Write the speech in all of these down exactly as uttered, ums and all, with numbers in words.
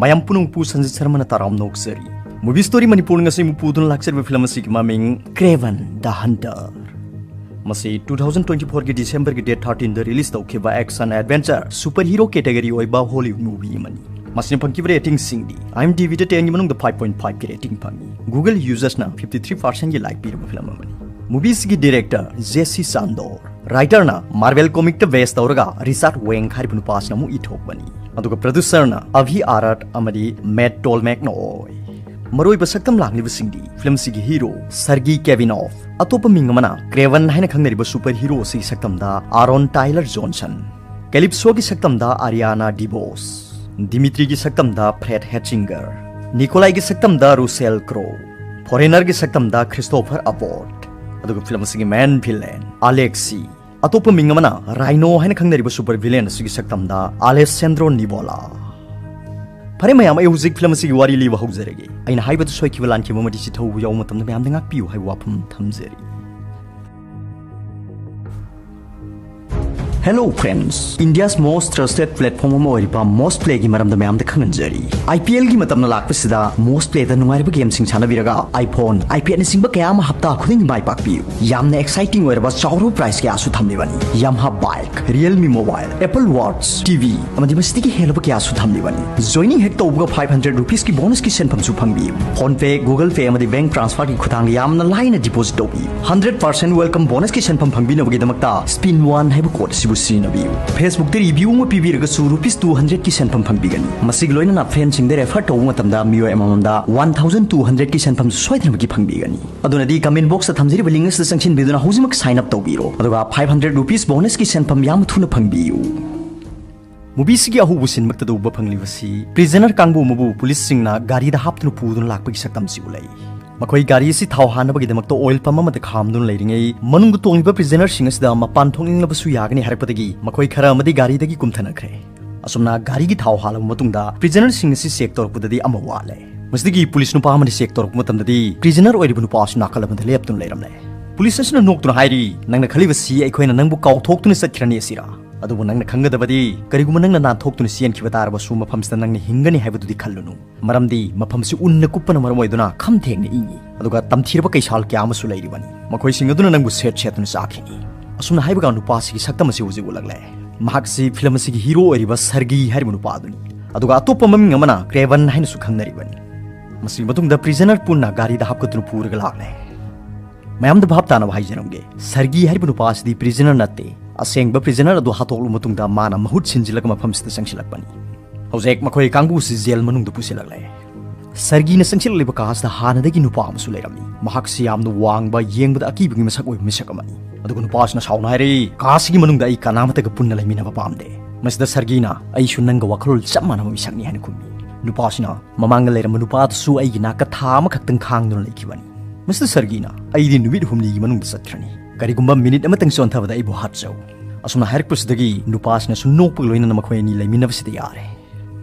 ꯃꯌꯥꯝ ꯄꯨꯝꯅꯃꯛꯄꯨ ꯁꯟꯖꯤꯠ ꯁꯔꯃꯅ ꯇꯔꯥꯝꯅ ꯑꯣꯛꯆꯔꯤ꯫ Movie Story ꯃꯅꯤꯄꯨꯔꯅ ꯉꯁꯤ ꯑꯃꯨꯛ ꯄꯨꯗꯨꯅ ꯂꯥꯛꯆꯔꯤꯕ ꯐꯤꯂꯝ ꯑꯁꯤꯒꯤ ꯃꯃꯤꯡ ꯀ꯭ꯔꯦꯚꯟ ꯗ ꯍꯟꯇꯔ꯫ ꯃꯁꯤ two thousand twenty fourꯒꯤ Decemberꯒꯤ date thirteenꯗ release ꯇꯧꯈꯤꯕ action adventure super hero category ꯑꯣꯏꯕ Hollywood movie ꯑꯃꯅꯤ꯫ ꯃꯁꯤꯅ ꯐꯪꯈꯤꯕ ratingꯁꯤꯡꯗꯤ IMDbꯗ tenꯒꯤ ꯃꯅꯨꯡꯗ five point fiveꯀꯤ rating ꯐꯪꯉꯤ꯫ Google usersꯅ fifty three percentꯒꯤ like ꯄꯤꯔꯕ ꯐꯤꯂꯝ ꯑꯃꯅꯤ꯫ Movieꯁꯤꯒꯤ director Jesse Chandor, writerꯅ Marvel comicꯇ base ꯇꯧꯔꯒ Richard Wenk ꯍꯥꯏꯔꯤꯕ ꯅꯨꯄꯥꯁꯤꯅ ꯑꯃꯨꯛ ꯏꯊꯣꯛꯄꯅꯤ꯫ ꯑꯗꯨꯒ producerꯅ Avi Arad ꯑꯃꯗꯤ Matt Tolmachꯅ ꯑꯣꯏ꯫ ꯃꯔꯨꯑꯣꯏꯕ ꯁꯛꯇꯝ ꯂꯥꯡꯂꯤꯕꯁꯤꯡꯗꯤ ꯐꯤꯂꯝꯁꯤꯒꯤ hero Sergei Kavinoff, ꯑꯇꯣꯞꯄ ꯃꯤꯡ ꯑꯃꯅ ꯀ꯭ꯔꯦꯚꯟ ꯍꯥꯏꯅ ꯈꯪꯅꯔꯤꯕ super hero ꯑꯁꯤꯒꯤ ꯁꯛꯇꯝꯗ Aaron Taylor Johnson, Calypsoꯒꯤ ꯁꯛꯇꯝꯗ Ariana DeBose, Dimitriꯒꯤ ꯁꯛꯇꯝꯗ Fred Hechinger, Nikolaiꯒꯤ ꯁꯛꯇꯝꯗ Russell Crowe, Foreignerꯒꯤ ꯁꯛꯇꯝꯗ Christopher Abbott, ꯑꯗꯨꯒ ꯐꯤꯂꯝ ꯑꯁꯤꯒꯤ main villain Alexei, ꯑꯇꯣꯞꯄ ꯃꯤꯡ ꯑꯃꯅ Rhino ꯍꯥꯏꯅ ꯈꯪꯅꯔꯤꯕ super villain ꯑꯁꯤꯒꯤ ꯁꯛꯇꯝꯗ Alessandro Nivola꯫ ꯐꯔꯦ ꯃꯌꯥꯝ, ꯑꯩ ꯍꯧꯖꯤꯛ ꯐꯤꯂꯝ ꯑꯁꯤꯒꯤ ꯋꯥꯔꯤ ꯂꯤꯕ ꯍꯧꯖꯔꯒꯦ꯫ ꯑꯩꯅ ꯍꯥꯏꯕꯗ ꯁꯣꯏꯈꯤꯕ ꯂꯥꯟꯈꯤꯕ ꯑꯃꯗꯤ ꯆꯤꯊꯧꯕ ꯌꯥꯎꯕ ꯃꯇꯝꯗ ꯃꯌꯥꯝꯅ ꯉꯥꯛꯄꯤꯌꯨ ꯍꯥꯏꯕ ꯋꯥꯐꯝ ꯊꯝꯖꯔꯤ꯫ Hello friends, India's most trusted platform ꯑꯃ ꯑꯣꯏꯔꯤꯕ Moz Playꯒꯤ ꯃꯔꯝꯗ ꯃꯌꯥꯝꯗ ꯈꯪꯍꯟꯖꯔꯤ꯫ IPLꯒꯤ ꯃꯇꯝꯅ ꯂꯥꯛꯄꯁꯤꯗ Moz Playꯗ ꯅꯨꯡꯉꯥꯏꯔꯕ gameꯁꯤꯡ ꯁꯥꯟꯅꯕꯤꯔꯒ iPhone, iPadꯅꯆꯤꯡꯕ ꯀꯌꯥ ꯑꯃ ꯍꯞꯇꯥ ꯈꯨꯗꯤꯡꯒꯤ ꯃꯥꯏ ꯄꯥꯛꯄꯤꯌꯨ꯫ ꯌꯥꯝꯅ exciting ꯑꯣꯏꯔꯕ ꯆꯥꯎꯔꯕ prize ꯀꯌꯥꯁꯨ ꯊꯝꯂꯤꯕꯅꯤ꯫ Yamaha bike, Realme mobile, Apple Watch, TV ꯑꯃꯗꯤ ꯃꯁꯤꯗꯒꯤ ꯍꯦꯜꯂꯕ ꯀꯌꯥꯁꯨ ꯊꯝꯂꯤꯕꯅꯤ꯫ Joining ꯍꯦꯛ ꯇꯧꯕꯒ five hundred rupeesꯀꯤ bonusꯀꯤ ꯁꯦꯟꯐꯝꯁꯨ ꯐꯪꯕꯤꯌꯨ꯫ PhonePe, Google Pay ꯑꯃꯗꯤ bank transferꯒꯤ ꯈꯨꯊꯥꯡꯗ ꯌꯥꯝꯅ ꯂꯥꯏꯅ deposit ꯇꯧꯕꯤꯌꯨ꯫ Hundred percent welcome bonusꯀꯤ ꯁꯦꯟꯐꯝ ꯐꯪꯕꯤꯅꯕꯒꯤꯗꯃꯛꯇ spin one ꯍꯥꯏꯕ code ꯑꯁꯤꯕꯨ ꯁꯤꯖꯤꯟꯅꯕꯤꯌꯨ꯫ Facebookꯇ review ꯑꯃ ꯄꯤꯕꯤꯔꯒꯁꯨ rupees two hundredꯀꯤ ꯁꯦꯟꯐꯝ ꯐꯪꯕꯤꯒꯅꯤ꯫ ꯃꯁꯤꯒꯤ ꯂꯣꯏꯅꯅ friendꯁꯤꯡꯗ refer ꯇꯧꯕ ꯃꯇꯝꯗ ꯃꯤꯑꯣꯏ ꯑꯃꯃꯝꯗ one thousand two hundredꯀꯤ ꯁꯦꯟꯐꯝꯁꯨ ꯁꯣꯏꯗꯅꯃꯛꯀꯤ ꯐꯪꯕꯤꯒꯅꯤ꯫ ꯑꯗꯨꯅꯗꯤ comment boxꯇ ꯊꯝꯖꯔꯤꯕ link ꯑꯁꯤꯗ ꯆꯪꯁꯤꯟꯕꯤꯗꯨꯅ ꯍꯧꯖꯤꯛꯃꯛ sign up ꯇꯧꯕꯤꯔꯣ, ꯑꯗꯨꯒ five hundred rupees bonusꯀꯤ ꯁꯦꯟꯐꯝ ꯌꯥꯝꯅ ꯊꯨꯅ ꯐꯪꯕꯤꯌꯨ꯫ Movieꯁꯤꯒꯤ ꯑꯍꯧꯕ scene ꯃꯛꯇꯗ ꯎꯕ ꯐꯪꯂꯤꯕꯁꯤ prisoner ꯀꯥꯡꯕꯨ ꯑꯃꯕꯨ policeꯁꯤꯡꯅ ꯒꯥꯔꯤꯗ ꯍꯥꯞꯇꯨꯅ ꯄꯨꯗꯨꯅ ꯂꯥꯛꯄꯒꯤ ꯁꯛꯇꯝꯁꯤ ꯎꯠꯂꯛꯏ꯫ ꯃꯈꯣꯏ ꯒꯥꯔꯤ ꯑꯁꯤ ꯊꯥꯎ ꯍꯥꯟꯅꯕꯒꯤꯗꯃꯛꯇ oil pump ꯑꯃꯗ ꯈꯥꯝꯗꯨꯅ ꯂꯩꯔꯤꯉꯩ, ꯃꯅꯨꯡꯗ ꯇꯣꯡꯂꯤꯕ prisonerꯁꯤꯡ ꯑꯁꯤꯗ ꯃꯄꯥꯟ ꯊꯣꯛꯅꯤꯡꯂꯕꯁꯨ ꯌꯥꯒꯅꯤ ꯍꯥꯏꯔꯛꯄꯗꯒꯤ ꯃꯈꯣꯏ ꯈꯔ ꯑꯃꯗꯤ ꯒꯥꯔꯤꯗꯒꯤ ꯀꯨꯝꯊꯅꯈ꯭ꯔꯦ꯫ ꯑꯁꯨꯝꯅ ꯒꯥꯔꯤꯒꯤ ꯊꯥꯎ ꯍꯥꯜꯂꯕ ꯃꯇꯨꯡꯗ prisonerꯁꯤꯡ ꯑꯁꯤ check ꯇꯧꯔꯛꯄꯗꯗꯤ ꯑꯃ ꯋꯥꯠꯂꯦ꯫ ꯃꯁꯤꯗꯒꯤ police ꯅꯨꯄꯥ ꯑꯃꯅ check ꯇꯧꯔꯛꯄ ꯃꯇꯝꯗꯗꯤ prisoner ꯑꯣꯏꯔꯤꯕ ꯅꯨꯄꯥ ꯑꯁꯤ ꯅꯥꯀꯜ ꯑꯃꯗ ꯂꯦꯞꯇꯨꯅ ꯂꯩꯔꯝꯂꯦ꯫ Police ꯑꯁꯤꯅ ꯅꯣꯛꯇꯨꯅ ꯍꯥꯏꯔꯤ, "ꯅꯪꯅ ꯈꯜꯂꯤꯕꯁꯤ ꯑꯩꯈꯣꯏꯅ ꯅꯪꯕꯨ ꯀꯥꯎꯊꯣꯛꯇꯨꯅ ꯆꯠꯈ꯭ꯔꯅꯤ ꯑꯁꯤꯔꯥ?" ꯑꯗꯨꯕꯨ ꯅꯪꯅ ꯈꯪꯒꯗꯕꯗꯤ, ꯀꯔꯤꯒꯨꯝꯕ ꯅꯪꯅ ꯅꯥꯟꯊꯣꯛꯇꯨꯅ ꯆꯦꯟꯈꯤꯕ ꯇꯥꯔꯕꯁꯨ, ꯃꯐꯝꯁꯤꯗ ꯅꯪꯅ ꯍꯤꯡꯒꯅꯤ ꯍꯥꯏꯕꯗꯨꯗꯤ ꯈꯜꯂꯨꯅꯨ꯫ ꯃꯔꯝꯗꯤ ꯃꯐꯝꯁꯤ ꯎꯟꯅ ꯀꯨꯞꯄꯅ ꯃꯔꯝ ꯑꯣꯏꯗꯨꯅ ꯈꯝ ꯊꯦꯡꯅ ꯏꯪꯏ, ꯑꯗꯨꯒ ꯇꯝꯊꯤꯔꯕ ꯀꯩꯁꯥꯜ ꯀꯌꯥ ꯑꯃꯁꯨ ꯂꯩꯔꯤꯕꯅꯤ꯫ ꯃꯈꯣꯏꯁꯤꯡ ꯑꯗꯨꯅ ꯅꯪꯕꯨ ꯁꯦꯠ ꯁꯦꯠꯇꯨꯅ ꯆꯥꯈꯤꯅꯤ꯫ ꯑꯁꯨꯝꯅ ꯍꯥꯏꯕꯒ ꯅꯨꯄꯥꯁꯤꯒꯤ ꯁꯛꯇꯝ ꯑꯁꯤ ꯍꯧꯖꯤꯛ ꯎꯠꯂꯛꯂꯦ꯫ ꯃꯍꯥꯛꯁꯤ ꯐꯤꯂꯝ ꯑꯁꯤꯒꯤ ꯍꯤꯔꯣ ꯑꯣꯏꯔꯤꯕ ꯁꯔꯒꯤ ꯍꯥꯏꯔꯤꯕ ꯅꯨꯄꯥ ꯑꯗꯨꯅꯤ꯫ ꯑꯗꯨꯒ ꯑꯇꯣꯞꯄ ꯃꯃꯤꯡ ꯑꯃꯅ ꯀ꯭ꯔꯦꯚꯟ ꯍꯥꯏꯅꯁꯨ ꯈꯪꯅꯔꯤꯕꯅꯤ꯫ ꯃꯁꯤꯒꯤ ꯃꯇꯨꯡꯗ ꯄ꯭ꯔꯤꯖꯅꯔ ꯄꯨꯟꯅ ꯒꯥꯔꯤꯗ ꯍꯥꯞꯀꯠꯇꯨꯅ ꯄꯨꯔꯒ ꯂꯥꯛꯂꯦ꯫ ꯃꯌꯥꯝꯗ ꯚꯥꯞ ꯇꯥꯅꯕ ꯍꯥꯏꯖꯔꯝꯒꯦ, ꯁꯔꯒꯤ ꯍꯥꯏꯔꯤꯕ ꯅꯨꯄꯥ ꯑꯁꯤꯗꯤ ꯄ꯭ꯔꯤꯖꯅꯔ ꯅꯠꯇꯦ꯫ ꯑꯁꯦꯡꯕ ꯄ꯭ꯔꯤꯖꯅꯔ ꯑꯗꯨ ꯍꯥꯠꯇꯣꯛꯂꯕ ꯃꯇꯨꯡꯗ ꯃꯥꯅ ꯃꯍꯨꯠ ꯁꯤꯟꯖꯤꯜꯂꯒ ꯃꯐꯝꯁꯤꯗ ꯆꯪꯁꯤꯜꯂꯛꯄꯅꯤ꯫ ꯍꯧꯖꯤꯛ ꯃꯈꯣꯏ ꯀꯥꯡꯕꯨꯁꯤ ꯖꯦꯜ ꯃꯅꯨꯡꯗ ꯄꯨꯁꯤꯜꯂꯛꯂꯦ꯫ ꯁꯔꯒꯤꯅ ꯆꯪꯁꯤꯜꯂꯛꯂꯤꯕ ꯀꯥ ꯑꯁꯤꯗ ꯍꯥꯟꯅꯗꯒꯤ ꯅꯨꯄꯥ ꯑꯃꯁꯨ ꯂꯩꯔꯝꯃꯤ꯫ ꯃꯍꯥꯛꯁꯤ ꯌꯥꯝꯅ ꯋꯥꯡꯕ, ꯌꯦꯡꯕꯗ ꯑꯀꯤꯕꯒꯤ ꯃꯁꯛ ꯑꯣꯏꯕ ꯃꯤꯁꯛ ꯑꯃꯅꯤ꯫ ꯑꯗꯨꯒ ꯅꯨꯄꯥꯁꯤꯅ ꯁꯥꯎꯅ ꯍꯥꯏꯔꯛꯏ, "ꯀꯥ ꯑꯁꯤꯒꯤ ꯃꯅꯨꯡꯗ ꯑꯩ ꯀꯅꯥꯃꯠꯇꯒ ꯄꯨꯟꯅ ꯂꯩꯃꯤꯟꯅꯕ ꯄꯥꯝꯗꯦ꯫" ꯃꯁꯤꯗ ꯁꯔꯒꯤꯅ, "ꯑꯩꯁꯨ ꯅꯪꯒ ꯋꯥꯈꯜꯂꯣꯟ ꯆꯞ ꯃꯥꯟꯅꯕ ꯃꯤꯁꯛꯅꯤ" ꯍꯥꯏꯅ ꯈꯨꯝꯃꯤ꯫ ꯅꯨꯄꯥꯁꯤꯅ, "ꯃꯃꯥꯡꯗ ꯂꯩꯔꯝꯕ ꯅꯨꯄꯥꯗꯨꯁꯨ ꯑꯩꯒꯤ ꯅꯥꯛꯇ ꯊꯥ ꯑꯃꯈꯛꯇꯪ ꯈꯥꯡꯗꯨꯅ ꯂꯩꯈꯤꯕꯅꯤ꯫ ꯃꯁꯤꯗ ꯁꯔꯒꯤꯅ, ꯑꯩꯗꯤ ꯅꯨꯃꯤꯠ ꯍꯨꯝꯅꯤꯒꯤ ꯃꯅꯨꯡꯗ ꯆꯠꯈ꯭ꯔꯅꯤ꯫ ꯀꯔꯤꯒꯨꯝꯕ ꯃꯤꯅꯤꯠ ꯑꯃꯇꯪ ꯆꯣꯟꯊꯕꯗ ꯑꯩꯕꯨ ꯍꯥꯠꯆꯧ꯫" ꯑꯁꯨꯝꯅ ꯍꯥꯏꯔꯛꯄꯁꯤꯗꯒꯤ ꯅꯨꯄꯥꯁꯤꯅꯁꯨ ꯅꯣꯛꯄꯒ ꯂꯣꯏꯅꯅ ꯃꯈꯣꯏ ꯑꯅꯤ ꯂꯩꯃꯤꯟꯅꯕꯁꯤꯗ ꯌꯥꯔꯦ꯫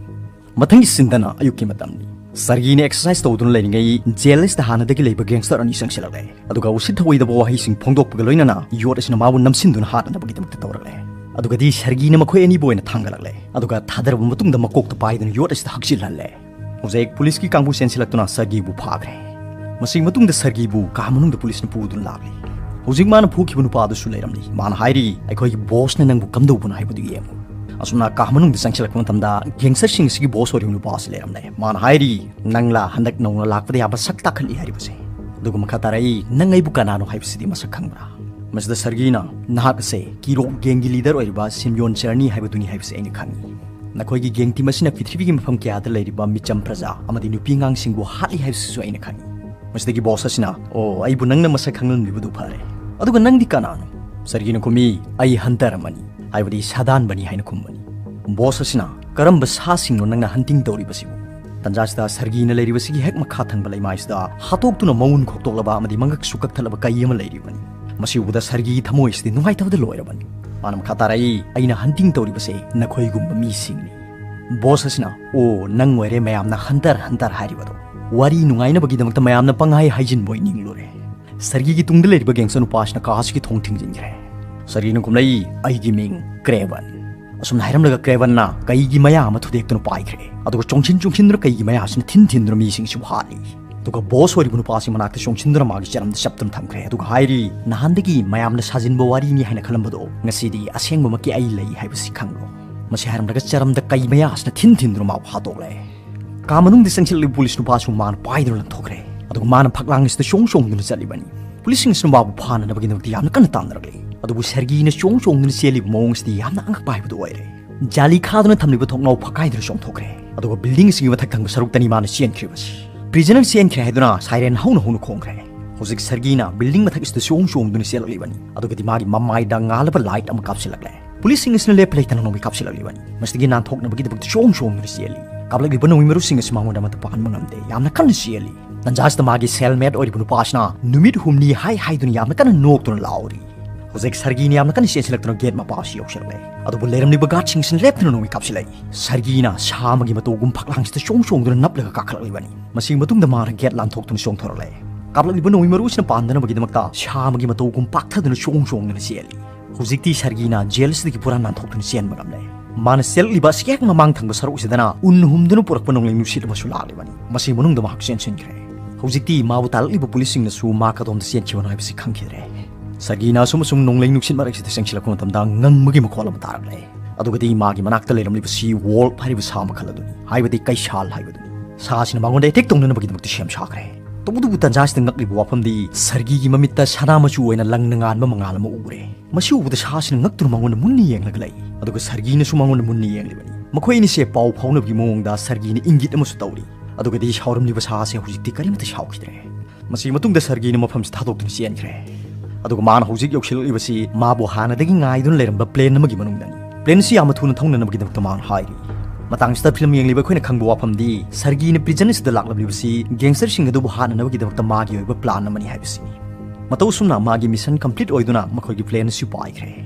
ꯃꯊꯪꯒꯤ ꯁꯤꯟꯗꯅ ꯑꯌꯨꯛꯀꯤ ꯃꯇꯝꯅꯤ꯫ ꯁꯔꯒꯤꯅ ꯑꯦꯛꯁꯔꯁꯥꯏꯁ ꯇꯧꯗꯨꯅ ꯂꯩꯔꯤꯉꯩ ꯖꯦꯜ ꯑꯁꯤꯗ ꯍꯥꯟꯅꯗꯒꯤ ꯂꯩꯕ ꯒꯦꯡꯁꯇꯔ ꯑꯅꯤ ꯆꯪꯁꯤꯜꯂꯛꯂꯦ꯫ ꯑꯗꯨꯒ ꯎꯁꯤꯠ ꯊꯑꯣꯏꯗꯕ ꯋꯥꯍꯩꯁꯤꯡ ꯐꯣꯡꯗꯣꯛꯄꯒ ꯂꯣꯏꯅꯅ ꯌꯣꯠ ꯑꯁꯤꯅ ꯃꯥꯕꯨ ꯅꯝꯁꯤꯟꯗꯨꯅ ꯍꯥꯠꯅꯅꯕꯒꯤꯗꯃꯛꯇ ꯇꯧꯔꯛꯂꯦ꯫ ꯑꯗꯨꯒꯗꯤ ꯁꯔꯒꯤꯅ ꯃꯈꯣꯏ ꯑꯅꯤꯕꯨ ꯑꯣꯏꯅ ꯊꯥꯡꯒꯠꯂꯛꯂꯦ꯫ ꯑꯗꯨꯒ ꯊꯥꯗꯔꯕ ꯃꯇꯨꯡꯗ ꯃꯀꯣꯛꯇ ꯄꯥꯏꯗꯨꯅ ꯌꯣꯠ ꯑꯁꯤꯗ ꯍꯛꯆꯤꯜꯍꯜꯂꯦ꯫ ꯍꯧꯖꯤꯛ ꯄꯨꯂꯤꯁꯀꯤ ꯀꯥꯡꯕꯨ ꯆꯦꯟꯁꯤꯜꯂꯛꯇꯨꯅ ꯁꯔꯒꯤꯕꯨ ꯐꯥꯈ꯭ꯔꯦ꯫ ꯃꯁꯤꯒꯤ ꯃꯇꯨꯡꯗ ꯁꯔꯒꯤꯕꯨ ꯀꯥ ꯃꯅꯨꯡꯗ ꯄꯨꯂꯤꯁꯅ ꯄꯨꯗꯨꯅ ꯂꯥꯛꯂꯤ꯫ ꯍꯧꯖꯤꯛ ꯃꯥꯅ ꯐꯨꯈꯤꯕ ꯅꯨꯄꯥ ꯑꯗꯨꯁꯨ ꯂꯩꯔꯝꯂꯤ꯫ ꯃꯥꯅ ꯍꯥꯏꯔꯤ, "ꯑꯩꯈꯣꯏꯒꯤ ꯕꯣꯁꯅ ꯅꯪꯕꯨ ꯀꯝꯗꯧꯕꯅꯣ ꯍꯥꯏꯕꯗꯨ ꯌꯦꯡꯉꯨ꯫" ꯑꯁꯨꯝꯅ ꯀꯥ ꯃꯅꯨꯡꯗ ꯆꯪꯁꯤꯜꯂꯛꯄ ꯃꯇꯝꯗ ꯒꯦꯡꯁꯇꯔꯁꯤꯡ ꯑꯁꯤꯒꯤ ꯕꯣꯁ ꯑꯣꯏꯔꯤꯕ ꯅꯨꯄꯥ ꯑꯁꯤ ꯂꯩꯔꯝꯂꯦ꯫ ꯃꯥꯅ ꯍꯥꯏꯔꯤ, "ꯅꯪꯂꯥ ꯍꯟꯗꯛ ꯅꯧꯅ ꯂꯥꯛꯄꯗ ꯌꯥꯝꯅ ꯁꯛ ꯇꯥꯛꯍꯜꯂꯤ ꯍꯥꯏꯔꯤꯕꯁꯦ?" ꯑꯗꯨꯒ ꯃꯈꯥ ꯇꯥꯔꯛꯏ, "ꯅꯪ ꯑꯩꯕꯨ ꯀꯅꯥꯅꯣ ꯍꯥꯏꯕꯁꯤꯗꯤ ꯃꯁꯛ ꯈꯪꯕ꯭ꯔꯥ?" ꯃꯁꯤꯗ ꯁꯔꯒꯤꯅ, "ꯅꯍꯥꯛ ꯑꯁꯦ ꯀꯤꯔꯣꯛ ꯒꯦꯡꯒꯤ ꯂꯤꯗꯔ ꯑꯣꯏꯔꯤꯕ ꯁꯤꯝꯌꯣꯟ ꯆꯔꯅꯤ ꯍꯥꯏꯕꯗꯨꯅꯤ ꯍꯥꯏꯕꯁꯤ ꯑꯩꯅ ꯈꯪꯏ꯫ ꯅꯈꯣꯏꯒꯤ ꯒꯦꯡ ꯇꯤꯝ ꯑꯁꯤꯅ ꯄ꯭ꯔꯤꯊꯤꯕꯤꯒꯤ ꯃꯐꯝ ꯀꯌꯥꯗ ꯂꯩꯔꯤꯕ ꯃꯤꯆꯝ ꯄ꯭ꯔꯖꯥ ꯑꯃꯗꯤ ꯅꯨꯄꯤ ꯑꯉꯥꯡꯁꯤꯡꯕꯨ ꯍꯥꯠꯂꯤ ꯍꯥꯏꯕꯁꯤꯁꯨ ꯑꯩꯅ ꯈꯪꯏ꯫" ꯃꯁꯤꯗꯒꯤ ꯕꯣꯁ ꯑꯁꯤꯅ, "ꯑꯣ, ꯑꯩꯕꯨ ꯅꯪꯅ ꯃꯁꯛ ꯈꯪꯂꯝꯂꯤꯕꯗꯨ ꯐꯔꯦ꯫ ꯑꯗꯨꯒ ꯅꯪꯗꯤ ꯀꯅꯥꯅꯣ?" ꯁꯔꯒꯤꯅ ꯈꯨꯝꯃꯤ, "ꯑꯩ ꯍꯟꯇꯔ ꯑꯃꯅꯤ, ꯍꯥꯏꯕꯗꯤ ꯁꯥꯗꯥꯟꯕꯅꯤ ꯍꯥꯏꯅ ꯈꯨꯝꯕꯅꯤ꯫" ꯕꯣꯁ ꯑꯁꯤꯅ, "ꯀꯔꯝꯕ ꯁꯥꯁꯤꯡꯅꯣ ꯅꯪꯅ ꯍꯟꯇꯤꯡ ꯇꯧꯔꯤꯕꯁꯤꯕꯨ?" ꯇꯟꯖꯥꯁꯤꯗ ꯁꯔꯒꯤꯅ ꯂꯩꯔꯤꯕꯁꯤꯒꯤ ꯍꯦꯛ ꯃꯈꯥ ꯊꯪꯕ ꯂꯩꯃꯥꯏꯁꯤꯗ ꯍꯥꯠꯇꯣꯛꯇꯨꯅ ꯃꯎꯟ ꯈꯣꯛꯇꯣꯛꯂꯕ ꯑꯃꯗꯤ ꯃꯉꯛꯁꯨ ꯀꯛꯊꯠꯂꯕ ꯀꯩ ꯑꯃ ꯂꯩꯔꯤꯕꯅꯤ꯫ ꯃꯁꯤ ꯎꯕꯗ ꯁꯔꯒꯤꯒꯤ ꯊꯃꯣꯏꯁꯤꯗꯤ ꯅꯨꯡꯉꯥꯏꯇꯕꯗ ꯂꯣꯏꯔꯕꯅꯤ꯫ ꯃꯥꯅ ꯃꯈꯥ ꯇꯥꯔꯛꯏ, "ꯑꯩꯅ ꯍꯟꯇꯤꯡ ꯇꯧꯔꯤꯕꯁꯦ ꯅꯈꯣꯏꯒꯨꯝꯕ ꯃꯤꯁꯤꯡꯅꯤ꯫" ꯕꯣꯁ ꯑꯁꯤꯅ, "ꯑꯣ, ꯅꯪ ꯑꯣꯏꯔꯦ ꯃꯌꯥꯝꯅ ꯍꯟꯇꯔ ꯍꯟꯇꯔ ꯍꯥꯏꯔꯤꯕꯗꯣ꯫ ꯋꯥꯔꯤ ꯅꯨꯡꯉꯥꯏꯅꯕꯒꯤꯗꯃꯛꯇ ꯃꯌꯥꯝꯅ ꯄꯪꯍꯥꯏ ꯍꯥꯏꯖꯤꯟꯕ ꯑꯣꯏ ꯅꯤꯡꯂꯨꯔꯦ꯫" ꯁꯔꯒꯤꯒꯤ ꯇꯨꯡꯗ ꯂꯩꯔꯤꯕ ꯒꯦꯡꯁꯇꯔ ꯅꯨꯄꯥ ꯑꯁꯤꯅ ꯀꯥ ꯑꯁꯤꯒꯤ ꯊꯣꯡ ꯊꯤꯡꯖꯤꯟꯈ꯭ꯔꯦ꯫ ꯁꯔꯒꯤꯅ ꯈꯨꯝꯂꯛꯏ, "ꯑꯩꯒꯤ ꯃꯤꯡ ꯀ꯭ꯔꯦꯕꯟ꯫" ꯑꯁꯨꯝꯅ ꯍꯥꯏꯔꯝꯂꯒ ꯀ꯭ꯔꯦꯕꯟꯅ ꯀꯩꯒꯤ ꯃꯌꯥ ꯑꯃ ꯊꯨꯗꯦꯛꯇꯨꯅ ꯄꯥꯏꯈ꯭ꯔꯦ꯫ ꯑꯗꯨꯒ ꯆꯣꯡꯁꯤꯟ ꯆꯣꯡꯁꯤꯟꯗꯨꯅ ꯀꯩꯒꯤ ꯃꯌꯥꯁꯤꯅ ꯊꯤꯟ ꯊꯤꯟꯗꯨꯅ ꯃꯤꯁꯤꯡꯁꯤꯕꯨ ꯍꯥꯠꯂꯤ꯫ ꯑꯗꯨꯒ ꯕꯣꯁ ꯑꯣꯏꯔꯤꯕ ꯅꯨꯄꯥꯁꯤ ꯃꯅꯥꯛꯇ ꯆꯣꯡꯁꯤꯟꯗꯨꯅ ꯃꯥꯒꯤ ꯆꯔꯝꯗ ꯆꯞꯇꯨꯅ ꯊꯝꯈ꯭ꯔꯦ꯫ ꯑꯗꯨꯒ ꯍꯥꯏꯔꯤ, "ꯅꯍꯥꯟꯗꯒꯤ ꯃꯌꯥꯝꯅ ꯁꯥꯖꯤꯟꯕ ꯋꯥꯔꯤꯅꯤ ꯍꯥꯏꯅ ꯈꯜꯂꯝꯕꯗꯣ, ꯉꯁꯤꯗꯤ ꯑꯁꯦꯡꯕꯃꯛꯀꯤ ꯑꯩ ꯂꯩ ꯍꯥꯏꯕꯁꯤ ꯈꯪꯂꯣ꯫" ꯃꯁꯤ ꯍꯥꯏꯔꯝꯂꯒ ꯆꯔꯝꯗ ꯀꯩ ꯃꯌꯥꯁꯤꯅ ꯊꯤꯟ ꯊꯤꯟꯗꯨꯅ ꯃꯥꯕꯨ ꯍꯥꯠꯇꯣꯛꯂꯦ꯫ ꯀꯥ ꯃꯅꯨꯡꯗ ꯆꯪꯁꯤꯜꯂꯛꯂꯤꯕ ꯄꯨꯂꯤꯁ ꯅꯨꯄꯥꯁꯨ ꯃꯥꯅ ꯄꯥꯏꯗꯨꯅ ꯂꯪꯊꯣꯛꯈ꯭ꯔꯦ꯫ ꯑꯗꯨꯒ ꯃꯥꯅ ꯐꯛꯂꯥꯡ ꯑꯁꯤꯗ ꯆꯣꯡ ꯆꯣꯡꯗꯨꯅ ꯆꯠꯂꯤꯕꯅꯤ꯫ ꯄꯨꯂꯤꯁꯁꯤꯡ ꯑꯁꯤꯅ ꯃꯥꯕꯨ ꯐꯥꯅꯅꯕꯒꯤꯗꯃꯛꯇ ꯌꯥꯝꯅ ꯀꯟꯅ ꯇꯥꯟꯅꯔꯛꯂꯤ꯫ ꯑꯗꯨꯕꯨ ꯁꯔꯒꯤꯅ ꯆꯣꯡ ꯆꯣꯡꯗꯨꯅ ꯆꯦꯜꯂꯤꯕ ꯃꯑꯣꯡ ꯑꯁꯤꯗꯤ ꯌꯥꯝꯅ ꯑꯉꯛꯄ ꯍꯥꯏꯕꯗꯨ ꯑꯣꯏꯔꯦ꯫ ꯖꯥꯂꯤ ꯈꯥꯗꯨꯅ ꯊꯝꯂꯤꯕ ꯊꯣꯡꯅꯥꯎ ꯐꯛꯀꯥꯏꯗꯨꯅ ꯆꯣꯡꯊꯣꯛꯈ꯭ꯔꯦ꯫ ꯑꯗꯨꯒ ꯕꯤꯜꯗꯤꯡ ꯑꯁꯤꯒꯤ ꯃꯊꯛ ꯊꯪꯕ ꯁꯔꯨꯛꯇꯅꯤ ꯃꯥꯅ ꯆꯦꯟꯈ꯭ꯔꯤꯕꯁꯤ꯫ ꯄ꯭ꯔꯤꯖꯅꯔ ꯆꯦꯟꯈ꯭ꯔꯦ ꯍꯥꯏꯗꯨꯅ ꯁꯥꯏꯔꯦꯟ ꯍꯧꯅ ꯍꯧꯅ ꯈꯣꯡꯈ꯭ꯔꯦ꯫ ꯍꯧꯖꯤꯛ ꯁꯔꯒꯤꯅ ꯕꯤꯜꯗꯤꯡ ꯃꯊꯛ ꯑꯁꯤꯗ ꯆꯣꯡ ꯆꯣꯡꯗꯨꯅ ꯆꯦꯜꯂꯛꯂꯤꯕꯅꯤ꯫ ꯑꯗꯨꯒꯗꯤ ꯃꯥꯒꯤ ꯃꯃꯥꯏꯗ ꯉꯥꯜꯂꯕ ꯂꯥꯏꯠ ꯑꯃ ꯀꯥꯞꯁꯤꯜꯂꯛꯂꯦ꯫ ꯄꯨꯂꯤꯁꯁꯤꯡ ꯑꯁꯤꯅ ꯂꯦꯞꯄ ꯂꯩꯇꯅ ꯅꯣꯡꯃꯩ ꯀꯥꯞꯁꯤꯜꯂꯛꯂꯤꯕꯅꯤ꯫ ꯃꯁꯤꯗꯒꯤ ꯅꯥꯟꯊꯣꯛꯅꯕꯒꯤꯗꯃꯛꯇ ꯆꯣꯡ ꯆꯣꯡꯗꯨꯅ ꯆꯦꯜꯂꯤ꯫ ꯀꯥꯞꯂꯛꯂꯤꯕ ꯅꯣꯡꯃꯩ ꯃꯔꯨꯁꯤꯡ ꯑꯁꯤ ꯃꯉꯣꯟꯗ ꯑꯃꯠꯇ ꯄꯥꯟꯕ ꯉꯝꯗꯦ꯫ ꯌꯥꯝꯅ ꯀꯟꯅ ꯆꯦꯜꯂꯤ꯫ ꯇꯟꯖꯥꯁꯤꯗ ꯃꯥꯒꯤ ꯁꯦꯜꯃꯦꯠ ꯑꯣꯏꯔꯤꯕ ꯅꯨꯄꯥꯁꯤꯅ ꯅꯨꯃꯤꯠ ꯍꯨꯝꯅꯤ ꯍꯥꯏ ꯍꯥꯏꯗꯨꯅ ꯌꯥꯝꯅ ꯀꯟꯅ ꯅꯣꯛꯇꯨꯅ ꯂꯥꯎꯔꯤ꯫ ꯍꯧꯖꯤꯛ ꯁꯔꯒꯤꯅ ꯌꯥꯝꯅ ꯀꯟꯅ ꯆꯦꯟꯁꯤꯜꯂꯛꯇꯨꯅ ꯒꯦꯠ ꯃꯄꯥ ꯑꯁꯤ ꯌꯧꯁꯤꯜꯂꯛꯂꯦ꯫ ꯑꯗꯨꯕꯨ ꯂꯩꯔꯝꯂꯤꯕ ꯒꯥꯔꯗꯁꯤꯡꯁꯤꯅ ꯂꯦꯞꯇꯅ ꯅꯣꯡꯃꯩ ꯀꯥꯞꯁꯤꯜꯂꯛꯏ꯫ ꯁꯔꯒꯤꯅ ꯁꯥ ꯑꯃꯒꯤ ꯃꯇꯧꯒꯨꯝ ꯐꯛꯂꯥꯡꯁꯤꯗ ꯆꯣꯡ ꯆꯣꯡꯗꯨꯅ ꯅꯞꯂꯒ ꯀꯥꯈꯠꯂꯛꯂꯤꯕꯅꯤ꯫ ꯃꯁꯤꯒꯤ ꯃꯇꯨꯡꯗ ꯃꯥꯅ ꯒꯦꯠ ꯂꯥꯟꯊꯣꯛꯇꯨꯅ ꯆꯣꯡꯊꯣꯔꯛꯂꯦ꯫ ꯀꯥꯞꯂꯛꯂꯤꯕ ꯅꯣꯡꯃꯩ ꯃꯔꯨꯁꯤꯅ ꯄꯥꯟꯗꯅꯕꯒꯤꯗꯃꯛꯇ ꯁꯥ ꯑꯃꯒꯤ ꯃꯇꯧꯒꯨꯝ ꯄꯥꯛꯊꯗꯨꯅ ꯆꯣꯡ ꯆꯣꯡꯗꯨꯅ ꯆꯦꯜꯂꯤ꯫ ꯍꯧꯖꯤꯛꯇꯤ ꯁꯔꯒꯤꯅ ꯖꯦꯜ ꯑꯁꯤꯗꯒꯤ ꯄꯨꯔꯥ ꯅꯥꯟꯊꯣꯛꯇꯨꯅ ꯆꯦꯟꯕ ꯉꯝꯂꯦ꯫ ꯃꯥꯅ ꯆꯦꯜꯂꯛꯂꯤꯕ ꯑꯁꯤ ꯍꯦꯛ ꯃꯃꯥꯡ ꯊꯪꯕ ꯁꯔꯨꯛ ꯑꯁꯤꯗꯅ ꯎꯟ ꯍꯨꯝꯗꯨꯅ ꯄꯨꯔꯛꯄ ꯅꯣꯡꯂꯩ ꯅꯨꯡꯁꯤꯠ ꯑꯃꯁꯨ ꯂꯥꯛꯂꯤꯕꯅꯤ꯫ ꯃꯁꯤꯒꯤ ꯃꯅꯨꯡꯗ ꯃꯍꯥꯛ ꯆꯦꯟꯁꯤꯟꯈ꯭ꯔꯦ꯫ ꯍꯧꯖꯤꯛꯇꯤ ꯃꯥꯕꯨ ꯇꯥꯜꯂꯛꯂꯤꯕ ꯄꯨꯂꯤꯁꯁꯤꯡꯅꯁꯨ ꯃꯥ ꯀꯗꯣꯝꯗ ꯆꯦꯟꯈꯤꯕꯅꯣ ꯍꯥꯏꯕꯁꯤ ꯈꯪꯈꯤꯗ꯭ꯔꯦ꯫ ꯁꯔꯒꯤꯅ ꯑꯁꯨꯝ ꯑꯁꯨꯝ ꯅꯣꯡꯂꯩ ꯅꯨꯡꯁꯤꯠ ꯃꯔꯛꯁꯤꯗ ꯆꯪꯁꯤꯜꯂꯛꯄ ꯃꯇꯝꯗ ꯉꯪꯕꯒꯤ ꯃꯈꯣꯜ ꯑꯃ ꯇꯥꯔꯛꯂꯦ꯫ ꯑꯗꯨꯒꯗꯤ ꯃꯥꯒꯤ ꯃꯅꯥꯛꯇ ꯂꯩꯔꯝꯂꯤꯕ ꯁꯤ ꯋꯣꯜꯐ ꯍꯥꯏꯔꯤꯕ ꯁꯥ ꯃꯈꯜ ꯑꯗꯨꯅꯤ, ꯍꯥꯏꯕꯗꯤ ꯀꯩꯁꯥꯜ ꯍꯥꯏꯕꯗꯨꯅꯤ꯫ ꯁꯥ ꯑꯁꯤꯅ ꯃꯉꯣꯟꯗ ꯑꯦꯇꯦꯛ ꯇꯧꯅꯅꯕꯒꯤꯗꯃꯛꯇ ꯁꯦꯝ ꯁꯥꯈ꯭ꯔꯦ꯫ ꯇꯧꯕꯇꯕꯨ ꯇꯟꯖꯥꯁꯤꯗ ꯉꯛꯂꯤꯕ ꯋꯥꯐꯝꯗꯤ ꯁꯔꯒꯤꯒꯤ ꯃꯃꯤꯠꯇ ꯁꯅꯥ ꯃꯆꯨ ꯑꯣꯏꯅ ꯂꯪꯅ ꯉꯥꯟꯕ ꯃꯉꯥꯜ ꯑꯃ ꯎꯔꯦ꯫ ꯃꯁꯤ ꯎꯕꯗ ꯁꯥꯁꯤꯅ ꯉꯛꯇꯨꯅ ꯃꯉꯣꯟꯗ ꯃꯨꯟꯅ ꯌꯦꯡꯂꯒ ꯂꯩ꯫ ꯑꯗꯨꯒ ꯁꯔꯒꯤꯅꯁꯨ ꯃꯉꯣꯟꯗ ꯃꯨꯟꯅ ꯌꯦꯡꯂꯤꯕꯅꯤ꯫ ꯃꯈꯣꯏ ꯑꯅꯤꯁꯦ ꯄꯥꯎ ꯐꯥꯎꯅꯕꯒꯤ ꯃꯑꯣꯡꯗ ꯁꯔꯒꯤꯅ ꯏꯪꯒꯤꯠ ꯑꯃꯁꯨ ꯇꯧꯔꯤ꯫ ꯑꯗꯨꯒꯗꯤ ꯁꯥꯎꯔꯝꯂꯤꯕ ꯁꯥ ꯑꯁꯤ ꯍꯧꯖꯤꯛꯇꯤ ꯀꯔꯤꯃꯠꯇ ꯁꯥꯎꯈꯤꯗ꯭ꯔꯦ꯫ ꯃꯁꯤꯒꯤ ꯃꯇꯨꯡꯗ ꯁꯔꯒꯤꯅ ꯃꯐꯝꯁꯤ ꯊꯥꯗꯣꯛꯇꯨꯅ ꯆꯦꯟꯈ꯭ꯔꯦ꯫ ꯑꯗꯨꯒ ꯃꯥꯅ ꯍꯧꯖꯤꯛ ꯌꯧꯁꯤꯜꯂꯛꯂꯤꯕꯁꯤ ꯃꯥꯕꯨ ꯍꯥꯟꯅꯗꯒꯤ ꯉꯥꯏꯗꯨꯅ ꯂꯩꯔꯝꯕ ꯄ꯭ꯂꯦꯟ ꯑꯃꯒꯤ ꯃꯅꯨꯡꯗꯅꯤ꯫ ꯄ꯭ꯂꯦꯟ ꯑꯁꯤ ꯌꯥꯝꯅ ꯊꯨꯅ ꯊꯧꯅꯅꯕꯒꯤꯗꯃꯛꯇ ꯃꯥꯅ ꯍꯥꯏꯔꯤ꯫ ꯃꯇꯥꯡꯁꯤꯗ ꯐꯤꯂꯝ ꯌꯦꯡꯂꯤꯕ ꯑꯩꯈꯣꯏꯅ ꯈꯪꯕ ꯋꯥꯐꯝꯗꯤ ꯁꯔꯒꯤꯅ ꯄ꯭ꯔꯤꯖꯟ ꯑꯁꯤꯗ ꯂꯥꯛꯂꯝꯂꯤꯕꯁꯤ ꯒꯦꯡꯁꯇꯔꯁꯤꯡ ꯑꯗꯨꯕꯨ ꯍꯥꯠꯅꯅꯕꯒꯤꯗꯃꯛꯇ ꯃꯥꯒꯤ ꯑꯣꯏꯕ ꯄ꯭ꯂꯥꯟ ꯑꯃꯅꯤ ꯍꯥꯏꯕꯁꯤꯅꯤ꯫ ꯃꯇꯧ ꯑꯁꯨꯝꯅ ꯃꯥꯒꯤ ꯃꯤꯁꯟ ꯀꯝꯄ꯭ꯂꯤꯠ ꯑꯣꯏꯗꯨꯅ ꯃꯈꯣꯏꯒꯤ ꯄ꯭ꯂꯦꯟ ꯑꯁꯤ ꯄꯥꯏꯈ꯭ꯔꯦ꯫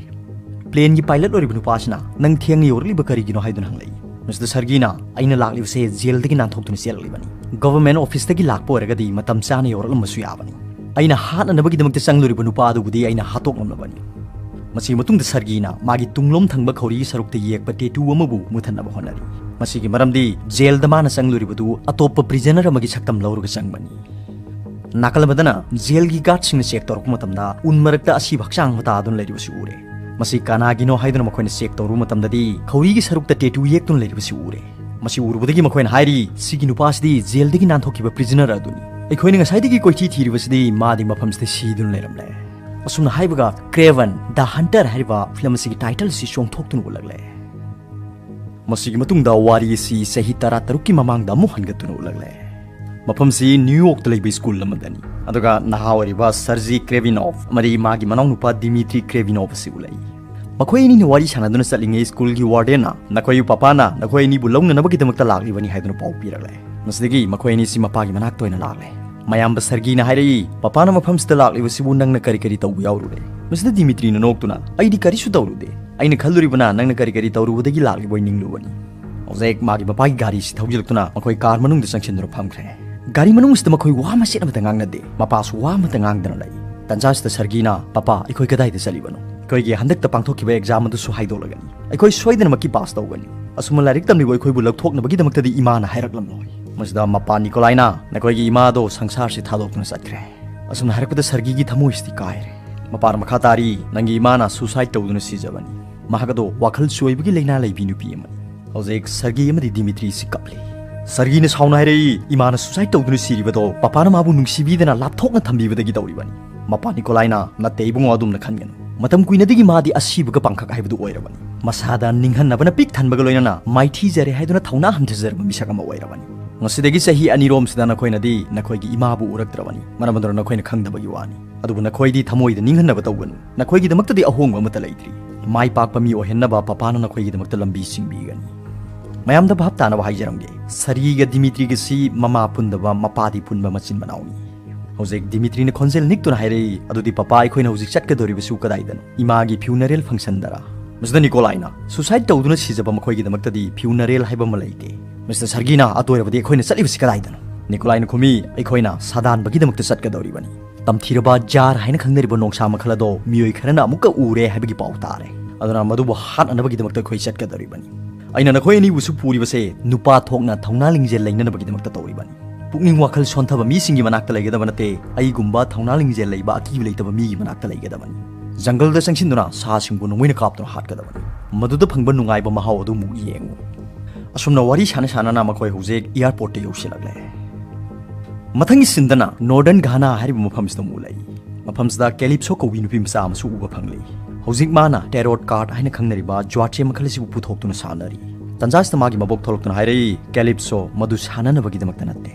ꯄ꯭ꯂꯦꯟꯒꯤ ꯄꯥꯏꯂꯠ ꯑꯣꯏꯔꯤꯕ ꯅꯨꯄꯥꯁꯤꯅ, "ꯅꯪ ꯊꯦꯡꯅ ꯌꯧꯔꯛꯂꯤꯕ ꯀꯔꯤꯒꯤꯅꯣ?" ꯍꯥꯏꯗꯨꯅ ꯍꯪꯂꯛꯏ꯫ ꯃꯤꯁꯇꯔ ꯁꯔꯒꯤꯅ, "ꯑꯩꯅ ꯂꯥꯛꯂꯤꯕꯁꯦ ꯖꯦꯜꯗꯒꯤ ꯅꯥꯟꯊꯣꯛꯇꯨꯅ ꯆꯦꯜꯂꯛꯂꯤꯕꯅꯤ꯫ ꯒꯚꯔꯟꯃꯦꯟ ꯑꯣꯐꯤꯁꯇꯒꯤ ꯂꯥꯛꯄ ꯑꯣꯏꯔꯒꯗꯤ ꯃꯇꯝ ꯆꯥꯅ ꯌꯧꯔꯛꯂꯝꯕꯁꯨ ꯌꯥꯕꯅꯤ꯫ ꯑꯩꯅ ꯍꯥꯠꯅꯅꯕꯒꯤꯗꯃꯛꯇ ꯆꯪꯂꯨꯔꯤꯕ ꯅꯨꯄꯥ ꯑꯗꯨꯕꯨꯗꯤ ꯑꯩꯅ ꯍꯥꯠꯇꯣꯛꯂꯝꯂꯕꯅꯤ꯫" ꯃꯁꯤꯒꯤ ꯃꯇꯨꯡꯗ ꯁꯔꯒꯤꯅ ꯃꯥꯒꯤ ꯇꯨꯡꯂꯣꯝ ꯊꯪꯕ ꯈꯧꯔꯤꯒꯤ ꯁꯔꯨꯛꯇ ꯌꯦꯛꯄ ꯇꯦꯇꯨ ꯑꯃꯕꯨ ꯃꯨꯊꯠꯅꯕ ꯍꯣꯠꯅꯔꯤ꯫ ꯃꯁꯤꯒꯤ ꯃꯔꯝꯗꯤ ꯖꯦꯜꯗ ꯃꯥꯅ ꯆꯪꯂꯨꯔꯤꯕꯗꯨ ꯑꯇꯣꯞꯄ ꯄ꯭ꯔꯤꯖꯅꯔ ꯑꯃꯒꯤ ꯁꯛꯇꯝ ꯂꯧꯔꯒ ꯆꯪꯕꯅꯤ꯫ ꯅꯥꯀꯜ ꯑꯃꯗꯅ ꯖꯦꯜꯒꯤ ꯒꯥꯔꯗꯁꯤꯡꯅ ꯆꯦꯛ ꯇꯧꯔꯛꯄ ꯃꯇꯝꯗ ꯎꯟ ꯃꯔꯛꯇ ꯑꯁꯤꯕ ꯍꯛꯆꯥꯡ ꯑꯃ ꯇꯥꯗꯨꯅ ꯂꯩꯔꯤꯕꯁꯤ ꯎꯔꯦ꯫ ꯃꯁꯤ ꯀꯅꯥꯒꯤꯅꯣ ꯍꯥꯏꯗꯨꯅ ꯃꯈꯣꯏꯅ ꯆꯦꯛ ꯇꯧꯔꯨꯕ ꯃꯇꯝꯗꯗꯤ ꯈꯧꯔꯤꯒꯤ ꯁꯔꯨꯛꯇ ꯇꯦꯇꯨ ꯌꯦꯛꯇꯨꯅ ꯂꯩꯔꯤꯕꯁꯤ ꯎꯔꯦ꯫ ꯃꯁꯤ ꯎꯔꯨꯕꯗꯒꯤ ꯃꯈꯣꯏꯅ ꯍꯥꯏꯔꯤ, "ꯁꯤꯒꯤ ꯅꯨꯄꯥꯁꯤꯗꯤ ꯖꯦꯜꯗꯒꯤ ꯅꯥꯟꯊꯣꯛꯈꯤꯕ ꯄ꯭ꯔꯤꯖꯅꯔ ꯑꯗꯨꯅꯤ꯫ ꯑꯩꯈꯣꯏꯅ ꯉꯁꯥꯏꯗꯒꯤ ꯀꯣꯏꯊꯤ ꯊꯤꯔꯤꯕꯁꯤꯗꯤ ꯃꯥꯗꯤ ꯃꯐꯝꯁꯤꯗ ꯁꯤꯗꯨꯅ ꯂꯩꯔꯝꯂꯦ"꯫ ꯑꯁꯨꯝꯅ ꯍꯥꯏꯕꯒ ꯀ꯭ꯔꯦꯚꯟ ꯗ ꯍꯟꯇꯔ ꯍꯥꯏꯔꯤꯕ ꯐꯤꯂꯝ ꯑꯁꯤꯒꯤ ꯇꯥꯏꯇꯜ ꯑꯁꯤ ꯆꯣꯡꯊꯣꯛꯇꯨꯅ ꯎꯠꯂꯛꯂꯦ꯫ ꯃꯁꯤꯒꯤ ꯃꯇꯨꯡꯗ ꯋꯥꯔꯤ ꯑꯁꯤ ꯆꯍꯤ ꯇꯔꯥ ꯇꯔꯨꯛꯀꯤ ꯃꯃꯥꯡꯗ ꯑꯃꯨꯛ ꯍꯟꯒꯠꯇꯨꯅ ꯎꯠꯂꯛꯂꯦ꯫ ꯃꯐꯝꯁꯤ ꯅ꯭ꯌꯨ ꯌꯣꯔꯛꯇ ꯂꯩꯕ ꯁ꯭ꯀꯨꯜ ꯑꯃꯗꯅꯤ꯫ ꯑꯗꯨꯒ ꯅꯍꯥ ꯑꯣꯏꯔꯤꯕ ꯁꯔꯖꯤ ꯀ꯭ꯔꯦꯚꯤꯅꯣꯚ ꯑꯃꯗꯤ ꯃꯥꯒꯤ ꯃꯅꯥꯎꯅꯨꯄꯥ ꯗꯤꯃꯤꯇ꯭ꯔꯤ ꯀ꯭ꯔꯦꯚꯤꯅꯣꯚ ꯑꯁꯤ ꯎꯠꯂꯛꯏ꯫ ꯃꯈꯣꯏ ꯑꯅꯤꯅ ꯋꯥꯔꯤ ꯁꯥꯟꯅꯗꯨꯅ ꯆꯠꯂꯤꯉꯩ ꯁ꯭ꯀꯨꯜꯒꯤ ꯋꯥꯔꯗꯦꯟꯅ, "ꯅꯈꯣꯏ ꯄꯄꯥꯅ ꯅꯈꯣꯏ ꯑꯅꯤꯕꯨ ꯂꯧꯅꯅꯕꯒꯤꯗꯃꯛꯇ ꯂꯥꯛꯂꯤꯕꯅꯤ" ꯍꯥꯏꯗꯨꯅ ꯄꯥꯎ ꯄꯤꯔꯛꯂꯦ꯫ ꯃꯁꯤꯗꯒꯤ ꯃꯈꯣꯏ ꯑꯅꯤꯁꯤ ꯃꯄꯥꯒꯤ ꯃꯅꯥꯛꯇ ꯑꯣꯏꯅ ꯂꯥꯛꯂꯦ꯫ ꯃꯌꯥꯝꯕ ꯁꯔꯒꯤꯅ ꯍꯥꯏꯔꯛꯏ, "ꯄꯄꯥꯅ ꯃꯐꯝꯁꯤꯗ ꯂꯥꯛꯂꯤꯕꯁꯤꯕꯨ ꯅꯪꯅ ꯀꯔꯤ ꯀꯔꯤ ꯇꯧꯕ ꯌꯥꯎꯔꯨꯔꯦ?" ꯃꯁꯤꯗ ꯗꯤꯃꯤꯇ꯭ꯔꯤꯅ ꯅꯣꯛꯇꯨꯅ, "ꯑꯩꯗꯤ ꯀꯔꯤꯁꯨ ꯇꯧꯔꯨꯗꯦ꯫ ꯑꯩꯅ ꯈꯜꯂꯨꯔꯤꯕꯅ ꯅꯪꯅ ꯀꯔꯤ ꯀꯔꯤ ꯇꯧꯔꯨꯕꯗꯒꯤ ꯂꯥꯛꯂꯤꯕꯣꯏ ꯅꯤꯡꯂꯨꯕꯅꯤ"꯫ ꯍꯧꯖꯤꯛ ꯃꯥꯒꯤ ꯃꯄꯥꯒꯤ ꯒꯥꯔꯤꯁꯤ ꯊꯧꯖꯤꯜꯂꯛꯇꯨꯅ ꯃꯈꯣꯏ ꯀꯥꯔ ꯃꯅꯨꯡꯗ ꯆꯪꯁꯤꯟꯗꯨꯅ ꯐꯝꯈ꯭ꯔꯦ꯫ ꯒꯥꯔꯤ ꯃꯅꯨꯡꯁꯤꯗ ꯃꯈꯣꯏ ꯋꯥ ꯃꯆꯦꯠ ꯑꯃꯠꯇ ꯉꯥꯡꯅꯗꯦ꯫ ꯃꯄꯥꯁꯨ ꯋꯥ ꯑꯃꯠꯇ ꯉꯥꯡꯗꯅ ꯂꯩ꯫ ꯇꯟꯖꯥꯁꯤꯗ ꯁꯔꯒꯤꯅ, "ꯄꯄꯥ, ꯑꯩꯈꯣꯏ ꯀꯗꯥꯏꯗ ꯆꯠꯂꯤꯕꯅꯣ? ꯑꯩꯈꯣꯏꯒꯤ ꯍꯟꯗꯛꯇ ꯄꯥꯡꯊꯣꯛꯈꯤꯕ ꯑꯦꯛꯖꯥꯝ ꯑꯗꯨꯁꯨ ꯍꯥꯏꯗꯣꯛꯂꯒꯅꯤ꯫ ꯑꯩꯈꯣꯏ ꯁꯣꯏꯗꯅꯃꯛꯀꯤ ꯄꯥꯁ ꯇꯧꯒꯅꯤ꯫ ꯑꯁꯨꯝꯅ ꯂꯥꯏꯔꯤꯛ ꯇꯝꯂꯤꯕ ꯑꯩꯈꯣꯏꯕꯨ ꯂꯧꯊꯣꯛꯅꯕꯒꯤꯗꯃꯛꯇꯗꯤ ꯏꯃꯥꯅ ꯍꯥꯏꯔꯛꯂꯝꯂꯣꯏ"꯫ ꯃꯁꯤꯗ ꯃꯄꯥ ꯅꯤꯀꯣꯂꯥꯏꯅ, "ꯅꯈꯣꯏꯒꯤ ꯏꯃꯥꯗꯣ ꯁꯪꯁꯥꯔꯁꯤ ꯊꯥꯗꯣꯛꯇꯨꯅ ꯆꯠꯈ꯭ꯔꯦ"꯫ ꯑꯁꯨꯝꯅ ꯍꯥꯏꯔꯛꯄꯗ ꯁꯔꯒꯤꯒꯤ ꯊꯃꯣꯏꯁꯤꯗꯤ ꯀꯥꯏꯔꯦ꯫ ꯃꯄꯥꯅ ꯃꯈꯥ ꯇꯥꯔꯤ, "ꯅꯪꯒꯤ ꯏꯃꯥꯅ ꯁꯨꯁꯥꯏꯗ ꯇꯧꯗꯨꯅ ꯁꯤꯖꯕꯅꯤ꯫ ꯃꯍꯥꯛ ꯑꯗꯣ ꯋꯥꯈꯜ ꯆꯣꯏꯕꯒꯤ ꯂꯥꯏꯅꯥ ꯂꯩꯕꯤ ꯅꯨꯄꯤ ꯑꯃꯅꯤ"꯫ ꯍꯧꯖꯤꯛ ꯁꯔꯒꯤ ꯑꯃꯗꯤ ꯗꯤꯃꯤꯇ꯭ꯔꯤꯁꯤ ꯀꯞꯂꯤ꯫ ꯁꯔꯒꯤꯅ ꯁꯥꯎꯅ ꯍꯥꯏꯔꯛꯏ, "ꯏꯃꯥꯅ ꯁꯨꯁꯥꯏꯗ ꯇꯧꯗꯨꯅ ꯁꯤꯔꯤꯕꯗꯣ ꯄꯄꯥꯅ ꯃꯥꯕꯨ ꯅꯨꯡꯁꯤꯕꯤꯗꯅ ꯂꯥꯞꯊꯣꯛꯅ ꯊꯝꯕꯤꯕꯗꯒꯤ ꯇꯧꯔꯤꯕꯅꯤ"꯫ ꯃꯄꯥ ꯅꯤꯀꯣꯂꯥꯏꯅ, "ꯅꯠꯇꯦ ꯏꯕꯨꯡꯉꯣ, ꯑꯗꯨꯝꯅ ꯈꯟꯒꯅꯨ꯫ ꯃꯇꯝ ꯀꯨꯏꯅꯗꯒꯤ ꯃꯥꯗꯤ ꯑꯁꯤꯕꯒ ꯄꯥꯡꯈꯛ ꯍꯥꯏꯕꯗꯨ ꯑꯣꯏꯔꯕꯅꯤ꯫ ꯃꯁꯥꯗ ꯅꯤꯡꯍꯟꯅꯕꯅ ꯄꯤꯛ ꯊꯟꯕꯒ ꯂꯣꯏꯅꯅ ꯃꯥꯏꯊꯤꯖꯔꯦ ꯍꯥꯏꯗꯨꯅ ꯊꯧꯅꯥ ꯍꯟꯊꯖꯔꯕ ꯃꯤꯁꯛ ꯑꯃ ꯑꯣꯏꯔꯕꯅꯤ꯫ ꯉꯁꯤꯗꯒꯤ ꯆꯍꯤ ꯑꯅꯤꯔꯣꯝꯁꯤꯗ ꯅꯈꯣꯏꯅꯗꯤ ꯅꯈꯣꯏꯒꯤ ꯏꯃꯥꯕꯨ ꯎꯔꯛꯇ꯭ꯔꯕꯅꯤ꯫ ꯃꯔꯝ ꯑꯗꯨꯅ ꯅꯈꯣꯏꯅ ꯈꯪꯗꯕꯒꯤ ꯋꯥꯅꯤ꯫ ꯑꯗꯨꯕꯨ ꯅꯈꯣꯏꯗꯤ ꯊꯃꯣꯏꯗ ꯅꯤꯡꯍꯟꯅꯕ ꯇꯧꯒꯅꯨ꯫ ꯅꯈꯣꯏꯒꯤꯗꯃꯛꯇꯗꯤ ꯑꯍꯣꯡꯕ ꯑꯃꯠꯇ ꯂꯩꯇ꯭ꯔꯤ꯫ ꯃꯥꯏ ꯄꯥꯛꯄ ꯃꯤ ꯑꯣꯏꯍꯟꯅꯕ ꯄꯄꯥꯅ ꯅꯈꯣꯏꯒꯤꯗꯃꯛꯇ ꯂꯝꯕꯤ ꯁꯤꯡꯕꯤꯒꯅꯤ"꯫ ꯃꯌꯥꯝꯗ ꯚꯥꯞ ꯇꯥꯅꯕ ꯍꯥꯏꯖꯔꯝꯒꯦ, ꯁꯔꯒꯤꯒ ꯗꯤꯃꯤꯇ꯭ꯔꯤꯒꯁꯤ ꯃꯃꯥ ꯄꯨꯟꯗꯕ, ꯃꯄꯥꯗꯤ ꯄꯨꯟꯕ ꯃꯆꯤꯟ ꯃꯅꯥꯎꯅꯤ꯫ ꯍꯧꯖꯤꯛ ꯗꯤꯃꯤꯇ꯭ꯔꯤꯅ ꯈꯣꯟꯖꯦꯜ ꯅꯤꯛꯇꯨꯅ ꯍꯥꯏꯔꯛꯏ, "ꯑꯗꯨꯗꯤ ꯄꯄꯥ, ꯑꯩꯈꯣꯏꯅ ꯍꯧꯖꯤꯛ ꯆꯠꯀꯗꯧꯔꯤꯕꯁꯨ ꯀꯗꯥꯏꯗꯅꯣ? ꯏꯃꯥꯒꯤ ꯐ꯭ꯌꯨꯅꯔꯦꯜ ꯐꯪꯁꯟꯗꯔ?" ꯃꯁꯤꯗ ꯅꯤꯀꯣꯂꯥꯏꯅ, "ꯁꯨꯁꯥꯏꯗ ꯇꯧꯗꯨꯅ ꯁꯤꯖꯕ ꯃꯈꯣꯏꯒꯤꯗꯃꯛꯇꯗꯤ ꯐ꯭ꯌꯨꯅꯔꯦꯜ ꯍꯥꯏꯕ ꯑꯃ ꯂꯩꯇꯦ"꯫ ꯃꯤꯁꯇꯔ ꯁꯔꯒꯤꯅ, "ꯑꯗꯨ ꯑꯣꯏꯔꯕꯗꯤ ꯑꯩꯈꯣꯏꯅ ꯆꯠꯂꯤꯕꯁꯤ ꯀꯗꯥꯏꯗꯅꯣ?" ꯅꯤꯀꯣꯂꯥꯏꯅ ꯈꯨꯝꯃꯤ, "ꯑꯩꯈꯣꯏꯅ ꯁꯥꯗꯥꯟꯕꯒꯤꯗꯃꯛꯇ ꯆꯠꯀꯗꯧꯔꯤꯕꯅꯤ"꯫ ꯇꯝꯊꯤꯔꯕ ꯖꯥꯔ ꯍꯥꯏꯅ ꯈꯪꯅꯔꯤꯕ ꯅꯣꯡꯁꯥ ꯃꯈꯜ ꯑꯗꯣ ꯃꯤꯑꯣꯏ ꯈꯔꯅ ꯑꯃꯨꯛꯀ ꯎꯔꯦ ꯍꯥꯏꯕꯒꯤ ꯄꯥꯎ ꯇꯥꯔꯦ꯫ ꯑꯗꯨꯅ ꯃꯗꯨꯕꯨ ꯍꯥꯠꯅꯅꯕꯒꯤꯗꯃꯛꯇ ꯑꯩꯈꯣꯏ ꯆꯠꯀꯗꯧꯔꯤꯕꯅꯤ꯫ ꯑꯩꯅ ꯅꯈꯣꯏ ꯑꯅꯤꯕꯨꯁꯨ ꯄꯨꯔꯤꯕꯁꯦ ꯅꯨꯄꯥ ꯊꯣꯛꯅ ꯊꯧꯅꯥ ꯂꯤꯡꯖꯦꯜ ꯂꯩꯅꯅꯕꯒꯤꯗꯃꯛꯇ ꯇꯧꯔꯤꯕꯅꯤ꯫ ꯄꯨꯛꯅꯤꯡ ꯋꯥꯈꯜ ꯁꯣꯟꯊꯕ ꯃꯤꯁꯤꯡꯒꯤ ꯃꯅꯥꯛꯇ ꯂꯩꯒꯗꯕ ꯅꯠꯇꯦ, ꯑꯩꯒꯨꯝꯕ ꯊꯧꯅꯥ ꯂꯤꯡꯖꯦꯜ ꯂꯩꯕ ꯑꯀꯤꯕ ꯂꯩꯇꯕ ꯃꯤꯒꯤ ꯃꯅꯥꯛꯇ ꯂꯩꯒꯗꯕꯅꯤ꯫ ꯖꯪꯒꯜꯗ ꯆꯪꯁꯤꯟꯗꯨꯅ ꯁꯥꯁꯤꯡꯕꯨ ꯅꯣꯡꯃꯩꯅ ꯀꯥꯞꯇꯨꯅ ꯍꯥꯠꯀꯗꯕꯅꯤ꯫ ꯃꯗꯨꯗ ꯐꯪꯕ ꯅꯨꯡꯉꯥꯏꯕ ꯃꯍꯥꯎ ꯑꯗꯨ ꯑꯃꯨꯛ ꯌꯦꯡꯉꯨ꯫ ꯑꯁꯨꯝꯅ ꯋꯥꯔꯤ ꯁꯥꯟꯅ ꯁꯥꯟꯅꯅ ꯃꯈꯣꯏ ꯍꯧꯖꯤꯛ ꯑꯦꯌꯥꯔꯄꯣꯔꯠꯇ ꯌꯧꯁꯤꯜꯂꯛꯂꯦ꯫ ꯃꯊꯪꯒꯤ ꯁꯤꯟꯗꯅ ꯅꯣꯔꯗꯔꯟ ꯘꯥꯅꯥ ꯍꯥꯏꯔꯤꯕ ꯃꯐꯝꯁꯤꯗ ꯑꯃꯨꯛ ꯂꯩ꯫ ꯃꯐꯝꯁꯤꯗ ꯀꯦꯂꯤꯞꯁꯣ ꯀꯧꯕꯤ ꯅꯨꯄꯤ ꯃꯆꯥ ꯑꯃꯁꯨ ꯎꯕ ꯐꯪꯂꯤ꯫ ꯍꯧꯖꯤꯛ ꯃꯥꯅ ꯇꯦꯔꯣꯠ ꯀꯥꯔꯠ ꯍꯥꯏꯅ ꯈꯪꯅꯔꯤꯕ ꯖ꯭ꯋꯥꯆꯦ ꯃꯈꯜ ꯑꯁꯤꯕꯨ ꯄꯨꯊꯣꯛꯇꯨꯅ ꯁꯥꯟꯅꯔꯤ꯫ ꯇꯟꯖꯥꯁꯤꯗ ꯃꯥꯒꯤ ꯃꯕꯣꯛ ꯊꯣꯛꯂꯛꯇꯨꯅ ꯍꯥꯏꯔꯛꯏ, "ꯀꯦꯂꯤꯞꯁꯣ, ꯃꯗꯨ ꯁꯥꯟꯅꯅꯕꯒꯤꯗꯃꯛꯇ ꯅꯠꯇꯦ꯫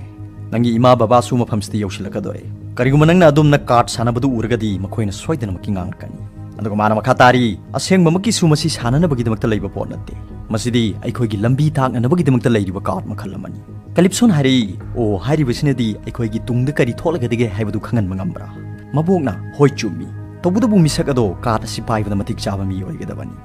ꯅꯪꯒꯤ ꯏꯃꯥ ꯕꯕꯥꯁꯨ ꯃꯐꯝꯁꯤꯗ ꯌꯧꯁꯤꯜꯂꯛꯀꯗꯣꯔꯦ꯫ ꯀꯔꯤꯒꯨꯝꯕ ꯅꯪꯅ ꯑꯗꯨꯝꯅ ꯀꯥꯔꯠ ꯁꯥꯟꯅꯕꯗꯨ ꯎꯔꯒꯗꯤ ꯃꯈꯣꯏꯅ ꯁꯣꯏꯗꯅꯃꯛꯀꯤ ꯉꯥꯡꯂꯛꯀꯅꯤ꯫" ꯑꯗꯨꯒ ꯃꯥꯅ ꯃꯈꯥ ꯇꯥꯔꯤ, "ꯑꯁꯦꯡꯕꯃꯛꯀꯤꯁꯨ ꯃꯁꯤ ꯁꯥꯟꯅꯅꯕꯒꯤꯗꯃꯛꯇ ꯂꯩꯕ ꯄꯣꯠ ꯅꯠꯇꯦ꯫ ꯃꯁꯤꯗꯤ ꯑꯩꯈꯣꯏꯒꯤ ꯂꯝꯕꯤ ꯇꯥꯛꯅꯅꯕꯒꯤꯗꯃꯛꯇ ꯂꯩꯔꯤꯕ ꯀꯥꯔꯠ ꯃꯈꯜ ꯑꯃꯅꯤ꯫" ꯀꯦꯂꯤꯞꯁꯣꯅ ꯍꯥꯏꯔꯛꯏ, "ꯑꯣ, ꯍꯥꯏꯔꯤꯕꯁꯤꯅꯗꯤ ꯑꯩꯈꯣꯏꯒꯤ ꯇꯨꯡꯗ ꯀꯔꯤ ꯊꯣꯛꯂꯒꯗꯒꯦ ꯍꯥꯏꯕꯗꯨ ꯈꯪꯍꯟꯕ ꯉꯝꯕ꯭ꯔꯥ?" ꯃꯕꯣꯛꯅ, "ꯍꯣꯏ, ꯆꯨꯝꯃꯤ꯫ ꯇꯧꯕꯇꯕꯨ ꯃꯤꯁꯛ ꯑꯗꯣ ꯀꯥꯔꯠ ꯑꯁꯤ ꯄꯥꯏꯕꯗ ꯃꯇꯤꯛ ꯆꯥꯕ ꯃꯤ ꯑꯣꯏꯒꯗꯕꯅꯤ꯫"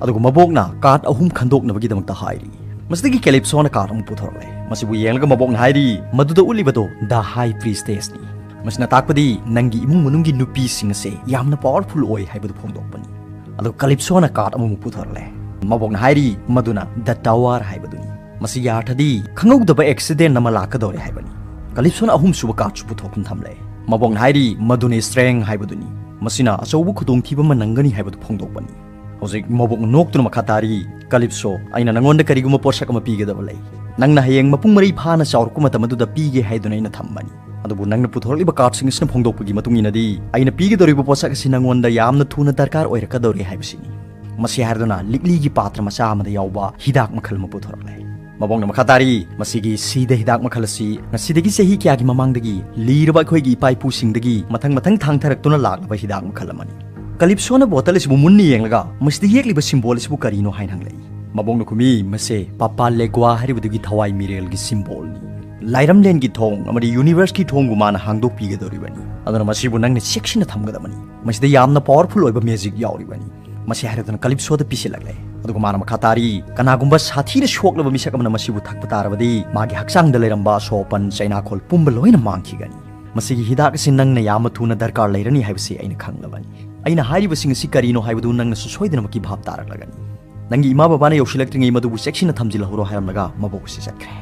ꯑꯗꯨꯒ ꯃꯕꯣꯛꯅ ꯀꯥꯔꯠ ꯑꯍꯨꯝ ꯈꯟꯗꯣꯛꯅꯕꯒꯤꯗꯃꯛꯇ ꯍꯥꯏꯔꯤ꯫ ꯃꯁꯤꯗꯒꯤ ꯀꯦꯂꯤꯞꯁꯣꯅ ꯀꯥꯔꯠ ꯑꯃ ꯄꯨꯊꯣꯔꯛꯂꯦ꯫ ꯃꯁꯤꯕꯨ ꯌꯦꯡꯂꯒ ꯃꯕꯣꯛꯅ ꯍꯥꯏꯔꯤ, "ꯃꯗꯨꯗ ꯎꯠꯂꯤꯕꯗꯣ The High Priestessꯅꯤ꯫ ꯃꯁꯤꯅ ꯇꯥꯛꯄꯗꯤ ꯅꯪꯒꯤ ꯏꯃꯨꯡ ꯃꯅꯨꯡꯒꯤ ꯅꯨꯄꯤꯁꯤꯡ ꯑꯁꯦ ꯌꯥꯝꯅ powerful ꯑꯣꯏ ꯍꯥꯏꯕꯗꯨ ꯐꯣꯡꯗꯣꯛꯄꯅꯤ꯫" ꯑꯗꯨꯒ ꯀꯦꯂꯤꯞꯁꯣꯅ ꯀꯥꯔꯠ ꯑꯃꯃꯨꯛ ꯄꯨꯊꯣꯔꯛꯂꯦ꯫ ꯃꯕꯣꯛꯅ ꯍꯥꯏꯔꯤ, "ꯃꯗꯨꯅ The Tower ꯍꯥꯏꯕꯗꯨꯅꯤ꯫ ꯃꯁꯤꯒꯤ ꯑꯥꯔꯊꯗꯤ ꯈꯪꯍꯧꯗꯕ ꯑꯦꯛꯁꯤꯗꯦꯟ ꯑꯃ ꯂꯥꯛꯀꯗꯧꯔꯦ ꯍꯥꯏꯕꯅꯤ꯫" ꯀꯦꯂꯤꯞꯁꯣꯅ ꯑꯍꯨꯝꯁꯨꯕ ꯀꯥꯔꯠꯁꯨ ꯄꯨꯊꯣꯛꯇꯨꯅ ꯊꯝꯂꯦ꯫ ꯃꯕꯣꯛꯅ ꯍꯥꯏꯔꯤ, "ꯃꯗꯨꯅ Strength ꯍꯥꯏꯕꯗꯨꯅꯤ꯫ ꯃꯁꯤꯅ ꯑꯆꯧꯕ ꯈꯨꯗꯣꯡꯊꯤꯕ ꯑꯃ ꯅꯪꯒꯅꯤ ꯍꯥꯏꯕꯗꯨ ꯐꯣꯡꯗꯣꯛꯄꯅꯤ꯫" ꯍꯧꯖꯤꯛ ꯃꯕꯣꯛꯅ ꯅꯣꯛꯇꯨꯅ ꯃꯈꯥ ꯇꯥꯔꯤ, "ꯀꯦꯂꯤꯞꯁꯣ, ꯑꯩꯅ ꯅꯪꯉꯣꯟꯗ ꯀꯔꯤꯒꯨꯝꯕ ꯄꯣꯠꯁꯛ ꯑꯃ ꯄꯤꯒꯗꯕ ꯂꯩ꯫ ꯅꯪꯅ ꯍꯌꯦꯡ ꯃꯄꯨꯡ ꯃꯔꯩ ꯐꯥꯅ ꯆꯥꯎꯔꯛꯄ ꯃꯇꯝ ꯑꯗꯨꯗ ꯄꯤꯒꯦ ꯍꯥꯏꯗꯨꯅ ꯑꯩꯅ ꯊꯝꯕꯅꯤ꯫ ꯑꯗꯨꯕꯨ ꯅꯪꯅ ꯄꯨꯊꯣꯔꯛꯂꯤꯕ ꯀꯥꯔꯠꯁꯤꯡ ꯑꯁꯤꯅ ꯐꯣꯡꯗꯣꯛꯄꯒꯤ ꯃꯇꯨꯡ ꯏꯟꯅꯗꯤ ꯑꯩꯅ ꯄꯤꯒꯗꯧꯔꯤꯕ ꯄꯣꯠꯁꯛ ꯑꯁꯤ ꯅꯪꯉꯣꯟꯗ ꯌꯥꯝꯅ ꯊꯨꯅ ꯗꯔꯀꯥꯔ ꯑꯣꯏꯔꯛꯀꯗꯧꯔꯦ ꯍꯥꯏꯕꯁꯤꯅꯤ꯫" ꯃꯁꯤ ꯍꯥꯏꯔꯗꯨꯅ ꯂꯤꯛꯂꯤꯒꯤ ꯄꯥꯇ꯭ꯔ ꯃꯆꯥ ꯑꯃꯗ ꯌꯥꯎꯕ ꯍꯤꯗꯥꯛ ꯃꯈꯜ ꯑꯃ ꯄꯨꯊꯣꯔꯛꯂꯦ꯫ ꯃꯕꯣꯛꯅ ꯃꯈꯥ ꯇꯥꯔꯤ, "ꯃꯁꯤꯒꯤ ꯁꯤꯗ ꯍꯤꯗꯥꯛ ꯃꯈꯜ ꯑꯁꯤ ꯉꯁꯤꯗꯒꯤ ꯆꯍꯤ ꯀꯌꯥꯒꯤ ꯃꯃꯥꯡꯗꯒꯤ ꯂꯤꯔꯕ ꯑꯩꯈꯣꯏꯒꯤ ꯏꯄꯥ ꯏꯄꯨꯁꯤꯡꯗꯒꯤ ꯃꯊꯪ ꯃꯊꯪ ꯊꯥꯡꯊꯔꯛꯇꯨꯅ ꯂꯥꯛꯂꯕ ꯍꯤꯗꯥꯛ ꯃꯈꯜ ꯑꯃꯅꯤ꯫" ꯀꯂꯤꯞꯁꯣꯅ ꯕꯣꯇꯜ ꯑꯁꯤꯕꯨ ꯃꯨꯟꯅ ꯌꯦꯡꯂꯒ, "ꯃꯁꯤꯗ ꯌꯦꯛꯂꯤꯕ ꯁꯤꯝꯕꯣꯜ ꯑꯁꯤꯕꯨ ꯀꯔꯤꯅꯣ?" ꯍꯥꯏꯅ ꯍꯪꯂꯛꯏ꯫ ꯃꯕꯣꯛꯅ ꯈꯨꯝꯃꯤ, "ꯃꯁꯦ ꯄꯥꯄꯥ ꯂꯦꯒ꯭ꯋꯥ ꯍꯥꯏꯔꯤꯕꯗꯨꯒꯤ ꯊꯋꯥꯏ ꯃꯤꯔꯦꯜꯒꯤ ꯁꯤꯝꯕꯣꯜꯅꯤ꯫ ꯂꯥꯏꯔꯝꯂꯦꯟꯒꯤ ꯊꯣꯡ ꯑꯃꯗꯤ ꯌꯨꯅꯤꯚꯔꯁꯀꯤ ꯊꯣꯡꯕꯨ ꯃꯥꯅ ꯍꯥꯡꯗꯣꯛꯄꯤꯒꯗꯧꯔꯤꯕꯅꯤ꯫ ꯑꯗꯨꯅ ꯃꯁꯤꯕꯨ ꯅꯪꯅ ꯆꯦꯛꯁꯤꯟꯅ ꯊꯝꯒꯗꯕꯅꯤ꯫ ꯃꯁꯤꯗ ꯌꯥꯝꯅ powerful ꯑꯣꯏꯕ magic ꯌꯥꯎꯔꯤꯕꯅꯤ꯫" ꯃꯁꯤ ꯍꯥꯏꯔꯗꯨꯅ ꯀꯂꯤꯞꯁꯣꯗ ꯄꯤꯁꯤꯜꯂꯛꯂꯦ꯫ ꯑꯗꯨꯒ ꯃꯥꯅ ꯃꯈꯥ ꯇꯥꯔꯤ, "ꯀꯅꯥꯒꯨꯝꯕ ꯁꯥꯊꯤꯅ ꯁꯣꯛꯂꯕ ꯃꯤꯁꯛ ꯑꯃꯅ ꯃꯁꯤꯕꯨ ꯊꯛꯄ ꯇꯥꯔꯕꯗꯤ ꯃꯥꯒꯤ ꯍꯛꯆꯥꯡꯗ ꯂꯩꯔꯝꯕ ꯑꯁꯣꯛ ꯑꯄꯟ ꯆꯩꯅꯥꯈꯣꯜ ꯄꯨꯝꯕ ꯂꯣꯏꯅ ꯃꯥꯡꯈꯤꯒꯅꯤ꯫" "ꯃꯁꯤꯒꯤ ꯍꯤꯗꯥꯛ ꯑꯁꯤ ꯅꯪꯅ ꯌꯥꯝꯅ ꯊꯨꯅ ꯗꯔꯀꯥꯔ ꯂꯩꯔꯅꯤ ꯍꯥꯏꯕꯁꯤ ꯑꯩꯅ ꯈꯪꯂꯕꯅꯤ꯫ ꯑꯩꯅ ꯍꯥꯏꯔꯤꯕꯁꯤꯡ ꯑꯁꯤ ꯀꯔꯤꯅꯣ ꯍꯥꯏꯕꯗꯨ ꯅꯪꯅꯁꯨ ꯁꯣꯏꯗꯅꯃꯛꯀꯤ ꯚꯥꯞ ꯇꯥꯔꯛꯂꯒꯅꯤ꯫ ꯅꯪꯒꯤ ꯏꯃꯥ ꯕꯕꯥꯅ ꯌꯧꯁꯤꯜꯂꯛꯇ꯭ꯔꯤꯉꯩ ꯃꯗꯨꯕꯨ ꯆꯦꯛꯁꯤꯟꯅ ꯊꯝꯖꯤꯜꯍꯧꯔꯣ" ꯍꯥꯏꯔꯝꯂꯒ ꯃꯕꯣꯛ ꯑꯁꯤ ꯆꯠꯈ꯭ꯔꯦ꯫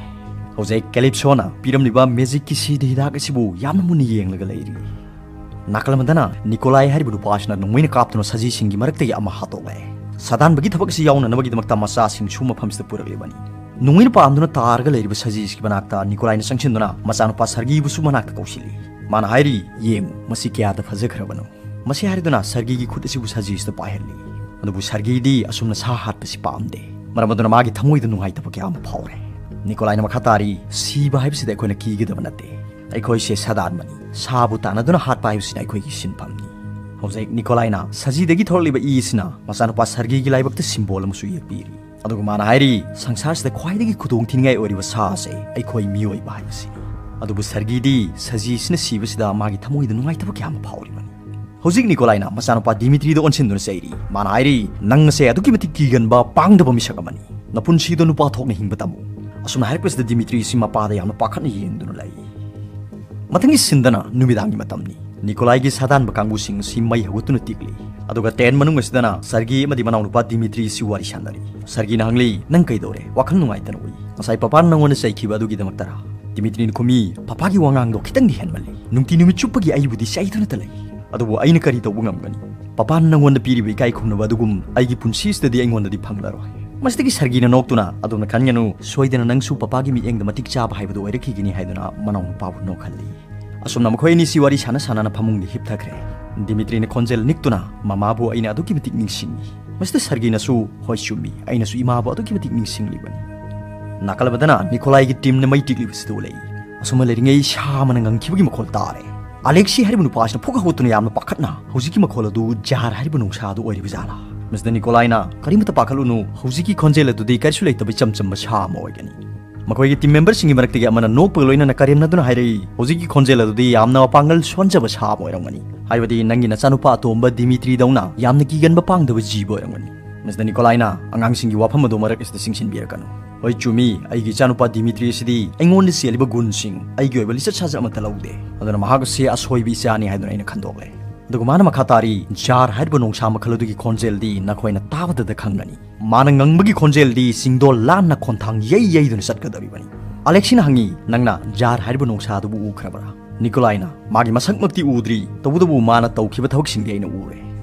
ꯍꯧꯖꯤꯛ ꯀꯦꯂꯤꯞꯁꯣꯅ ꯄꯤꯔꯝꯂꯤꯕ ꯃꯦꯖꯤꯛꯀꯤ ꯁꯤꯗ ꯍꯤꯗꯥꯛ ꯑꯁꯤꯕꯨ ꯌꯥꯝꯅ ꯃꯨꯟꯅ ꯌꯦꯡꯂꯒ ꯂꯩꯔꯤ꯫ ꯅꯥꯀꯜ ꯑꯃꯗꯅ ꯅꯤꯀꯣꯂꯥꯏ ꯍꯥꯏꯔꯤꯕ ꯅꯨꯄꯥ ꯑꯁꯤꯅ ꯅꯣꯡꯃꯩꯅ ꯀꯥꯞꯇꯨꯅ ꯁꯖꯤꯁꯤꯡꯒꯤ ꯃꯔꯛꯇꯒꯤ ꯑꯃ ꯍꯥꯠꯇꯣꯛꯂꯦ꯫ ꯁꯥꯗꯥꯟꯕꯒꯤ ꯊꯕꯛ ꯑꯁꯤ ꯌꯥꯎꯅꯅꯕꯒꯤꯗꯃꯛꯇ ꯃꯆꯥꯁꯤꯡꯁꯨ ꯃꯐꯝꯁꯤꯗ ꯄꯨꯔꯛꯂꯤꯕꯅꯤ꯫ ꯅꯣꯡꯃꯩꯅ ꯄꯥꯝꯗꯨꯅ ꯇꯥꯔꯒ ꯂꯩꯔꯤꯕ ꯁꯖꯤꯁꯤꯒꯤ ꯃꯅꯥꯛꯇ ꯅꯤꯀꯣꯂꯥꯏꯅ ꯆꯪꯁꯤꯟꯗꯨꯅ ꯃꯆꯥꯅꯨꯄꯥ ꯁꯔꯒꯤꯕꯨꯁꯨ ꯃꯅꯥꯛꯇ ꯀꯧꯁꯤꯜꯂꯤ꯫ ꯃꯥꯅ ꯍꯥꯏꯔꯤ, "ꯌꯦꯡꯉꯨ, ꯃꯁꯤ ꯀꯌꯥꯗ ꯐꯖꯈ꯭ꯔꯕꯅꯣ!" ꯃꯁꯤ ꯍꯥꯏꯔꯗꯨꯅ ꯁꯔꯒꯤꯒꯤ ꯈꯨꯠ ꯑꯁꯤꯕꯨ ꯁꯖꯤꯁꯤꯗ ꯄꯥꯏꯍꯜꯂꯤ꯫ ꯑꯗꯨꯕꯨ ꯁꯔꯒꯤꯗꯤ ꯑꯁꯨꯝꯅ ꯁꯥ ꯍꯥꯠꯄꯁꯤ ꯄꯥꯝꯗꯦ꯫ ꯃꯔꯝ ꯑꯗꯨꯅ ꯃꯥꯒꯤ ꯊꯃꯣꯏꯗ ꯅꯨꯡꯉꯥꯏꯇꯕ ꯀꯌꯥ ꯑꯃ ꯐꯥꯎꯔꯦ꯫ ꯅꯤꯀꯣꯂꯥꯏꯅ ꯃꯈꯥ ꯇꯥꯔꯤ, "ꯁꯤꯕ ꯍꯥꯏꯕꯁꯤꯗ ꯑꯩꯈꯣꯏꯅ ꯀꯤꯒꯗꯕ ꯅꯠꯇꯦ꯫ ꯑꯩꯈꯣꯏꯁꯦ ꯁꯥꯗꯥꯟꯕꯅꯤ꯫ ꯁꯥꯕꯨ ꯇꯥꯟꯅꯗꯨꯅ ꯍꯥꯠꯄ ꯍꯥꯏꯕꯁꯤꯅ ꯑꯩꯈꯣꯏꯒꯤ ꯁꯤꯟꯐꯝꯅꯤ"꯫ ꯍꯧꯖꯤꯛ ꯅꯤꯀꯣꯂꯥꯏꯅ ꯁꯖꯤꯗꯒꯤ ꯊꯣꯔꯛꯂꯤꯕ ꯏ ꯑꯁꯤꯅ ꯃꯆꯥꯅꯨꯄꯥ ꯁꯔꯒꯤꯒꯤ ꯂꯥꯏꯕꯛꯇ ꯁꯤꯝꯕꯣꯜ ꯑꯃꯁꯨ ꯌꯦꯛꯄꯤꯔꯤ꯫ ꯑꯗꯨꯒ ꯃꯥꯅ ꯍꯥꯏꯔꯤ, "ꯁꯪꯁꯥꯔꯁꯤꯗ ꯈ꯭ꯋꯥꯏꯗꯒꯤ ꯈꯨꯗꯣꯡ ꯊꯤꯅꯤꯡꯉꯥꯏ ꯑꯣꯏꯔꯤꯕ ꯁꯥ ꯑꯁꯦ ꯑꯩꯈꯣꯏ ꯃꯤꯑꯣꯏꯕ ꯍꯥꯏꯕꯁꯤꯅꯤ"꯫ ꯑꯗꯨꯕꯨ ꯁꯔꯒꯤꯗꯤ ꯁꯖꯤꯁꯤꯅ ꯁꯤꯕꯁꯤꯗ ꯃꯥꯒꯤ ꯊꯃꯣꯏꯗ ꯅꯨꯡꯉꯥꯏꯇꯕ ꯀꯌꯥ ꯑꯃ ꯐꯥꯎꯔꯤꯕꯅꯤ꯫ ꯍꯧꯖꯤꯛ ꯅꯤꯀꯣꯂꯥꯏꯅ ꯃꯆꯥꯅꯨꯄꯥ ꯗꯤꯃꯤꯇ꯭ꯔꯤꯗ ꯑꯣꯟꯁꯤꯟꯗꯨꯅ ꯆꯩꯔꯤ꯫ ꯃꯥꯅ ꯍꯥꯏꯔꯤ, "ꯅꯪ ꯑꯁꯦ ꯑꯗꯨꯛꯀꯤ ꯃꯇꯤꯛ ꯀꯤꯒꯟꯕ, ꯄꯥꯡꯗꯕ ꯃꯤꯁꯛ ꯑꯃꯅꯤ꯫ ꯅꯄꯨꯟꯁꯤꯗꯣ ꯅꯨꯄꯥ ꯊꯣꯛꯅ ꯍꯤꯡꯕ ꯇꯝꯃꯨ"꯫ ꯑꯁꯨꯝꯅ ꯍꯥꯏꯔꯛꯄꯁꯤꯗ ꯗꯤꯃꯤꯇ꯭ꯔꯤ ꯑꯁꯤ ꯃꯄꯥꯗ ꯌꯥꯝꯅ ꯄꯥꯈꯠꯅ ꯌꯦꯡꯗꯨꯅ ꯂꯩ꯫ ꯃꯊꯪꯒꯤ ꯁꯤꯟꯗꯅ ꯅꯨꯃꯤꯗꯥꯡꯒꯤ ꯃꯇꯝꯅꯤ꯫ ꯅꯤꯀꯣꯂꯥꯏꯒꯤ ꯁꯥꯗꯥꯟꯕ ꯀꯥꯡꯕꯨꯁꯤꯡ ꯑꯁꯤ ꯃꯩ ꯍꯧꯒꯠꯇꯨꯅ ꯇꯤꯛꯂꯤ꯫ ꯑꯗꯨꯒ ꯇꯦꯟ ꯃꯅꯨꯡ ꯑꯁꯤꯗꯅ ꯁꯔꯒꯤ ꯑꯃꯗꯤ ꯃꯅꯥꯎꯅꯨꯄꯥ ꯗꯤꯃꯤꯇ꯭ꯔꯤ ꯑꯁꯤ ꯋꯥꯔꯤ ꯁꯥꯟꯅꯔꯤ꯫ ꯁꯔꯒꯤꯅ ꯍꯪꯂꯤ, "ꯅꯪ ꯀꯩꯗꯧꯔꯦ? ꯋꯥꯈꯜ ꯅꯨꯡꯉꯥꯏꯇꯅ ꯎꯏ꯫ ꯉꯁꯥꯏ ꯄꯄꯥꯅ ꯅꯪꯉꯣꯟꯗ ꯆꯩꯈꯤꯕ ꯑꯗꯨꯒꯤꯗꯃꯛꯇꯔꯥ?" ꯗꯤꯃꯤꯇ꯭ꯔꯤꯅ ꯈꯨꯝꯃꯤ, "ꯄꯄꯥꯒꯤ ꯋꯥꯉꯥꯡꯗꯣ ꯈꯤꯇꯪꯗꯤ ꯍꯦꯟꯃꯜꯂꯤ꯫ ꯅꯨꯡꯇꯤ ꯅꯨꯃꯤꯠ ꯆꯨꯞꯄꯒꯤ ꯑꯩꯕꯨꯗꯤ ꯆꯩꯗꯨꯅꯇ ꯂꯩ꯫ ꯑꯗꯨꯕꯨ ꯑꯩꯅ ꯀꯔꯤ ꯇꯧꯕ ꯉꯝꯒꯅꯤ? ꯄꯄꯥꯅ ꯅꯪꯉꯣꯟꯗ ꯄꯤꯔꯤꯕ ꯏꯀꯥꯏ ꯈꯨꯝꯅꯕ ꯑꯗꯨꯒꯨꯝ ꯑꯩꯒꯤ ꯄꯨꯟꯁꯤꯁꯤꯗꯗꯤ ꯑꯩꯉꯣꯟꯗꯗꯤ ꯐꯪꯂꯔꯣꯏ"꯫ ꯃꯁꯤꯗꯒꯤ ꯁꯔꯒꯤꯅ ꯅꯣꯛꯇꯨꯅ, "ꯑꯗꯣꯝꯅ ꯈꯟꯒꯅꯨ, ꯁꯣꯏꯗꯅ ꯅꯪꯁꯨ ꯄꯄꯥꯒꯤ ꯃꯤꯠꯌꯦꯡꯗ ꯃꯇꯤꯛ ꯆꯥꯕ ꯍꯥꯏꯕꯗꯨ ꯑꯣꯏꯔꯛꯈꯤꯒꯅꯤ" ꯍꯥꯏꯗꯨꯅ ꯃꯅꯥꯎꯅꯨꯄꯥꯕꯨ ꯅꯣꯛꯍꯜꯂꯤ꯫ ꯑꯁꯨꯝꯅ ꯃꯈꯣꯏ ꯑꯅꯤꯁꯤ ꯋꯥꯔꯤ ꯁꯥꯟꯅ ꯁꯥꯟꯅꯅ ꯐꯃꯨꯡꯗ ꯍꯤꯞꯊꯈ꯭ꯔꯦ꯫ ꯗꯤꯃꯤꯇ꯭ꯔꯤꯅ ꯈꯣꯟꯖꯦꯜ ꯅꯤꯛꯇꯨꯅ, "ꯃꯃꯥꯕꯨ ꯑꯩꯅ ꯑꯗꯨꯛꯀꯤ ꯃꯇꯤꯛ ꯅꯤꯡꯁꯤꯡꯉꯤ"꯫ ꯃꯁꯤꯗ ꯁꯔꯒꯤꯅꯁꯨ, "ꯍꯣꯏ, ꯆꯨꯝꯃꯤ, ꯑꯩꯅꯁꯨ ꯏꯃꯥꯕꯨ ꯑꯗꯨꯛꯀꯤ ꯃꯇꯤꯛ ꯅꯤꯡꯁꯤꯡꯂꯤꯕꯅꯤ"꯫ ꯅꯥꯀꯜ ꯑꯃꯗꯅ ꯅꯤꯀꯣꯂꯥꯏꯒꯤ ꯇꯤꯝꯅ ꯃꯩ ꯇꯤꯛꯂꯤꯕꯁꯤꯗ ꯎꯠꯂꯛꯏ꯫ ꯑꯁꯨꯝꯅ ꯂꯩꯔꯤꯉꯩ ꯁꯥ ꯑꯃꯅ ꯉꯪꯈꯤꯕꯒꯤ ꯃꯈꯣꯜ ꯇꯥꯔꯦ꯫ ꯑꯂꯦꯛꯁꯤ ꯍꯥꯏꯔꯤꯕ ꯅꯨꯄꯥ ꯑꯁꯤꯅ ꯐꯨꯛ ꯍꯧꯒꯠꯇꯨꯅ ꯌꯥꯝꯅ ꯄꯥꯈꯠꯅ, "ꯍꯧꯖꯤꯛꯀꯤ ꯃꯈꯣꯜ ꯑꯗꯨ ꯖꯥꯔ ꯍꯥꯏꯔꯤꯕ ꯅꯣꯡꯁꯥ ꯑꯗꯨ ꯑꯣꯏꯔꯤꯕ ꯖꯥꯠꯂꯥ?" ꯃꯁꯤꯗ ꯅꯤꯀꯣꯂꯥꯏꯅ, "ꯀꯔꯤꯃꯠꯇ ꯄꯥꯈꯠꯂꯨꯅꯨ, ꯍꯧꯖꯤꯛꯀꯤ ꯈꯣꯟꯖꯦꯜ ꯑꯗꯨꯗꯤ ꯀꯔꯤꯁꯨ ꯂꯩꯇꯕ ꯏꯆꯝ ꯆꯝꯕ ꯁꯥ ꯑꯃ ꯑꯣꯏꯒꯅꯤ"꯫ ꯃꯈꯣꯏꯒꯤ ꯇꯤꯝ ꯃꯦꯝꯕꯔꯁꯤꯡꯒꯤ ꯃꯔꯛꯇꯒꯤ ꯑꯃꯅ ꯅꯣꯛꯄꯒ ꯂꯣꯏꯅꯅ ꯀꯔꯦꯝꯅꯗꯨꯅ ꯍꯥꯏꯔꯛꯏ, "ꯍꯧꯖꯤꯛꯀꯤ ꯈꯣꯟꯖꯦꯜ ꯑꯗꯨꯗꯤ ꯌꯥꯝꯅ ꯃꯄꯥꯡꯒꯜ ꯁꯣꯟꯖꯕ ꯁꯥ ꯑꯃ ꯑꯣꯏꯔꯝꯒꯅꯤ, ꯍꯥꯏꯕꯗꯤ ꯅꯪꯒꯤ ꯅꯆꯥꯅꯨꯄꯥ ꯑꯇꯣꯝꯕ ꯗꯤꯃꯤꯇ꯭ꯔꯤꯗꯧꯅ ꯌꯥꯝꯅ ꯀꯤꯒꯟꯕ ꯄꯥꯡꯗꯕ ꯖꯤꯕ ꯑꯣꯏꯔꯝꯒꯅꯤ"꯫ ꯃꯤꯁꯇꯔ ꯅꯤꯀꯣꯂꯥꯏꯅ ꯑꯉꯥꯡꯁꯤꯡꯒꯤ ꯋꯥꯐꯝ ꯑꯗꯨ ꯃꯔꯛ ꯑꯁꯤꯗ ꯆꯤꯡꯁꯤꯟꯕꯤꯔꯛꯀꯅꯨ꯫ ꯍꯣꯏ, ꯆꯨꯝꯃꯤ, ꯑꯩꯒꯤ ꯏꯆꯥꯅꯨꯄꯥ ꯗꯤꯃꯤꯇ꯭ꯔꯤ ꯑꯁꯤꯗꯤ ꯑꯩꯉꯣꯟꯗ ꯆꯦꯜꯂꯤꯕ ꯒꯨꯟꯁꯤꯡ, ꯑꯩꯒꯤ ꯑꯣꯏꯕ ꯂꯤꯆꯠ ꯁꯥꯖꯠ ꯑꯃꯠꯇ ꯂꯧꯗꯦ꯫ ꯑꯗꯨꯅ ꯃꯍꯥꯛ ꯑꯁꯤ ꯑꯁꯣꯏꯕ ꯏꯆꯥꯅꯤ ꯍꯥꯏꯗꯨꯅ ꯑꯩꯅ ꯈꯟꯗꯣꯛꯂꯦ꯫ ꯑꯗꯨꯒ ꯃꯥꯅ ꯃꯈꯥ ꯇꯥꯔꯤ, ꯖꯥꯔ ꯍꯥꯏꯔꯤꯕ ꯅꯣꯡꯁꯥ ꯃꯈꯜ ꯑꯗꯨꯒꯤ ꯈꯣꯟꯖꯦꯜꯗꯤ ꯅꯈꯣꯏꯅ ꯇꯥꯕꯗꯗ ꯈꯪꯒꯅꯤ꯫ ꯃꯥꯅ ꯉꯪꯕꯒꯤ ꯈꯣꯟꯖꯦꯜꯗꯤ ꯆꯤꯡꯗꯣꯜ ꯂꯥꯟꯅ ꯈꯣꯟꯊꯥꯡ ꯌꯩ ꯌꯩꯗꯨꯅ ꯆꯠꯀꯗꯧꯔꯤꯕꯅꯤ꯫ ꯑꯂꯦꯛꯁꯤꯅ ꯍꯪꯉꯤ, "ꯅꯪꯅ ꯖꯥꯔ ꯍꯥꯏꯔꯤꯕ ꯅꯣꯡꯁꯥ ꯑꯗꯨꯕꯨ ꯎꯈ꯭ꯔꯕ꯭ꯔꯥ?" ꯅꯤꯀꯣꯂꯥꯏꯅ, "ꯃꯥꯒꯤ ꯃꯁꯛꯃꯛꯇꯤ ꯎꯗ꯭ꯔꯤ, ꯇꯧꯕꯇꯕꯨ ꯃꯥꯅ ꯇꯧꯈꯤꯕ ꯊꯕꯛꯁꯤꯡꯗꯤ ꯑꯩꯅ ꯎꯔꯦ꯫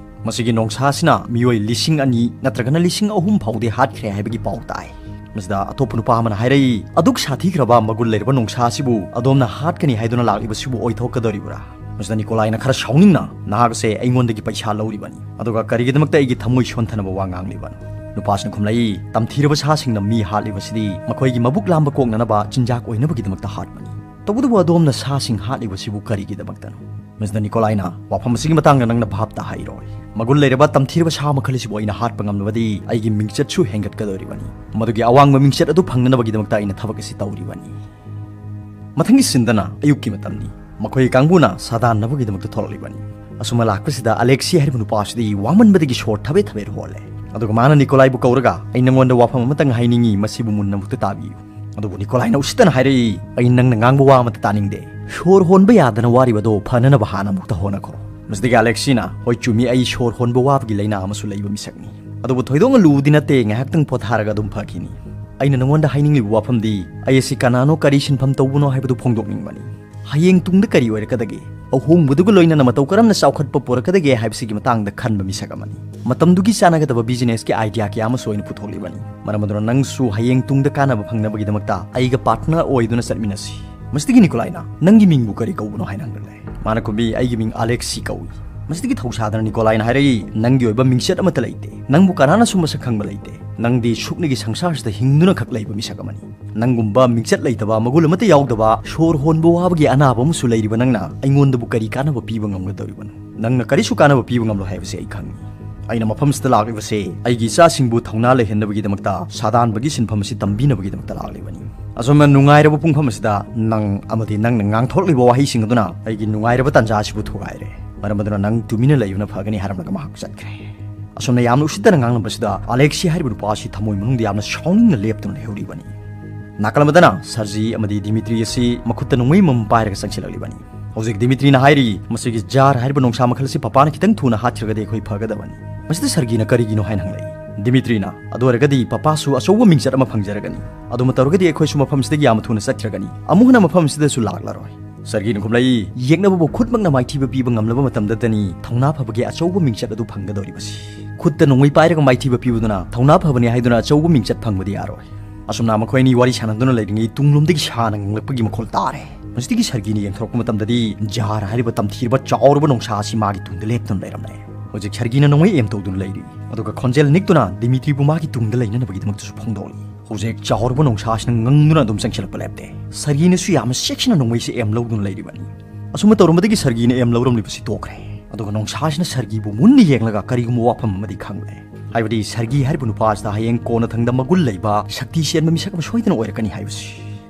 ꯃꯁꯤꯒꯤ ꯅꯣꯡꯁꯥ ꯑꯁꯤꯅ ꯃꯤꯑꯣꯏ ꯂꯤꯁꯤꯡ ꯑꯅꯤ ꯅꯠꯇ꯭ꯔꯒꯅ ꯂꯤꯁꯤꯡ ꯑꯍꯨꯝ ꯐꯥꯎꯗꯤ ꯍꯥꯠꯈ꯭ꯔꯦ ꯍꯥꯏꯕꯒꯤ ꯄꯥꯎ ꯇꯥꯏ꯫" ꯃꯁꯤꯗ ꯑꯇꯣꯞꯄ ꯅꯨꯄꯥ ꯑꯃꯅ ꯍꯥꯏꯔꯛꯏ, "ꯑꯗꯨꯛ ꯁꯥꯊꯤꯈ꯭ꯔꯕ ꯃꯒꯨꯟ ꯂꯩꯔꯕ ꯅꯣꯡꯁꯥ ꯑꯁꯤꯕꯨ ꯑꯗꯣꯝꯅ ꯍꯥꯠꯀꯅꯤ ꯍꯥꯏꯗꯨꯅ ꯂꯥꯛꯂꯤꯕꯁꯤꯕꯨ ꯑꯣꯏꯊꯣꯛꯀꯗꯧꯔꯤꯕ꯭ꯔꯥ?" ꯃꯁꯤꯗ ꯅꯤꯀꯣꯂꯥꯏꯅ ꯈꯔ ꯁꯥꯎꯅꯤꯡꯅ, "ꯅꯍꯥꯛ ꯑꯁꯦ ꯑꯩꯉꯣꯟꯗꯒꯤ ꯄꯩꯁꯥ ꯂꯧꯔꯤꯕꯅꯤ, ꯑꯗꯨꯒ ꯀꯔꯤꯒꯤꯗꯃꯛꯇ ꯑꯩꯒꯤ ꯊꯃꯣꯏ ꯁꯣꯟꯊꯅꯕ ꯋꯥ ꯉꯥꯡꯂꯤꯕꯅꯣ?" ꯅꯨꯄꯥꯁꯤꯅ ꯈꯨꯝꯂꯛꯏ, "ꯇꯝꯊꯤꯔꯕ ꯁꯥꯁꯤꯡꯅ ꯃꯤ ꯍꯥꯠꯂꯤꯕꯁꯤꯗꯤ ꯃꯈꯣꯏꯒꯤ ꯃꯕꯨꯛ ꯂꯥꯝꯕ ꯀꯣꯛꯅꯅꯕ ꯆꯤꯟꯖꯥꯛ ꯑꯣꯏꯅꯕꯒꯤꯗꯃꯛꯇ ꯍꯥꯠꯄꯅꯤ꯫ ꯇꯧꯕꯇꯕꯨ ꯑꯗꯣꯝꯅ ꯁꯥꯁꯤꯡ ꯍꯥꯠꯂꯤꯕꯁꯤꯕꯨ ꯀꯔꯤꯒꯤꯗꯃꯛꯇꯅꯣ?" ꯃꯤꯁꯇꯔ ꯅꯤꯀꯣꯂꯥꯏꯅ, "ꯋꯥꯐꯝ ꯑꯁꯤꯒꯤ ꯃꯇꯥꯡꯗ ꯅꯪꯅ ꯚꯥꯞ ꯇꯥꯍꯩꯔꯣꯏ꯫ ꯃꯒꯨꯟ ꯂꯩꯔꯕ ꯇꯝꯊꯤꯔꯕ ꯁꯥ ꯃꯈꯜ ꯑꯁꯤꯕꯨ ꯑꯩꯅ ꯍꯥꯠꯄ ꯉꯝꯂꯕꯗꯤ ꯑꯩꯒꯤ ꯃꯤꯡꯆꯠꯁꯨ ꯍꯦꯟꯒꯠꯀꯗꯧꯔꯤꯕꯅꯤ꯫ ꯃꯗꯨꯒꯤ ꯑꯋꯥꯡꯕ ꯃꯤꯡꯆꯠ ꯑꯗꯨ ꯐꯪꯅꯅꯕꯒꯤꯗꯃꯛꯇ ꯑꯩꯅ ꯊꯕꯛ ꯑꯁꯤ ꯇꯧꯔꯤꯕꯅꯤ꯫" ꯃꯊꯪꯒꯤ ꯁꯤꯟꯗꯅ ꯑꯌꯨꯛꯀꯤ ꯃꯇꯝꯅꯤ꯫ ꯃꯈꯣꯏ ꯀꯥꯡꯕꯨꯅ ꯁꯥꯗꯥꯟꯅꯕꯒꯤꯗꯃꯛꯇ ꯊꯣꯛꯂꯛꯂꯤꯕꯅꯤ꯫ ꯑꯁꯨꯝꯅ ꯂꯥꯛꯄꯁꯤꯗ ꯑꯂꯦꯛꯁꯤ ꯍꯥꯏꯔꯤꯕ ꯅꯨꯄꯥ ꯑꯁꯤꯗꯤ ꯋꯥꯃꯟꯕꯗꯒꯤ ꯁꯣꯔ ꯊꯕꯦꯠ ꯊꯕꯦꯠ ꯍꯣꯜꯂꯦ꯫ ꯑꯗꯨꯒ ꯃꯥꯅ ꯅꯤꯀꯣꯂꯥꯏꯕꯨ ꯀꯧꯔꯒ, "ꯑꯩ ꯅꯉꯣꯟꯗ ꯋꯥꯐꯝ ꯑꯃꯇꯪ ꯍꯥꯏꯅꯤꯡꯏ, ꯃꯁꯤꯕꯨ ꯃꯨꯟꯅ ꯑꯃꯨꯛꯇ ꯇꯥꯕꯤꯌꯨ꯫" ꯑꯗꯨꯕꯨ ꯅꯤꯀꯣꯂꯥꯏꯅ ꯎꯁꯤꯠꯇꯅ ꯍꯥꯏꯔꯛꯏ, "ꯑꯩ ꯅꯪꯅ ꯉꯥꯡꯕ ꯋꯥ ꯑꯃꯠꯇ ꯇꯥꯅꯤꯡꯗꯦ꯫ ꯁꯣꯔ ꯍꯣꯟꯕ ꯌꯥꯗꯅ ꯋꯥꯔꯤꯕꯗꯣ ꯐꯅꯅꯕ ꯍꯥꯟꯅ ꯑꯃꯨꯛꯇ ꯍꯣꯠꯅꯈꯣ꯫" ꯃꯁꯤꯗꯒꯤ ꯑꯂꯦꯛꯁꯤꯅ, "ꯍꯣꯏ, ꯆꯨꯝꯃꯤ, ꯑꯩ ꯁꯣꯔ ꯍꯣꯟꯕ ꯋꯥꯕꯒꯤ ꯂꯥꯏꯅꯥ ꯑꯃꯁꯨ ꯂꯩꯕ ꯃꯤꯁꯛꯅꯤ꯫ ꯑꯗꯨꯕꯨ ꯊꯣꯏꯗꯣꯛꯅ ꯂꯨꯕꯗꯤ ꯅꯠꯇꯦ, ꯉꯥꯏꯍꯥꯛꯇꯪ ꯄꯣꯊꯥꯔꯒ ꯑꯗꯨꯝ ꯐꯈꯤꯅꯤ꯫ ꯑꯩꯅ ꯅꯉꯣꯟꯗ ꯍꯥꯏꯅꯤꯡꯂꯤꯕ ꯋꯥꯐꯝꯗꯤ, ꯑꯩ ꯑꯁꯤ ꯀꯅꯥꯅꯣ, ꯀꯔꯤ ꯁꯤꯟꯐꯝ ꯇꯧꯕꯅꯣ ꯍꯥꯏꯕꯗꯨ ꯐꯣꯡꯗꯣꯛꯅꯤꯡꯕꯅꯤ꯫ ꯍꯌꯦꯡ ꯇꯨꯡꯗ ꯀꯔꯤ ꯑꯣꯏꯔꯛꯀꯗꯒꯦ? ꯑꯍꯣꯡꯕꯗꯨꯒ ꯂꯣꯏꯅꯅ ꯃꯇꯧ ꯀꯔꯝꯅ ꯆꯥꯎꯈꯠꯄ ꯄꯨꯔꯛꯀꯗꯒꯦ ꯍꯥꯏꯕꯁꯤꯒꯤ ꯃꯇꯥꯡꯗ ꯈꯟꯕ ꯃꯤꯁꯛ ꯑꯃꯅꯤ꯫ ꯃꯇꯝꯗꯨꯒꯤ ꯆꯥꯟꯅꯒꯗꯕ businessꯀꯤ idea ꯀꯌꯥ ꯑꯃꯁꯨ ꯑꯩꯅ ꯄꯨꯊꯣꯛꯂꯤꯕꯅꯤ꯫ ꯃꯔꯝ ꯑꯗꯨꯅ ꯅꯪꯁꯨ ꯍꯌꯦꯡ ꯇꯨꯡꯗ ꯀꯥꯟꯅꯕ ꯐꯪꯅꯕꯒꯤꯗꯃꯛꯇ ꯑꯩꯒ partner ꯑꯣꯏꯗꯨꯅ ꯆꯠꯃꯤꯟꯅꯁꯤ꯫" ꯃꯁꯤꯗꯒꯤ ꯅꯤꯀꯣꯂꯥꯏꯅ, "ꯅꯪꯒꯤ ꯃꯤꯡꯕꯨ ꯀꯔꯤ ꯀꯧꯕꯅꯣ?" ꯍꯥꯏꯅ ꯍꯪꯂꯛꯂꯦ꯫ ꯃꯥꯅ ꯈꯨꯝꯕꯤ, "ꯑꯩꯒꯤ ꯃꯤꯡ ꯑꯂꯦꯛꯁꯤ ꯀꯧꯏ꯫" ꯃꯁꯤꯗꯒꯤ ꯊꯧꯁꯥꯗꯅ ꯅꯤꯀꯣꯂꯥꯏꯅ ꯍꯥꯏꯔꯛꯏ, "ꯅꯪꯒꯤ ꯑꯣꯏꯕ ꯃꯤꯡꯆꯠ ꯑꯃꯠꯇ ꯂꯩꯇꯦ꯫ ꯅꯪꯕꯨ ꯀꯅꯥꯅꯁꯨ ꯃꯁꯛ ꯈꯪꯕ ꯂꯩꯇꯦ꯫ ꯅꯪꯗꯤ ꯁꯨꯞꯅꯒꯤ ꯁꯪꯁꯥꯔꯁꯤꯗ ꯍꯤꯡꯗꯨꯅ ꯈꯛ ꯂꯩꯕ ꯃꯤꯁꯛ ꯑꯃꯅꯤ꯫ ꯅꯪꯒꯨꯝꯕ ꯃꯤꯡꯆꯠ ꯂꯩꯇꯕ, ꯃꯒꯨꯟ ꯑꯃꯠꯇ ꯌꯥꯎꯗꯕ, ꯁꯣꯔ ꯍꯣꯟꯕ ꯋꯥꯕꯒꯤ ꯑꯅꯥꯕ ꯑꯃꯁꯨ ꯂꯩꯔꯤꯕ ꯅꯪꯅ ꯑꯩꯉꯣꯟꯗꯕꯨ ꯀꯔꯤ ꯀꯥꯟꯅꯕ ꯄꯤꯕ ꯉꯝꯒꯗꯧꯔꯤꯕꯅꯣ? ꯅꯪꯅ ꯀꯔꯤꯁꯨ ꯀꯥꯟꯅꯕ ꯄꯤꯕ ꯉꯝꯂꯣꯏ ꯍꯥꯏꯕꯁꯤ ꯑꯩ ꯈꯪꯏ꯫ ꯑꯩꯅ ꯃꯐꯝꯁꯤꯗ ꯂꯥꯛꯂꯤꯕꯁꯦ ꯑꯩꯒꯤ ꯏꯆꯥꯁꯤꯡꯕꯨ ꯊꯧꯅꯥ ꯂꯩꯍꯟꯅꯕꯒꯤꯗꯃꯛꯇ, ꯁꯥꯗꯥꯟꯕꯒꯤ ꯁꯤꯟꯐꯝ ꯑꯁꯤ ꯇꯝꯕꯤꯅꯕꯒꯤꯗꯃꯛꯇ ꯂꯥꯛꯂꯤꯕꯅꯤ꯫ ꯑꯁꯨꯝꯅ ꯅꯨꯡꯉꯥꯏꯔꯕ ꯄꯨꯡꯐꯝ ꯑꯁꯤꯗ ꯅꯪ ꯑꯃꯗꯤ ꯅꯪꯅ ꯉꯥꯡꯊꯣꯛꯂꯤꯕ ꯋꯥꯍꯩꯁꯤꯡ ꯑꯗꯨꯅ ꯑꯩꯒꯤ ꯅꯨꯡꯉꯥꯏꯔꯕ ꯇꯥꯟꯖꯥ ꯑꯁꯤꯕꯨ ꯊꯨꯒꯥꯏꯔꯦ꯫ ꯃꯔꯝ ꯑꯗꯨꯅ ꯅꯪ ꯇꯨꯃꯤꯟꯅ ꯂꯩꯕꯅ ꯐꯒꯅꯤ" ꯍꯥꯏꯔꯝꯂꯒ ꯃꯍꯥꯛ ꯆꯠꯈ꯭ꯔꯦ꯫ ꯑꯁꯨꯝꯅ ꯌꯥꯝꯅ ꯎꯁꯤꯠꯇꯅ ꯉꯥꯡꯂꯝꯕꯁꯤꯗ ꯑꯂꯦꯛꯁꯤ ꯍꯥꯏꯔꯤꯕ ꯅꯨꯄꯥ ꯑꯁꯤ ꯊꯃꯣꯏ ꯃꯅꯨꯡꯗ ꯌꯥꯝꯅ ꯁꯥꯎꯅꯤꯡꯅ ꯂꯦꯞꯇꯨꯅ ꯂꯩꯍꯧꯔꯤꯕꯅꯤ꯫ ꯅꯥꯀꯜ ꯑꯃꯗꯅ ꯁꯔꯖꯤ ꯑꯃꯗꯤ ꯗꯤꯃꯤꯇ꯭ꯔꯤ ꯑꯁꯤ ꯃꯈꯨꯠꯇ ꯅꯣꯡꯃꯩ ꯑꯃꯃꯝ ꯄꯥꯏꯔꯒ ꯆꯪꯁꯤꯜꯂꯛꯂꯤꯕꯅꯤ꯫ ꯍꯧꯖꯤꯛ ꯗꯤꯃꯤꯇ꯭ꯔꯤꯅ ꯍꯥꯏꯔꯤ, "ꯃꯁꯤꯒꯤ ꯖꯥꯔ ꯍꯥꯏꯔꯤꯕ ꯅꯣꯡꯁꯥ ꯃꯈꯜ ꯑꯁꯤ ꯄꯄꯥꯅ ꯈꯤꯇꯪ ꯊꯨꯅ ꯍꯥꯠꯈ꯭ꯔꯒꯗꯤ ꯑꯩꯈꯣꯏ ꯐꯒꯗꯕꯅꯤ꯫" ꯃꯁꯤꯗ ꯁꯔꯒꯤꯅ ꯀꯔꯤꯒꯤꯅꯣ ꯍꯥꯏꯅ ꯍꯪꯂꯛꯏ꯫ ꯗꯤꯃꯤꯇ꯭ꯔꯤꯅ, "ꯑꯗꯨ ꯑꯣꯏꯔꯒꯗꯤ ꯄꯄꯥꯁꯨ ꯑꯆꯧꯕ ꯃꯤꯡꯆꯠ ꯑꯃ ꯐꯪꯖꯔꯒꯅꯤ꯫ ꯑꯗꯨꯃ ꯇꯧꯔꯒꯗꯤ ꯑꯩꯈꯣꯏꯁꯨ ꯃꯐꯝꯁꯤꯗꯒꯤ ꯌꯥꯝꯅ ꯊꯨꯅ ꯆꯠꯈ꯭ꯔꯒꯅꯤ꯫ ꯑꯃꯨꯛ ꯍꯟꯅ ꯃꯐꯝꯁꯤꯗꯁꯨ ꯂꯥꯛꯂꯔꯣꯏ꯫" ꯁꯔꯒꯤꯅ ꯈꯨꯝꯂꯛꯏ, "ꯌꯦꯛꯅꯕꯕꯨ ꯈꯨꯠꯃꯛꯅ ꯃꯥꯏꯊꯤꯕ ꯄꯤꯕ ꯉꯝꯂꯕ ꯃꯇꯝꯗꯇꯅꯤ ꯊꯧꯅꯥ ꯐꯕꯒꯤ ꯑꯆꯧꯕ ꯃꯤꯡꯆꯠ ꯑꯗꯨ ꯐꯪꯒꯗꯧꯔꯤꯕꯁꯤ꯫ ꯈꯨꯠꯇ ꯅꯣꯡꯃꯩ ꯄꯥꯏꯔꯒ ꯃꯥꯏꯊꯤꯕ ꯄꯤꯕꯗꯨꯅ ꯊꯧꯅꯥ ꯐꯕꯅꯤ ꯍꯥꯏꯗꯨꯅ ꯑꯆꯧꯕ ꯃꯤꯡꯆꯠ ꯐꯪꯕꯗꯤ ꯌꯥꯔꯣꯏ꯫" ꯑꯁꯨꯝꯅ ꯃꯈꯣꯏ ꯑꯅꯤ ꯋꯥꯔꯤ ꯁꯥꯟꯅꯗꯨꯅ ꯂꯩꯔꯤꯉꯩ ꯇꯨꯡꯂꯣꯝꯗꯒꯤ ꯁꯥꯅ ꯉꯪꯂꯛꯄꯒꯤ ꯃꯈꯣꯜ ꯇꯥꯔꯦ꯫ ꯃꯁꯤꯗꯒꯤ ꯁꯔꯒꯤꯅ ꯌꯦꯡꯊꯣꯔꯛꯄ ꯃꯇꯝꯗꯗꯤ ꯖꯥꯔ ꯍꯥꯏꯔꯤꯕ ꯇꯝꯊꯤꯔꯕ ꯆꯥꯎꯔꯕ ꯅꯣꯡꯁꯥ ꯑꯁꯤ ꯃꯥꯒꯤ ꯇꯨꯡꯗ ꯂꯦꯞꯇꯨꯅ ꯂꯩꯔꯝꯂꯦ꯫ ꯍꯧꯖꯤꯛ ꯁꯔꯒꯤꯅ ꯅꯣꯡꯃꯩ ꯑꯦꯝ ꯇꯧꯗꯨꯅ ꯂꯩꯔꯤ꯫ ꯑꯗꯨꯒ ꯈꯣꯟꯖꯦꯜ ꯅꯤꯛꯇꯨꯅ ꯗꯤꯃꯤꯇ꯭ꯔꯤꯕꯨ ꯃꯥꯒꯤ ꯇꯨꯡꯗ ꯂꯩꯅꯅꯕꯒꯤꯗꯃꯛꯇꯁꯨ ꯐꯣꯡꯗꯣꯛꯂꯤ꯫ ꯍꯧꯖꯤꯛ ꯆꯥꯎꯔꯕ ꯅꯣꯡꯁꯥꯁꯤꯅ ꯉꯪꯗꯨꯅ ꯑꯗꯨꯝ ꯆꯪꯁꯤꯜꯂꯛꯄ ꯂꯦꯞꯇꯦ꯫ ꯁꯔꯒꯤꯅꯁꯨ ꯌꯥꯝꯅ ꯆꯦꯛꯁꯤꯟꯅ ꯅꯣꯡꯃꯩꯁꯤ ꯑꯦꯝ ꯂꯧꯗꯨꯅ ꯂꯩꯔꯤꯕꯅꯤ꯫ ꯑꯁꯨꯝꯅ ꯇꯧꯔꯝꯕꯗꯒꯤ ꯁꯔꯒꯤꯅ ꯑꯦꯝ ꯂꯧꯔꯝꯂꯤꯕꯁꯤ ꯇꯣꯛꯈ꯭ꯔꯦ꯫ ꯑꯗꯨꯒ ꯅꯣꯡꯁꯥꯁꯤꯅ ꯁꯔꯒꯤꯕꯨ ꯃꯨꯟꯅ ꯌꯦꯡꯂꯒ ꯀꯔꯤꯒꯨꯝꯕ ꯋꯥꯐꯝ ꯑꯃꯗꯤ ꯈꯪꯂꯦ꯫ ꯍꯥꯏꯕꯗꯤ ꯁꯔꯒꯤ ꯍꯥꯏꯔꯤꯕ ꯅꯨꯄꯥ ꯑꯁꯤꯗ ꯍꯌꯦꯡ ꯀꯣꯟꯅꯊꯪꯗ ꯃꯒꯨꯟ ꯂꯩꯕ, ꯁꯛꯇꯤ ꯆꯦꯟꯕ ꯃꯤꯁꯛ ꯑꯃ ꯁꯣꯏꯗꯅ ꯑꯣꯏꯔꯛꯀꯅꯤ ꯍꯥꯏꯕꯁꯤ꯫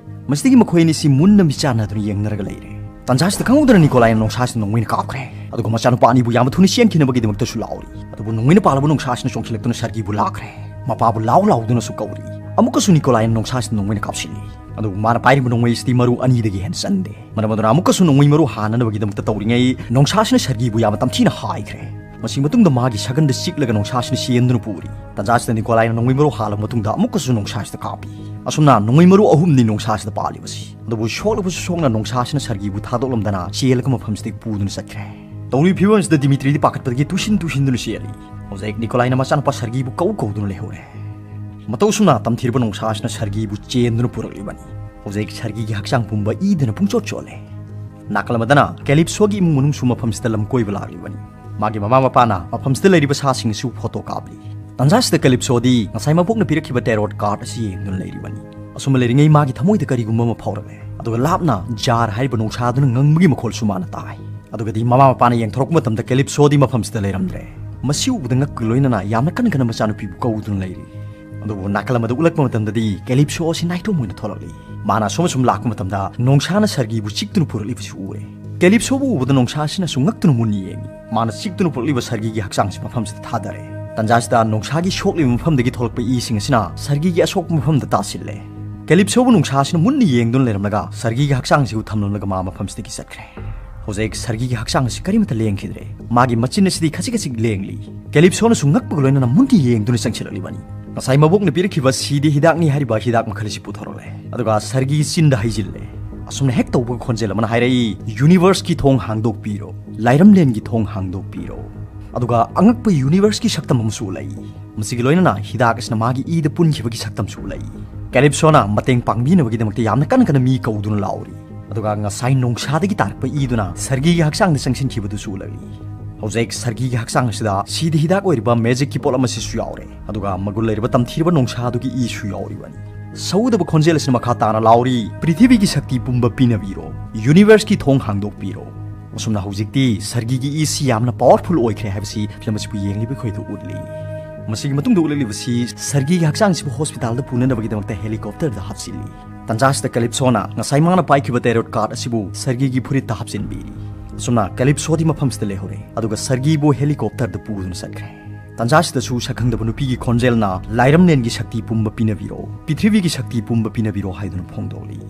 ꯃꯁꯤꯗꯒꯤ ꯃꯈꯣꯏ ꯑꯅꯤꯁꯤ ꯃꯨꯟꯅ ꯃꯤꯠꯆꯥꯟꯅꯗꯨꯅ ꯌꯦꯡꯅꯔꯒ ꯂꯩꯔꯦ꯫ ꯇꯥꯟꯖꯥꯁꯤꯗ ꯈꯪꯍꯧꯗꯅ ꯅꯤꯀꯣꯂꯥꯏꯅ ꯅꯣꯡꯁꯥꯁꯤꯗ ꯅꯣꯡꯃꯩꯅ ꯀꯥꯞꯈ꯭ꯔꯦ꯫ ꯑꯗꯨꯒ ꯃꯆꯥꯅꯨꯄꯥ ꯑꯅꯤꯕꯨ ꯌꯥꯝꯅ ꯊꯨꯅ ꯆꯦꯟꯈꯤꯅꯕꯒꯤꯗꯃꯛꯇꯁꯨ ꯂꯥꯎꯔꯤ꯫ ꯑꯗꯨꯕꯨ ꯅꯣꯡꯃꯩꯅ ꯄꯥꯜꯂꯕ ꯅꯣꯡꯁꯥꯁꯤꯅ ꯆꯣꯡꯁꯤꯜꯂꯛꯇꯨꯅ ꯁꯔꯒꯤꯕꯨ ꯂꯥꯛꯈ꯭ꯔꯦ꯫ ꯃꯄꯥꯕꯨ ꯂꯥꯎ ꯂꯥꯎꯗꯨꯅꯁꯨ ꯀꯧꯔꯤ꯫ ꯑꯃꯨꯛꯀꯁꯨ ꯅꯤꯀꯣꯂꯥꯏꯅ ꯅꯣꯡꯁꯥꯁꯤꯗ ꯅꯣꯡꯃꯩꯅ ꯀꯥꯞꯁꯤꯜꯂꯤ꯫ ꯑꯗꯨꯕꯨ ꯃꯥꯅ ꯄꯥꯏꯔꯤꯕ ꯅꯣꯡꯃꯩ ꯑꯁꯤꯗꯤ ꯃꯔꯨ ꯑꯅꯤꯗꯒꯤ ꯍꯦꯟꯅ ꯆꯟꯗꯦ꯫ ꯃꯔꯝ ꯑꯗꯨꯅ ꯑꯃꯨꯛꯀꯁꯨ ꯅꯣꯡꯃꯩ ꯃꯔꯨ ꯍꯥꯟꯅꯅꯕꯒꯤꯗꯃꯛꯇ ꯇꯧꯔꯤꯉꯩ ꯅꯣꯡꯁꯥꯁꯤꯅ ꯁꯔꯒꯤꯕꯨ ꯌꯥꯝꯅ ꯇꯝꯊꯤꯅ ꯍꯥꯏꯈ꯭ꯔꯦ꯫ ꯃꯁꯤ ꯃꯇꯨꯡꯗ ꯃꯥꯒꯤ ꯁꯒꯟꯗ ꯆꯤꯛꯂꯒ ꯅꯣꯡꯁꯥꯁꯤꯅ ꯆꯦꯟꯗꯨꯅ ꯄꯨꯔꯤ꯫ ꯇꯥꯟꯖꯥꯁꯤꯗ ꯅꯤꯀꯣꯂꯥꯏꯅ ꯅꯣꯡꯃꯩ ꯃꯔꯨ ꯍꯥꯜꯂꯕ ꯃꯇꯨꯡꯗ ꯑꯃꯨꯛꯀꯁꯨ ꯅꯣꯡꯁꯥꯁꯤꯗ ꯀꯥꯞꯄꯤ꯫ ꯑꯁꯨꯝꯅ ꯅꯣꯡꯃꯩ ꯃꯔꯨ ꯑꯍꯨꯝꯅꯤ ꯅꯣꯡꯁꯥꯁꯤꯗ ꯄꯥꯜꯂꯤꯕꯁꯤ꯫ ꯑꯗꯨꯕꯨ ꯁꯣꯛꯂꯕꯁꯨ ꯁꯣꯛꯅ ꯅꯣꯡꯁꯥꯁꯤꯅ ꯁꯔꯒꯤꯕꯨ ꯊꯥꯗꯣꯛꯂꯝꯗꯅ ꯆꯦꯜꯂꯒ ꯃꯐꯝꯁꯤꯗꯒꯤ ꯄꯨꯗꯨꯅ ꯆꯠꯈ꯭ꯔꯦ꯫ ꯇꯧꯔꯤꯕ ꯐꯤꯕꯝꯁꯤꯗ ꯗꯤꯃꯤꯇ꯭ꯔꯤꯗꯤ ꯄꯥꯈꯠꯄꯗꯒꯤ ꯇꯨꯁꯤꯟ ꯇꯨꯁꯤꯟꯗꯨꯅ ꯆꯦꯜꯂꯤ꯫ ꯍꯧꯖꯤꯛ ꯅꯤꯀꯣꯂꯥꯏꯅ ꯃꯆꯥꯅꯨꯄꯥ ꯁꯔꯒꯤꯕꯨ ꯀꯧ ꯀꯧꯗꯨꯅ ꯂꯩꯍꯧꯔꯦ꯫ ꯃꯇꯧ ꯑꯁꯨꯝꯅ ꯇꯝꯊꯤꯔꯕ ꯅꯣꯡꯁꯥꯁꯤꯅ ꯁꯔꯒꯤꯕꯨ ꯆꯦꯟꯗꯨꯅ ꯄꯨꯔꯛꯂꯤꯕꯅꯤ꯫ ꯍꯧꯖꯤꯛ ꯁꯔꯒꯤꯒꯤ ꯍꯛꯆꯥꯡ ꯄꯨꯝꯕ ꯏꯗꯅ ꯄꯨꯡꯆꯣꯠ ꯆꯣꯠꯂꯦ꯫ ꯅꯥꯀꯜ ꯑꯃꯗꯅ ꯀꯦꯂꯤꯞꯁꯣꯒꯤ ꯏꯃꯨꯡ ꯃꯅꯨꯡꯁꯨ ꯃꯐꯝꯁꯤꯗ ꯂꯝ ꯀꯣꯏꯕ ꯂꯥꯛꯂꯤꯕꯅꯤ꯫ ꯃꯥꯒꯤ ꯃꯃꯥ ꯃꯄꯥꯅ ꯃꯐꯝꯁꯤꯗ ꯂꯩꯔꯤꯕ ꯁꯥꯁꯤꯡ ꯑꯁꯤꯕꯨ ꯐꯣꯇꯣ ꯀꯥꯞꯂꯤ꯫ ꯇꯥꯟꯖꯥꯁꯤꯗ ꯀꯦꯂꯤꯞꯁꯣꯗꯤ ꯉꯁꯥꯏ ꯃꯕꯣꯛꯅ ꯄꯤꯔꯛꯈꯤꯕ ꯇꯦꯔꯣꯠ ꯀꯥꯔꯠ ꯑꯁꯤ ꯌꯦꯡꯗꯨꯅ ꯂꯩꯔꯤꯕꯅꯤ꯫ ꯑꯁꯨꯝꯅ ꯂꯩꯔꯤꯉꯩ ꯃꯥꯒꯤ ꯊꯃꯣꯏꯗ ꯀꯔꯤꯒꯨꯝꯕ ꯑꯃ ꯐꯥꯎꯔꯛꯂꯦ꯫ ꯑꯗꯨꯒ ꯂꯥꯞꯅ ꯖꯥꯔ ꯍꯥꯏꯔꯤꯕ ꯅꯣꯡꯁꯥꯗꯨꯅ ꯉꯪꯕꯒꯤ ꯃꯈꯣꯜꯁꯨ ꯃꯥꯅ ꯇꯥꯏ꯫ ꯑꯗꯨꯒꯗꯤ ꯃꯃꯥ ꯃꯄꯥꯅ ꯌꯦꯡꯊꯣꯔꯛꯄ ꯃꯇꯝꯗ ꯀꯦꯂꯤꯞꯁꯣꯗꯤ ꯃꯐꯝꯁꯤꯗ ꯂꯩꯔꯝꯗ꯭ꯔꯦ꯫ ꯃꯁꯤ ꯎꯕꯗ ꯉꯛꯀ ꯂꯣꯏꯅꯅ ꯌꯥꯝꯅ ꯀꯟꯅ ꯀꯟꯅ ꯃꯆꯥꯅꯨꯄꯤꯕꯨ ꯀꯧꯗꯨꯅ ꯂꯩꯔꯤ꯫ ꯑꯗꯨꯕꯨ ꯅꯥꯀꯜ ꯑꯃꯗ ꯎꯠꯂꯛꯄ ꯃꯇꯝꯗꯗꯤ ꯀꯦꯂꯤꯞꯁꯣ ꯑꯁꯤ ꯅꯥꯏꯇꯣꯝ ꯑꯣꯏꯅ ꯊꯣꯛꯂꯛꯂꯤ꯫ ꯃꯥꯅ ꯑꯁꯨꯝ ꯑꯁꯨꯝ ꯂꯥꯛꯄ ꯃꯇꯝꯗ ꯅꯣꯡꯁꯥꯅ ꯁꯔꯒꯤꯕꯨ ꯆꯤꯛꯇꯨꯅ ꯄꯨꯔꯛꯂꯤꯕꯁꯨ ꯎꯔꯦ꯫ ꯀꯦꯂꯤꯞꯁꯣꯕꯨ ꯎꯕꯗ ꯅꯣꯡꯁꯥꯁꯤꯅꯁꯨ ꯉꯛꯇꯨꯅ ꯃꯨꯟꯅ ꯌꯦꯡꯉꯤ꯫ ꯃꯥꯅ ꯆꯤꯛꯇꯨꯅ ꯄꯨꯔꯛꯂꯤꯕ ꯁꯔꯒꯤꯒꯤ ꯍꯛꯆꯥꯡꯁꯤ ꯃꯐꯝꯁꯤꯗ ꯊꯥꯗꯔꯦ꯫ ꯇꯟꯖꯥꯁꯤꯗ ꯅꯣꯡꯁꯥꯒꯤ ꯁꯣꯛꯂꯤꯕ ꯃꯐꯝꯗꯒꯤ ꯊꯣꯛꯂꯛꯄ ꯏꯁꯤꯡ ꯑꯁꯤꯅ ꯁꯔꯒꯤꯒꯤ ꯑꯁꯣꯛꯄ ꯃꯐꯝꯗ ꯇꯥꯁꯤꯜꯂꯦ꯫ ꯀꯦꯂꯤꯞꯁꯣꯕꯨ ꯅꯣꯡꯁꯥ ꯑꯁꯤꯅ ꯃꯨꯟꯅ ꯌꯦꯡꯗꯨꯅ ꯂꯩꯔꯝꯂꯒ ꯁꯔꯒꯤꯒꯤ ꯍꯛꯆꯥꯡ ꯑꯁꯤꯕꯨ ꯊꯝꯂꯝꯂꯒ ꯃꯥ ꯃꯐꯝꯁꯤꯗꯒꯤ ꯆꯠꯈ꯭ꯔꯦ꯫ ꯍꯧꯖꯤꯛ ꯁꯔꯒꯤꯒꯤ ꯍꯛꯆꯥꯡ ꯑꯁꯤ ꯀꯔꯤꯃꯠꯇ ꯂꯦꯡꯈꯤꯗ꯭ꯔꯦ꯫ ꯃꯥꯒꯤ ꯃꯆꯤꯟ ꯑꯁꯤꯗꯤ ꯈꯖꯤꯛ ꯈꯖꯤꯛ ꯂꯦꯡꯂꯤ꯫ ꯀꯦꯂꯤꯞꯁꯣꯅꯁꯨ ꯉꯛꯄꯒ ꯂꯣꯏꯅꯅ ꯃꯨꯟꯅ ꯌꯦꯡꯗꯨꯅ ꯆꯪꯁꯤꯜꯂꯛꯂꯤꯕꯅꯤ꯫ ꯉꯁꯥꯏ ꯃꯕꯣꯛꯅ ꯄꯤꯔꯛꯈꯤꯕ ꯁꯤꯗꯤ ꯍꯤꯗꯥꯛꯅꯤ ꯍꯥꯏꯔꯤꯕ ꯍꯤꯗꯥꯛ ꯃꯈꯜ ꯑꯁꯤ ꯄꯨꯊꯣꯔꯛꯂꯦ꯫ ꯑꯗꯨꯒ ꯁꯔꯒꯤ ꯆꯤꯟꯗ ꯍꯩꯖꯤꯜꯂꯦ꯫ ꯑꯁꯨꯝꯅ ꯍꯦꯛ ꯇꯧꯕꯒ ꯈꯣꯟꯖꯦꯜ ꯑꯃꯅ ꯍꯥꯏꯔꯛꯏ, "ꯌꯨꯅꯤꯚꯔꯁꯀꯤ ꯊꯣꯡ ꯍꯥꯡꯗꯣꯛꯄꯤꯔꯣ, ꯂꯥꯏꯔꯝꯂꯦꯟꯒꯤ ꯊꯣꯡ ꯍꯥꯡꯗꯣꯛꯄꯤꯔꯣ"꯫ ꯑꯗꯨꯒ ꯑꯉꯛꯄ ꯌꯨꯅꯤꯚꯔꯁꯀꯤ ꯁꯛꯇꯝ ꯑꯃꯁꯨ ꯎꯠꯂꯛꯏ꯫ ꯃꯁꯤꯒꯤ ꯂꯣꯏꯅꯅ ꯍꯤꯗꯥꯛ ꯑꯁꯤꯅ ꯃꯥꯒꯤ ꯏꯗ ꯄꯨꯟꯈꯤꯕꯒꯤ ꯁꯛꯇꯝꯁꯨ ꯎꯠꯂꯛꯏ꯫ ꯀꯦꯂꯤꯞꯁꯣꯅ ꯃꯇꯦꯡ ꯄꯥꯡꯕꯤꯅꯕꯒꯤꯗꯃꯛꯇ ꯌꯥꯝꯅ ꯀꯟꯅ ꯀꯟꯅ ꯃꯤ ꯀꯧꯗꯨꯅ ꯂꯥꯎꯔꯤ꯫ ꯑꯗꯨꯒ ꯉꯁꯥꯏ ꯅꯣꯡꯁꯥꯗꯒꯤ ꯇꯥꯔꯛꯄ ꯏꯗꯨꯅ ꯁꯔꯒꯤꯒꯤ ꯍꯛꯆꯥꯡꯗ ꯆꯪꯁꯤꯟꯈꯤꯕꯗꯨꯁꯨ ꯎꯠꯂꯛꯂꯤ꯫ ꯍꯧꯖꯤꯛ ꯁꯔꯒꯤꯒꯤ ꯍꯛꯆꯥꯡ ꯑꯁꯤꯗ ꯁꯤꯗ ꯍꯤꯗꯥꯛ ꯑꯣꯏꯔꯤꯕ ꯃꯦꯖꯤꯛꯀꯤ ꯄꯣꯠ ꯑꯃꯁꯤꯁꯨ ꯌꯥꯎꯔꯦ꯫ ꯑꯗꯨꯒ ꯃꯒꯨꯟ ꯂꯩꯔꯕ ꯇꯝꯊꯤꯔꯕ ꯅꯣꯡꯁꯥꯗꯨꯒꯤ ꯏꯁꯨ ꯌꯥꯎꯔꯤꯕꯅꯤ꯫ ꯁꯧꯒꯗꯕ ꯈꯣꯟꯖꯦꯜ ꯑꯁꯤꯅ ꯃꯈꯥ ꯇꯥꯅ ꯂꯥꯎꯔꯤ, "ꯄ꯭ꯔꯤꯊꯤꯕꯤꯒꯤ ꯁꯛꯇꯤ ꯄꯨꯝꯕ ꯄꯤꯅꯕꯤꯔꯣ, ꯌꯨꯅꯤꯚꯔꯁꯀꯤ ꯊꯣꯡ ꯍꯥꯡꯗꯣꯛꯄꯤꯔꯣ"꯫ ꯑꯁꯨꯝꯅ ꯍꯧꯖꯤꯛꯇꯤ ꯁꯔꯒꯤꯒꯤ ꯏꯁꯤ ꯌꯥꯝꯅ ꯄꯥꯋꯔꯐꯨꯜ ꯑꯣꯏꯈ꯭ꯔꯦ ꯍꯥꯏꯕꯁꯤ ꯐꯤꯂꯝ ꯑꯁꯤꯕꯨ ꯌꯦꯡꯂꯤꯕ ꯑꯩꯈꯣꯏꯗ ꯎꯠꯂꯤ꯫ ꯃꯁꯤꯒꯤ ꯃꯇꯨꯡꯗ ꯎꯠꯂꯛꯂꯤꯕꯁꯤ ꯁꯔꯒꯤꯒꯤ ꯍꯛꯆꯥꯡꯁꯤꯕꯨ ꯍꯣꯁꯄꯤꯇꯥꯜꯗ ꯄꯨꯅꯅꯕꯒꯤꯗꯃꯛꯇ ꯍꯦꯂꯤꯀꯣꯞꯇꯔꯗ ꯍꯥꯞꯆꯤꯜꯂꯤ꯫ ꯇꯟꯖꯥꯁꯤꯗ ꯀꯦꯂꯤꯞꯁꯣꯅ ꯉꯁꯥꯏ ꯃꯥꯅ ꯄꯥꯏꯈꯤꯕ ꯇꯦꯔꯣꯠ ꯀꯥꯔꯗ ꯑꯁꯤꯕꯨ ꯁꯔꯒꯤꯒꯤ ꯐꯨꯔꯤꯠꯇ ꯍꯥꯞꯆꯤꯟꯕꯤꯔꯤ꯫ ꯑꯁꯨꯝꯅ ꯀꯦꯂꯤꯞꯁꯣꯗꯤ ꯃꯐꯝꯁꯤꯗ ꯂꯩꯍꯧꯔꯦ, ꯑꯗꯨꯒ ꯁꯔꯒꯤꯕꯨ ꯍꯦꯂꯤꯀꯣꯞꯇꯔꯗ ꯄꯨꯗꯨꯅ ꯆꯠꯈ꯭ꯔꯦ꯫ ꯇꯟꯖꯥꯁꯤꯗꯁꯨ ꯁꯛꯈꯪꯗꯕ ꯅꯨꯄꯤꯒꯤ ꯈꯣꯟꯖꯦꯜꯅ, "ꯂꯥꯏꯔꯝꯂꯦꯟꯒꯤ ꯁꯛꯇꯤ ꯄꯨꯝꯕ ꯄꯤꯅꯕꯤꯔꯣ, ꯄ꯭ꯔꯤꯊꯤꯕꯤꯒꯤ ꯁꯛꯇꯤ ꯄꯨꯝꯕ ꯄꯤꯅꯕꯤꯔꯣ" ꯍꯥꯏꯗꯨꯅ ꯐꯣꯡꯗꯣꯛꯂꯤ꯫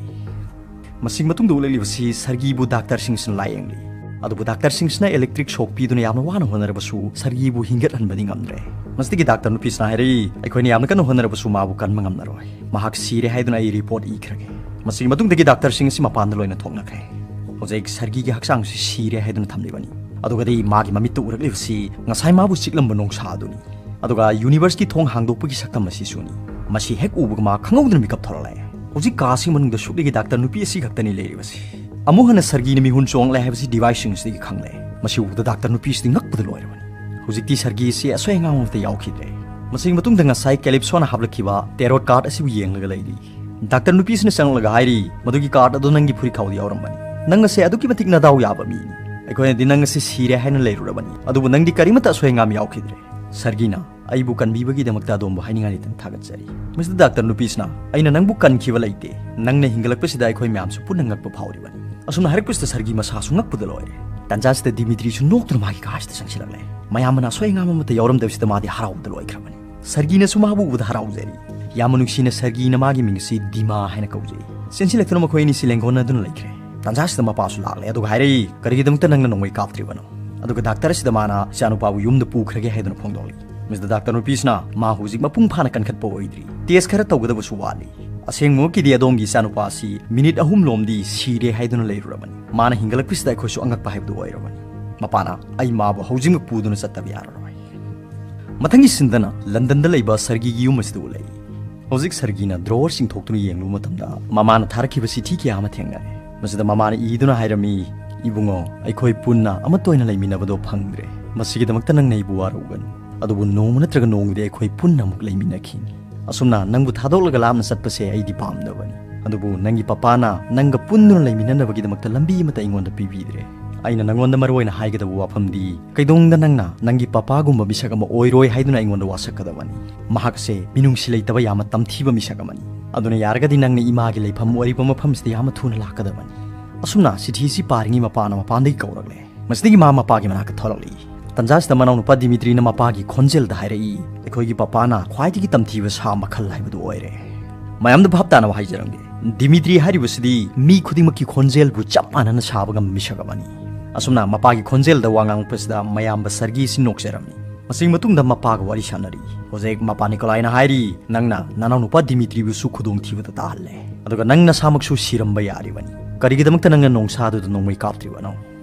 ꯃꯁꯤꯒꯤ ꯃꯇꯨꯡꯗ ꯎꯠꯂꯛꯂꯤꯕꯁꯤ ꯁꯔꯒꯤꯕꯨ ꯗꯥꯛꯇꯔꯁꯤꯡꯁꯤꯅ ꯂꯥꯌꯦꯡꯂꯤ꯫ ꯑꯗꯨꯕꯨ ꯗꯥꯛꯇꯔꯁꯤꯡꯁꯤꯅ ꯏꯂꯦꯛꯇ꯭ꯔꯤꯛ ꯁꯣꯛ ꯄꯤꯗꯨꯅ ꯌꯥꯝꯅ ꯋꯥꯅ ꯍꯣꯠꯅꯔꯕꯁꯨ ꯁꯔꯒꯤꯕꯨ ꯍꯤꯡꯒꯠꯍꯟꯕꯗꯤ ꯉꯝꯗ꯭ꯔꯦ꯫ ꯃꯁꯤꯗꯒꯤ ꯗꯥꯛꯇꯔ ꯅꯨꯄꯤꯁꯤꯅ ꯍꯥꯏꯔꯛꯏ, "ꯑꯩꯈꯣꯏꯅ ꯌꯥꯝꯅ ꯀꯟꯅ ꯍꯣꯠꯅꯔꯕꯁꯨ ꯃꯥꯕꯨ ꯀꯟꯕ ꯉꯝꯂꯔꯣꯏ꯫ ꯃꯍꯥꯛ ꯁꯤꯔꯦ ꯍꯥꯏꯗꯨꯅ ꯑꯩ ꯔꯤꯄꯣꯔꯠ ꯏꯈ꯭ꯔꯒꯦ"꯫ ꯃꯁꯤꯒꯤ ꯃꯇꯨꯡꯗꯒꯤ ꯗꯥꯛꯇꯔꯁꯤꯡ ꯑꯁꯤ ꯃꯄꯥꯟꯗ ꯂꯣꯏꯅ ꯊꯣꯛꯅꯈ꯭ꯔꯦ꯫ ꯍꯧꯖꯤꯛ ꯁꯔꯒꯤꯒꯤ ꯍꯛꯆꯥꯡꯁꯤ ꯁꯤꯔꯦ ꯍꯥꯏꯗꯨꯅ ꯊꯝꯂꯤꯕꯅꯤ꯫ ꯑꯗꯨꯒꯗꯤ ꯃꯥꯒꯤ ꯃꯃꯤꯠꯇ ꯎꯔꯛꯂꯤꯕꯁꯤ ꯉꯁꯥꯏ ꯃꯥꯕꯨ ꯆꯤꯛꯂꯝꯕ ꯅꯣꯡꯁꯥ ꯑꯗꯨꯅꯤ꯫ ꯑꯗꯨꯒ ꯌꯨꯅꯤꯚꯔꯁꯀꯤ ꯊꯣꯡ ꯍꯥꯡꯗꯣꯛꯄꯒꯤ ꯁꯛꯇꯝ ꯑꯁꯤꯁꯨꯅꯤ꯫ ꯃꯁꯤ ꯍꯦꯛ ꯎꯕꯒ ꯃꯥ ꯈꯪꯍꯧꯗꯅ ꯃꯤꯀꯞ ꯊꯣꯔꯛꯂꯦ꯫ ꯍꯧꯖꯤꯛ ꯀꯥ ꯑꯁꯤꯒꯤ ꯃꯅꯨꯡꯗ ꯁꯨꯞꯂꯤꯒꯤ ꯗꯥꯛꯇꯔ ꯅꯨꯄꯤ ꯑꯁꯤ ꯈꯛꯇꯅꯤ ꯂꯩꯔꯤꯕꯁꯤ꯫ ꯑꯃꯨꯛ ꯍꯟꯅ ꯁꯔꯒꯤꯅ ꯃꯤꯍꯨꯟ ꯆꯣꯡꯂꯦ ꯍꯥꯏꯕꯁꯤ ꯗꯤꯚꯥꯏꯁꯁꯤꯡ ꯑꯁꯤꯗꯒꯤ ꯈꯪꯂꯦ꯫ ꯃꯁꯤ ꯎꯕꯗ ꯗꯥꯛꯇꯔ ꯅꯨꯄꯤ ꯑꯁꯤꯗꯤ ꯉꯛꯄꯗ ꯂꯣꯏꯔꯕꯅꯤ꯫ ꯍꯧꯖꯤꯛꯇꯤ ꯁꯔꯒꯤ ꯑꯁꯤ ꯑꯁꯣꯏ ꯑꯉꯥꯝ ꯑꯃꯠꯇ ꯌꯥꯎꯈꯤꯗ꯭ꯔꯦ꯫ ꯃꯁꯤꯒꯤ ꯃꯇꯨꯡꯗ ꯉꯁꯥꯏ ꯀꯦꯂꯤꯞꯁꯣꯅ ꯍꯥꯞꯂꯛꯈꯤꯕ ꯇꯦꯔꯣꯠ ꯀꯥꯔꯗ ꯑꯁꯤꯕꯨ ꯌꯦꯡꯂꯒ ꯂꯩꯔꯤ꯫ ꯗꯥꯛꯇꯔ ꯅꯨꯄꯤꯁꯤꯅ ꯆꯪꯂꯛꯂꯒ ꯍꯥꯏꯔꯤ, "ꯃꯗꯨꯒꯤ ꯀꯥꯔꯗ ꯑꯗꯨ ꯅꯪꯒꯤ ꯐꯨꯔꯤꯠꯈꯥꯎꯗ ꯌꯥꯎꯔꯝꯕꯅꯤ꯫ ꯅꯪ ꯑꯁꯦ ꯑꯗꯨꯛꯀꯤ ꯃꯇꯤꯛ ꯅꯗꯥꯎ ꯌꯥꯕ ꯃꯤꯅꯤ꯫ ꯑꯩꯈꯣꯏꯅꯗꯤ ꯅꯪ ꯑꯁꯤ ꯁꯤꯔꯦ ꯍꯥꯏꯅ ꯂꯩꯔꯨꯔꯕꯅꯤ, ꯑꯗꯨꯕꯨ ꯅꯪꯗꯤ ꯀꯔꯤꯃꯠꯇ ꯑꯁꯣꯏ ꯑꯉꯥꯝ ꯌꯥꯎꯈꯤꯗ꯭ꯔꯦ"꯫ ꯁꯔꯒꯤꯅ, "ꯑꯩꯕꯨ ꯀꯟꯕꯤꯕꯒꯤꯗꯃꯛꯇ ꯑꯗꯣꯝꯕꯨ ꯍꯥꯏꯅꯤꯡꯉꯥꯏ ꯂꯩꯇꯅ ꯊꯥꯒꯠꯆꯔꯤ"꯫ ꯃꯁꯤꯗ ꯗꯥꯛꯇꯔ ꯅꯨꯄꯤꯁꯤꯅ, "ꯑꯩꯅ ꯅꯪꯕꯨ ꯀꯟꯈꯤꯕ ꯂꯩꯇꯦ꯫ ꯅꯪꯅ ꯍꯤꯡꯒꯠꯂꯛꯄꯁꯤꯗ ꯑꯩꯈꯣꯏ ꯃꯌꯥꯝꯁꯨ ꯄꯨꯟꯅ ꯉꯛꯄ ꯐꯥꯎꯔꯤꯕꯅꯤ"꯫ ꯑꯁꯨꯝꯅ ꯍꯥꯏꯔꯛꯄꯁꯤꯗ ꯁꯔꯒꯤ ꯃꯁꯥꯁꯨ ꯉꯛꯄꯗ ꯂꯣꯏꯔꯦ꯫ ꯇꯥꯟꯖꯥꯁꯤꯗ ꯗꯤꯃꯤꯇ꯭ꯔꯤꯁꯨ ꯅꯣꯛꯇꯨꯅ ꯃꯥꯒꯤ ꯀꯥꯁꯤꯗ ꯆꯪꯁꯤꯜꯂꯛꯂꯦ꯫ ꯃꯌꯥꯝ ꯑꯃꯅ ꯑꯁꯣꯏ ꯑꯉꯥꯝ ꯑꯃꯠꯇ ꯌꯥꯎꯔꯝꯗꯕꯁꯤꯗ ꯃꯥꯗꯤ ꯍꯔꯥꯎꯕꯗ ꯂꯣꯏꯈ꯭ꯔꯕꯅꯤ꯫ ꯁꯔꯒꯤꯅꯁꯨ ꯃꯥꯕꯨ ꯎꯕꯗ ꯍꯔꯥꯎꯖꯔꯤ꯫ ꯌꯥꯝꯅ ꯅꯨꯡꯁꯤꯅ ꯁꯔꯒꯤꯅ ꯃꯥꯒꯤ ꯃꯤꯡ ꯑꯁꯤ ꯗꯤꯃꯥ ꯍꯥꯏꯅ ꯀꯧꯖꯩ꯫ ꯆꯦꯟꯁꯤꯜꯂꯛꯇꯨꯅ ꯃꯈꯣꯏ ꯑꯅꯤꯁꯤ ꯂꯦꯡꯒꯣꯟꯅꯗꯨꯅ ꯂꯩꯈ꯭ꯔꯦ꯫ ꯇꯥꯟꯖꯥꯁꯤꯗ ꯃꯄꯥꯁꯨ ꯂꯥꯛꯂꯦ, ꯑꯗꯨꯒ ꯍꯥꯏꯔꯛꯏ, "ꯀꯔꯤꯒꯤꯗꯃꯛꯇ ꯅꯪꯅ ꯅꯣꯡꯃꯩ ꯀꯥꯞꯇ꯭ꯔꯤꯕꯅꯣ?" ꯑꯗꯨꯒ ꯗꯥꯛꯇꯔ ꯑꯁꯤꯗ ꯃꯥꯅ ꯏꯆꯥꯅꯨꯄꯥꯕꯨ ꯌꯨꯝꯗ ꯄꯨꯈ꯭ꯔꯒꯦ ꯍꯥꯏꯗꯨꯅ ꯐꯣꯡꯗꯣꯛꯂꯤ꯫ ꯃꯤꯁꯇꯔ ꯗꯥꯛꯇꯔ ꯅꯨꯄꯤꯁꯤꯅ, "ꯃꯥ ꯍꯧꯖꯤꯛ ꯃꯄꯨꯡ ꯐꯥꯅ ꯀꯟꯈꯠꯄ ꯑꯣꯏꯗ꯭ꯔꯤ꯫ ꯇꯦꯁ ꯈꯔ ꯇꯧꯒꯗꯕꯁꯨ ꯋꯥꯠꯂꯤ꯫ ꯑꯁꯦꯡꯕꯃꯛꯀꯤꯗꯤ ꯑꯗꯣꯝꯒꯤ ꯏꯆꯥꯅꯨꯄꯥ ꯑꯁꯤ ꯃꯤꯅꯤꯠ ꯑꯍꯨꯝ ꯂꯣꯝꯗꯤ ꯁꯤꯔꯦ ꯍꯥꯏꯗꯨꯅ ꯂꯩꯔꯨꯔꯕꯅꯤ꯫ ꯃꯥꯅ ꯍꯤꯡꯒꯠꯂꯛꯄꯁꯤꯗ ꯑꯩꯈꯣꯏꯁꯨ ꯑꯉꯛꯄ ꯍꯥꯏꯕꯗꯨ ꯑꯣꯏꯔꯕꯅꯤ꯫" ꯃꯄꯥꯅ, "ꯑꯩ ꯃꯥꯕꯨ ꯍꯧꯖꯤꯛꯃꯛ ꯄꯨꯗꯨꯅ ꯆꯠꯇꯕ ꯌꯥꯔꯔꯣꯏ꯫" ꯃꯊꯪꯒꯤ ꯁꯤꯟꯗꯅ ꯂꯟꯗꯟꯗ ꯂꯩꯕ ꯁꯔꯒꯤꯒꯤ ꯌꯨꯝ ꯑꯁꯤꯗ ꯎꯠꯂꯛꯏ꯫ ꯍꯧꯖꯤꯛ ꯁꯔꯒꯤꯅ ꯗ꯭ꯔꯣꯋꯔꯁꯤꯡ ꯊꯣꯛꯇꯨꯅ ꯌꯦꯡꯂꯨꯕ ꯃꯇꯝꯗ, ꯃꯃꯥꯅ ꯊꯥꯔꯛꯈꯤꯕ ꯆꯤꯊꯤ ꯀꯌꯥ ꯑꯃ ꯊꯦꯡꯅꯔꯦ꯫ ꯃꯁꯤꯗ ꯃꯃꯥꯅ ꯏꯗꯨꯅ ꯍꯥꯏꯔꯝꯃꯤ, "ꯏꯕꯨꯡꯉꯣ, ꯑꯩꯈꯣꯏ ꯄꯨꯟꯅ ꯑꯃꯠꯇ ꯑꯣꯏꯅ ꯂꯩꯃꯤꯟꯅꯕꯗꯣ ꯐꯪꯗ꯭ꯔꯦ꯫ ꯃꯁꯤꯒꯤꯗꯃꯛꯇ ꯅꯪꯅ ꯑꯩꯕꯨ ꯋꯥꯔꯧꯒꯅꯨ꯫ ꯑꯗꯨꯕꯨ ꯅꯣꯡꯃ ꯅꯠꯇ꯭ꯔꯒ ꯅꯣꯡꯃꯗꯤ ꯑꯩꯈꯣꯏ ꯄꯨꯟꯅ ꯑꯃꯨꯛ ꯂꯩꯃꯤꯟꯅꯈꯤꯅꯤ꯫ ꯑꯁꯨꯝꯅ ꯅꯪꯕꯨ ꯊꯥꯗꯣꯛꯂꯒ ꯂꯥꯞꯅ ꯆꯠꯄꯁꯦ ꯑꯩꯗꯤ ꯄꯥꯝꯗꯕꯅꯤ꯫ ꯑꯗꯨꯕꯨ ꯅꯪꯒꯤ ꯄꯄꯥꯅ ꯅꯪꯒ ꯄꯨꯟꯗꯨꯅ ꯂꯩꯃꯤꯟꯅꯅꯕꯒꯤꯗꯃꯛꯇ ꯂꯝꯕꯤ ꯑꯃꯠꯇ ꯑꯩꯉꯣꯟꯗ ꯄꯤꯕꯤꯗ꯭ꯔꯦ꯫ ꯑꯩꯅ ꯅꯪꯉꯣꯟꯗ ꯃꯔꯨ ꯑꯣꯏꯅ ꯍꯥꯏꯒꯗꯕ ꯋꯥꯐꯝꯗꯤ, ꯀꯩꯗꯧꯅꯨꯡꯗ ꯅꯪꯅ ꯅꯪꯒꯤ ꯄꯄꯥꯒꯨꯝꯕ ꯃꯤꯁꯛ ꯑꯃ ꯑꯣꯏꯔꯣꯏ ꯍꯥꯏꯗꯨꯅ ꯑꯩꯉꯣꯟꯗ ꯋꯥꯁꯛꯀꯗꯕꯅꯤ꯫ ꯃꯍꯥꯛꯁꯦ ꯃꯤꯅꯨꯡꯁꯤ ꯂꯩꯇꯕ, ꯌꯥꯝꯅ ꯇꯝꯊꯤꯕ ꯃꯤꯁꯛ ꯑꯃꯅꯤ꯫ ꯑꯗꯨꯅ ꯌꯥꯔꯒꯗꯤ ꯅꯪꯅ ꯏꯃꯥꯒꯤ ꯂꯩꯐꯝ ꯑꯣꯏꯔꯤꯕ ꯃꯐꯝꯁꯤꯗ ꯌꯥꯝꯅ ꯊꯨꯅ ꯂꯥꯛꯀꯗꯕꯅꯤ꯫" ꯑꯁꯨꯝꯅ ꯆꯤꯊꯤ ꯑꯁꯤ ꯄꯥꯔꯤꯉꯩ ꯃꯄꯥꯅ ꯃꯄꯥꯟꯗꯒꯤ ꯀꯧꯔꯛꯂꯦ꯫ ꯃꯁꯤꯗꯒꯤ ꯃꯥ ꯃꯄꯥꯒꯤ ꯃꯅꯥꯛꯇ ꯊꯣꯛꯂꯛꯂꯤ꯫ ꯇꯟꯖꯥꯁꯤꯗ ꯃꯅꯥꯎꯅꯨꯄꯥ ꯗꯤꯃꯤꯇ꯭ꯔꯤꯅ ꯃꯄꯥꯒꯤ ꯈꯣꯟꯖꯦꯜꯗ ꯍꯥꯏꯔꯛꯏ, "ꯑꯩꯈꯣꯏꯒꯤ ꯄꯄꯥꯅ ꯈ꯭ꯋꯥꯏꯗꯒꯤ ꯇꯝꯊꯤꯕ ꯁꯥ ꯃꯈꯜ ꯍꯥꯏꯕꯗꯨ ꯑꯣꯏꯔꯦ꯫" ꯃꯌꯥꯝꯗ ꯚꯥꯞ ꯇꯥꯅꯕ ꯍꯥꯏꯖꯔꯝꯒꯦ, ꯗꯤꯃꯤꯇ꯭ꯔꯤ ꯍꯥꯏꯔꯤꯕꯁꯤꯗꯤ ꯃꯤ ꯈꯨꯗꯤꯡꯃꯛꯀꯤ ꯈꯣꯟꯖꯦꯜꯕꯨ ꯆꯞ ꯃꯥꯟꯅꯅ ꯁꯥꯕ ꯉꯝꯕ ꯃꯤꯁꯛ ꯑꯃꯅꯤ꯫ ꯑꯁꯨꯝꯅ ꯃꯄꯥꯒꯤ ꯈꯣꯟꯖꯦꯜꯗ ꯋꯥ ꯉꯥꯡꯂꯛꯄꯁꯤꯗ ꯃꯌꯥꯝꯕ ꯁꯔꯒꯤꯁꯤ ꯅꯣꯛꯆꯔꯝꯃꯤ꯫ ꯃꯁꯤꯒꯤ ꯃꯇꯨꯡꯗ ꯃꯄꯥꯒ ꯋꯥꯔꯤ ꯁꯥꯟꯅꯔꯤ꯫ ꯍꯧꯖꯤꯛ ꯃꯄꯥ ꯅꯤꯀꯣꯂꯥꯏꯅ ꯍꯥꯏꯔꯤ, "ꯅꯪꯅ ꯅꯅꯥꯎꯅꯨꯄꯥ ꯗꯤꯃꯤꯇ꯭ꯔꯤꯕꯨꯁꯨ ꯈꯨꯗꯣꯡꯊꯤꯕꯗ ꯇꯥꯍꯜꯂꯦ, ꯑꯗꯨꯒ ꯅꯪ ꯅꯁꯥꯃꯛꯁꯨ ꯁꯤꯔꯝꯕ ꯌꯥꯔꯤꯕꯅꯤ꯫ ꯀꯔꯤꯒꯤꯗꯃꯛꯇ ꯅꯪꯅ ꯅꯣꯡꯁꯥꯗꯨꯗ ꯅꯣꯡꯃꯩ ꯀꯥꯞꯇ꯭ꯔꯤꯕꯅꯣ?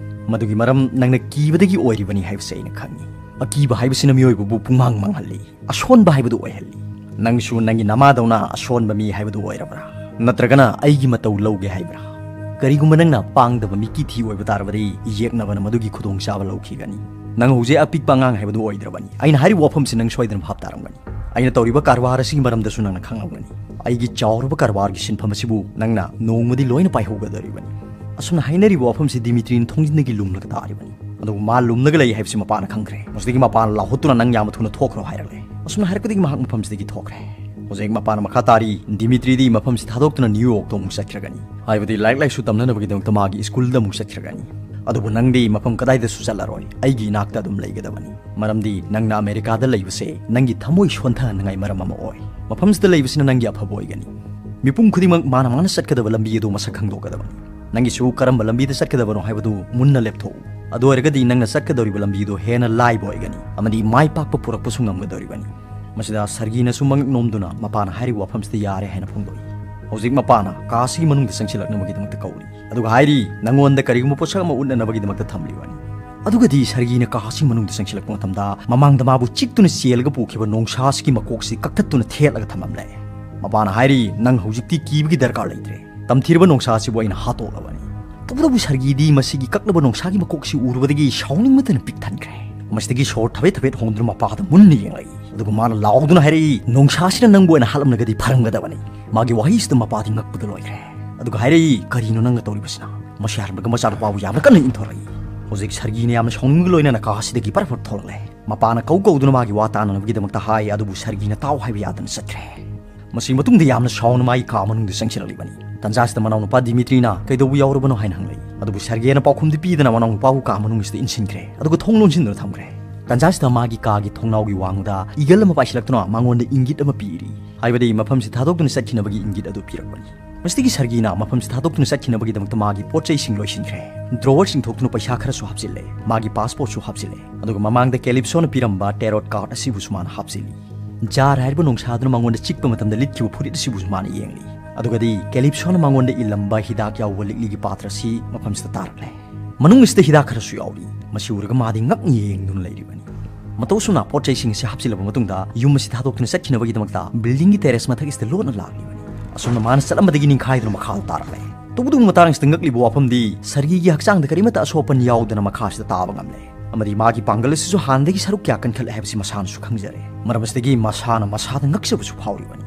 ꯃꯗꯨꯒꯤ ꯃꯔꯝ ꯅꯪꯅ ꯀꯤꯕꯗꯒꯤ ꯑꯣꯏꯔꯤꯕꯅꯤ ꯍꯥꯏꯕꯁꯤ ꯑꯩꯅ ꯈꯪꯏ꯫ ꯑꯀꯤꯕ ꯍꯥꯏꯕꯁꯤꯅ ꯃꯤꯑꯣꯏꯕꯕꯨ ꯄꯨꯡꯃꯥꯡ ꯃꯥꯡꯍꯜꯂꯤ, ꯑꯁꯣꯟꯕ ꯍꯥꯏꯕꯗꯨ ꯑꯣꯏꯍꯜꯂꯤ꯫ ꯅꯪꯁꯨ ꯅꯪꯒꯤ ꯅꯃꯥꯗꯧꯅ ꯑꯁꯣꯟꯕ ꯃꯤ ꯍꯥꯏꯕꯗꯨ ꯑꯣꯏꯔꯕ꯭ꯔꯥ? ꯅꯠꯇ꯭ꯔꯒꯅ ꯑꯩꯒꯤ ꯃꯇꯧ ꯂꯧꯒꯦ ꯍꯥꯏꯕ꯭ꯔꯥ? ꯀꯔꯤꯒꯨꯝꯕ ꯅꯪꯅ ꯄꯥꯡꯗꯕ ꯃꯤꯀꯤ ꯊꯤ ꯑꯣꯏꯕ ꯇꯥꯔꯕꯗꯤ, ꯌꯦꯛꯅꯕꯅ ꯃꯗꯨꯒꯤ ꯈꯨꯗꯣꯡꯆꯥꯕ ꯂꯧꯈꯤꯒꯅꯤ꯫ ꯅꯪ ꯍꯧꯖꯤꯛ ꯑꯄꯤꯛꯄ ꯑꯉꯥꯡ ꯍꯥꯏꯕꯗꯨ ꯑꯣꯏꯗ꯭ꯔꯕꯅꯤ꯫" ꯑꯩꯅ ꯍꯥꯏꯔꯤꯕ ꯋꯥꯐꯝꯁꯤ ꯅꯪ ꯁꯣꯏꯗꯅ ꯚꯥꯞ ꯇꯥꯔꯝꯒꯅꯤ꯫ ꯑꯩꯅ ꯇꯧꯔꯤꯕ ꯀꯔꯕꯥꯔ ꯑꯁꯤꯒꯤ ꯃꯔꯝꯗꯁꯨ ꯅꯪꯅ ꯈꯪꯂꯝꯒꯅꯤ꯫ ꯑꯩꯒꯤ ꯆꯥꯎꯔꯕ ꯀꯔꯕꯥꯔꯒꯤ ꯁꯤꯟꯐꯝ ꯑꯁꯤꯕꯨ ꯅꯪꯅ ꯅꯣꯡꯃꯗꯤ ꯂꯣꯏꯅ ꯄꯥꯏꯍꯧꯒꯗꯧꯔꯤꯕꯅꯤ꯫ ꯑꯁꯨꯝꯅ ꯍꯥꯏꯅꯔꯤꯕ ꯋꯥꯐꯝꯁꯤ ꯗꯤꯃꯤꯇ꯭ꯔꯤꯅ ꯊꯣꯡꯖꯤꯟꯗꯒꯤ ꯂꯨꯝꯂꯒ ꯇꯥꯔꯤꯕꯅꯤ꯫ ꯑꯗꯨꯕꯨ ꯃꯥ ꯂꯨꯝꯂꯒ ꯂꯩ ꯍꯥꯏꯕꯁꯤ ꯃꯄꯥꯅ ꯈꯪꯈ꯭ꯔꯦ꯫ ꯃꯁꯤꯗꯒꯤ ꯃꯄꯥꯅ ꯂꯥꯎꯍꯠꯇꯨꯅ, "ꯅꯪ ꯌꯥꯝꯅ ꯊꯨꯅ ꯊꯣꯛꯈ꯭ꯔꯣ" ꯍꯥꯏꯔꯛꯂꯦ꯫ ꯑꯁꯨꯝꯅ ꯍꯥꯏꯔꯛꯄꯗꯒꯤ ꯃꯍꯥꯛ ꯃꯐꯝꯁꯤꯗꯒꯤ ꯊꯣꯛꯈ꯭ꯔꯦ꯫ ꯍꯧꯖꯤꯛ ꯃꯄꯥꯅ ꯃꯈꯥ ꯇꯥꯔꯤ, ꯗꯤꯃꯤꯇ꯭ꯔꯤꯗꯤ ꯃꯐꯝꯁꯤ ꯊꯥꯗꯣꯛꯇꯨꯅ ꯅ꯭ꯌꯨ ꯌꯣꯔꯛꯇ ꯑꯃꯨꯛ ꯆꯠꯈ꯭ꯔꯒꯅꯤ꯫ ꯍꯥꯏꯕꯗꯤ ꯂꯥꯏꯔꯤꯛ ꯂꯥꯏꯁꯨ ꯇꯝꯅꯅꯕꯒꯤꯗꯃꯛꯇ ꯃꯥꯒꯤ ꯁ꯭ꯀꯨꯜꯗ ꯑꯃꯨꯛ ꯆꯠꯈ꯭ꯔꯒꯅꯤ꯫ ꯑꯗꯨꯕꯨ ꯅꯪꯗꯤ ꯃꯐꯝ ꯀꯗꯥꯏꯗꯁꯨ ꯆꯠꯂꯔꯣꯏ, ꯑꯩꯒꯤ ꯏꯅꯥꯛꯇ ꯑꯗꯨꯝ ꯂꯩꯒꯗꯕꯅꯤ꯫ ꯃꯔꯝꯗꯤ ꯅꯪꯅ ꯑꯃꯦꯔꯤꯀꯥꯗ ꯂꯩꯕꯁꯦ ꯅꯪꯒꯤ ꯊꯃꯣꯏ ꯁꯣꯟꯊꯍꯟꯅꯤꯡꯉꯥꯏ ꯃꯔꯝ ꯑꯃ ꯑꯣꯏ꯫ ꯃꯐꯝꯁꯤꯗ ꯂꯩꯕꯁꯤꯅ ꯅꯪꯒꯤ ꯑꯐꯕ ꯑꯣꯏꯒꯅꯤ꯫ ꯃꯤꯄꯨꯝ ꯈꯨꯗꯤꯡꯃꯛ ꯃꯥꯅ ꯃꯥꯅ ꯆꯠꯀꯗꯕ ꯂꯝꯕꯤ ꯑꯗꯨ ꯃꯁꯛ ꯈꯪꯗꯣꯛꯀꯗꯕꯅꯤ꯫ ꯅꯪꯒꯤꯁꯨ ꯀꯔꯝꯕ ꯂꯝꯕꯤꯗ ꯆꯠꯀꯗꯕꯅꯣ ꯍꯥꯏꯕꯗꯨ ꯃꯨꯟꯅ ꯂꯦꯞꯊꯣꯛꯎ꯫ ꯑꯗꯨ ꯑꯣꯏꯔꯒꯗꯤ ꯅꯪꯅ ꯆꯠꯀꯗꯧꯔꯤꯕ ꯂꯝꯕꯤꯗꯨ ꯍꯦꯟꯅ ꯂꯥꯏꯕ ꯑꯣꯏꯒꯅꯤ ꯑꯃꯗꯤ ꯃꯥꯏ ꯄꯥꯛꯄ ꯄꯨꯔꯛꯄꯁꯨ ꯉꯝꯒꯗꯧꯔꯤꯕꯅꯤ꯫ ꯃꯁꯤꯗ ꯁꯔꯒꯤꯅꯁꯨ ꯃꯉꯛ ꯅꯣꯝꯗꯨꯅ ꯃꯄꯥꯅ ꯍꯥꯏꯔꯤꯕ ꯋꯥꯐꯝꯁꯤꯗ ꯌꯥꯔꯦ ꯍꯥꯏꯅ ꯐꯣꯡꯗꯣꯛꯏ꯫ ꯍꯧꯖꯤꯛ ꯃꯄꯥꯅ ꯀꯥ ꯑꯁꯤꯒꯤ ꯃꯅꯨꯡꯗ ꯆꯪꯁꯤꯜꯂꯛꯅꯕꯒꯤꯗꯃꯛꯇ ꯀꯧꯔꯤ꯫ ꯑꯗꯨꯒ ꯍꯥꯏꯔꯤ, "ꯅꯪꯉꯣꯟꯗ ꯀꯔꯤꯒꯨꯝꯕ ꯄꯣꯠꯁꯛ ꯑꯃ ꯎꯠꯅꯅꯕꯒꯤꯗꯃꯛꯇ ꯊꯝꯂꯤꯕꯅꯤ"꯫ ꯑꯗꯨꯒꯗꯤ ꯁꯔꯒꯤꯅ ꯀꯥ ꯑꯁꯤꯒꯤ ꯃꯅꯨꯡꯗ ꯆꯪꯁꯤꯜꯂꯛꯄ ꯃꯇꯝꯗ ꯃꯃꯥꯡꯗ ꯃꯥꯕꯨ ꯆꯤꯛꯇꯨꯅ ꯆꯦꯜꯂꯒ ꯄꯨꯈꯤꯕ ꯅꯣꯡꯁꯥ ꯑꯁꯤꯒꯤ ꯃꯀꯣꯛꯁꯤ ꯀꯛꯊꯠꯇꯨꯅ ꯊꯦꯠꯂꯒ ꯊꯝꯂꯝꯂꯦ꯫ ꯃꯄꯥꯅ ꯍꯥꯏꯔꯤ, "ꯅꯪ ꯍꯧꯖꯤꯛꯇꯤ ꯀꯤꯕꯒꯤ ꯗꯔꯀꯥꯔ ꯂꯩꯇ꯭ꯔꯦ꯫ ꯇꯝꯊꯤꯔꯕ ꯅꯣꯡꯁꯥ ꯑꯁꯤꯕꯨ ꯑꯩꯅ ꯍꯥꯠꯇꯣꯛꯂꯕꯅꯤ"꯫ ꯇꯧꯕꯇꯕꯨ ꯁꯔꯒꯤꯗꯤ ꯃꯁꯤꯒꯤ ꯀꯛꯂꯕ ꯅꯣꯡꯁꯥꯒꯤ ꯃꯀꯣꯛꯁꯤ ꯎꯔꯨꯕꯗꯒꯤ ꯁꯥꯎꯅꯤꯡꯕꯇꯅ ꯄꯤꯛ ꯊꯟꯈ꯭ꯔꯦ꯫ ꯃꯁꯤꯗꯒꯤ ꯁꯣꯔ ꯊꯕꯦꯠ ꯊꯕꯦꯠ ꯍꯣꯡꯗꯨꯅ ꯃꯄꯥꯗ ꯃꯨꯟꯅ ꯌꯦꯡꯂꯛꯏ꯫ ꯑꯗꯨꯒ ꯃꯥꯅ ꯂꯥꯎꯗꯨꯅ ꯍꯥꯏꯔꯛꯏ, "ꯅꯣꯡꯁꯥꯁꯤꯅ ꯅꯪꯕꯨ ꯑꯣꯏꯅ ꯍꯥꯠꯂꯝꯂꯒꯗꯤ ꯐꯔꯝꯒꯗꯕꯅꯤ"꯫ ꯃꯥꯒꯤ ꯋꯥꯍꯩꯁꯤꯗ ꯃꯄꯥꯗꯤ ꯉꯛꯄꯗ ꯂꯣꯏꯈ꯭ꯔꯦ꯫ ꯑꯗꯨꯒ ꯍꯥꯏꯔꯛꯏ, "ꯀꯔꯤꯅꯣ ꯅꯪꯅ ꯇꯧꯔꯤꯕꯁꯤꯅ?" ꯃꯁꯤ ꯍꯥꯏꯔꯝꯂꯒ ꯃꯆꯥꯅꯨꯄꯥꯕꯨ ꯌꯥꯝꯅ ꯀꯟꯅ ꯏꯟꯊꯣꯔꯛꯏ꯫ ꯍꯧꯖꯤꯛ ꯁꯔꯒꯤꯅ ꯌꯥꯝꯅ ꯁꯥꯎꯅꯤꯡꯕꯒ ꯂꯣꯏꯅꯅ ꯀꯥ ꯑꯁꯤꯗꯒꯤ ꯄꯔꯞ ꯄꯔꯞ ꯊꯣꯛꯂꯛꯂꯦ꯫ ꯃꯄꯥꯅ ꯀꯧ ꯀꯧꯗꯨꯅ ꯃꯥꯒꯤ ꯋꯥ ꯇꯥꯅꯅꯕꯒꯤꯗꯃꯛꯇ ꯍꯥꯏ, ꯑꯗꯨꯕꯨ ꯁꯔꯒꯤꯅ ꯇꯥꯎ ꯍꯥꯏꯕ ꯌꯥꯗꯅ ꯆꯠꯈ꯭ꯔꯦ꯫ ꯃꯁꯤ ꯃꯇꯨꯡꯗ ꯌꯥꯝꯅ ꯁꯥꯎꯅ ꯃꯥꯒꯤ ꯀꯥ ꯃꯅꯨꯡꯗ ꯆꯪꯁꯤꯜꯂꯛꯂꯤꯕꯅꯤ꯫ ꯇꯟꯖꯥꯁꯤꯗ ꯃꯅꯥꯎꯅꯨꯄꯥ ꯗꯤꯃꯤꯇ꯭ꯔꯤꯅ ꯀꯩꯗꯧꯕ ꯌꯥꯎꯔꯕꯅꯣ ꯍꯥꯏꯅ ꯍꯪꯂꯛꯏ꯫ ꯑꯗꯨꯕꯨ ꯁꯔꯒꯦꯅ ꯄꯥꯎꯈꯨꯝꯗꯤ ꯄꯤꯗꯅ ꯃꯅꯥꯎꯅꯨꯄꯥꯕꯨ ꯀꯥ ꯃꯅꯨꯡꯁꯤꯗ ꯏꯟꯁꯤꯟꯈ꯭ꯔꯦ꯫ ꯑꯗꯨꯒ ꯊꯣꯡ ꯂꯣꯟꯁꯤꯟꯗꯨꯅ ꯊꯝꯈ꯭ꯔꯦ꯫ ꯇꯟꯖꯥꯁꯤꯗ ꯃꯥꯒꯤ ꯀꯥꯒꯤ ꯊꯣꯡꯅꯥꯎꯒꯤ ꯋꯥꯡꯃꯗ ꯏꯒꯜ ꯑꯃ ꯄꯥꯏꯁꯤꯜꯂꯛꯇꯨꯅ ꯃꯉꯣꯟꯗ ꯏꯪꯒꯤꯠ ꯑꯃ ꯄꯤꯔꯤ꯫ ꯍꯥꯏꯕꯗꯤ ꯃꯐꯝꯁꯤ ꯊꯥꯗꯣꯛꯇꯨꯅ ꯆꯠꯈꯤꯅꯕꯒꯤ ꯏꯪꯒꯤꯠ ꯑꯗꯨ ꯄꯤꯔꯛꯄꯅꯤ꯫ ꯃꯁꯤꯗꯒꯤ ꯁꯔꯒꯤꯅ ꯃꯐꯝꯁꯤ ꯊꯥꯗꯣꯛꯇꯨꯅ ꯆꯠꯈꯤꯅꯕꯒꯤꯗꯃꯛꯇ ꯃꯥꯒꯤ ꯄꯣꯠ ꯆꯩꯁꯤꯡ ꯂꯣꯏꯁꯤꯟꯈ꯭ꯔꯦ꯫ ꯗ꯭ꯔꯣꯋꯔꯁꯤꯡ ꯊꯣꯛꯇꯨꯅ ꯄꯩꯁꯥ ꯈꯔꯁꯨ ꯍꯥꯞꯆꯤꯜꯂꯦ꯫ ꯃꯥꯒꯤ ꯄꯥꯁꯄꯣꯔꯠꯁꯨ ꯍꯥꯞꯆꯤꯜꯂꯦ꯫ ꯑꯗꯨꯒ ꯃꯃꯥꯡꯗ ꯀꯦꯂꯤꯞꯁꯣꯅ ꯄꯤꯔꯝꯕ ꯇꯦꯔꯣꯠ ꯀꯥꯔꯗ ꯑꯁꯤꯕꯨꯁꯨ ꯃꯥꯅ ꯍꯥꯞꯆꯤꯜꯂꯤ꯫ ꯖꯥꯔ ꯍꯥꯏꯔꯤꯕ ꯅꯣꯡꯁꯥꯗꯨꯅ ꯃꯉꯣꯟꯗ ꯆꯤꯛꯄ ꯃꯇꯝꯗ ꯂꯤꯠꯈꯤꯕ ꯐꯨꯔꯤꯠ ꯑꯁꯤꯕꯨꯁꯨ ꯃꯥꯅ ꯌꯦꯡꯂꯤ꯫ ꯑꯗꯨꯒꯗꯤ ꯀꯦꯂꯤꯞꯁꯣꯅ ꯃꯉꯣꯟꯗ ꯏꯜꯂꯝꯕ ꯍꯤꯗꯥꯛ ꯌꯥꯎꯕ ꯂꯤꯛꯂꯤꯒꯤ ꯄꯥꯇ꯭ꯔ ꯑꯁꯤ ꯃꯐꯝꯁꯤꯗ ꯇꯥꯔꯛꯂꯦ꯫ ꯃꯅꯨꯡ ꯑꯁꯤꯗ ꯍꯤꯗꯥꯛ ꯈꯔꯁꯨ ꯌꯥꯎꯔꯤ꯫ ꯃꯁꯤ ꯎꯔꯒ ꯃꯥꯗꯤ ꯉꯛꯅ ꯌꯦꯡꯗꯨꯅ ꯂꯩꯔꯤꯕꯅꯤ꯫ ꯃꯇꯧ ꯑꯁꯨꯝꯅ ꯄꯣꯠ ꯆꯩꯁꯤꯡ ꯑꯁꯤ ꯍꯥꯞꯆꯤꯜꯂꯕ ꯃꯇꯨꯡꯗ ꯌꯨꯝ ꯑꯁꯤ ꯊꯥꯗꯣꯛꯇꯨꯅ ꯆꯠꯈꯤꯅꯕꯒꯤꯗꯃꯛꯇ buildingꯒꯤ terrace ꯃꯊꯛ ꯑꯁꯤꯗ ꯂꯣꯠꯅ ꯂꯥꯛꯂꯤꯕꯅꯤ꯫ ꯑꯁꯨꯝꯅ ꯃꯥꯅ ꯆꯠꯂꯝꯕꯗꯒꯤ ꯅꯤꯡꯈꯥꯏꯗꯨꯅ ꯃꯈꯥꯗ ꯇꯥꯔꯛꯂꯦ꯫ ꯇꯧꯕꯇꯕꯨ ꯃꯇꯥꯡ ꯑꯁꯤꯗ ꯉꯛꯂꯤꯕ ꯋꯥꯐꯝꯗꯤ ꯁꯔꯒꯤꯒꯤ ꯍꯛꯆꯥꯡꯗ ꯀꯔꯤꯃꯠꯇ ꯑꯁꯣꯛ ꯑꯄꯟ ꯌꯥꯎꯗꯅ ꯃꯈꯥ ꯑꯁꯤꯗ ꯇꯥꯕ ꯉꯝꯂꯦ꯫ ꯑꯃꯗꯤ ꯃꯥꯒꯤ ꯄꯥꯡꯒꯜ ꯑꯁꯤꯁꯨ ꯍꯥꯟꯅꯗꯒꯤ ꯁꯔꯨꯛ ꯀꯌꯥ ꯀꯟꯈꯠꯂꯦ ꯍꯥꯏꯕꯁꯤ ꯃꯁꯥꯅꯁꯨ ꯈꯪꯖꯔꯦ꯫ ꯃꯔꯝ ꯑꯁꯤꯗꯒꯤ ꯃꯁꯥꯅ ꯃꯁꯥꯗ ꯉꯛꯆꯕꯁꯨ ꯐꯥꯎꯔꯤꯕꯅꯤ꯫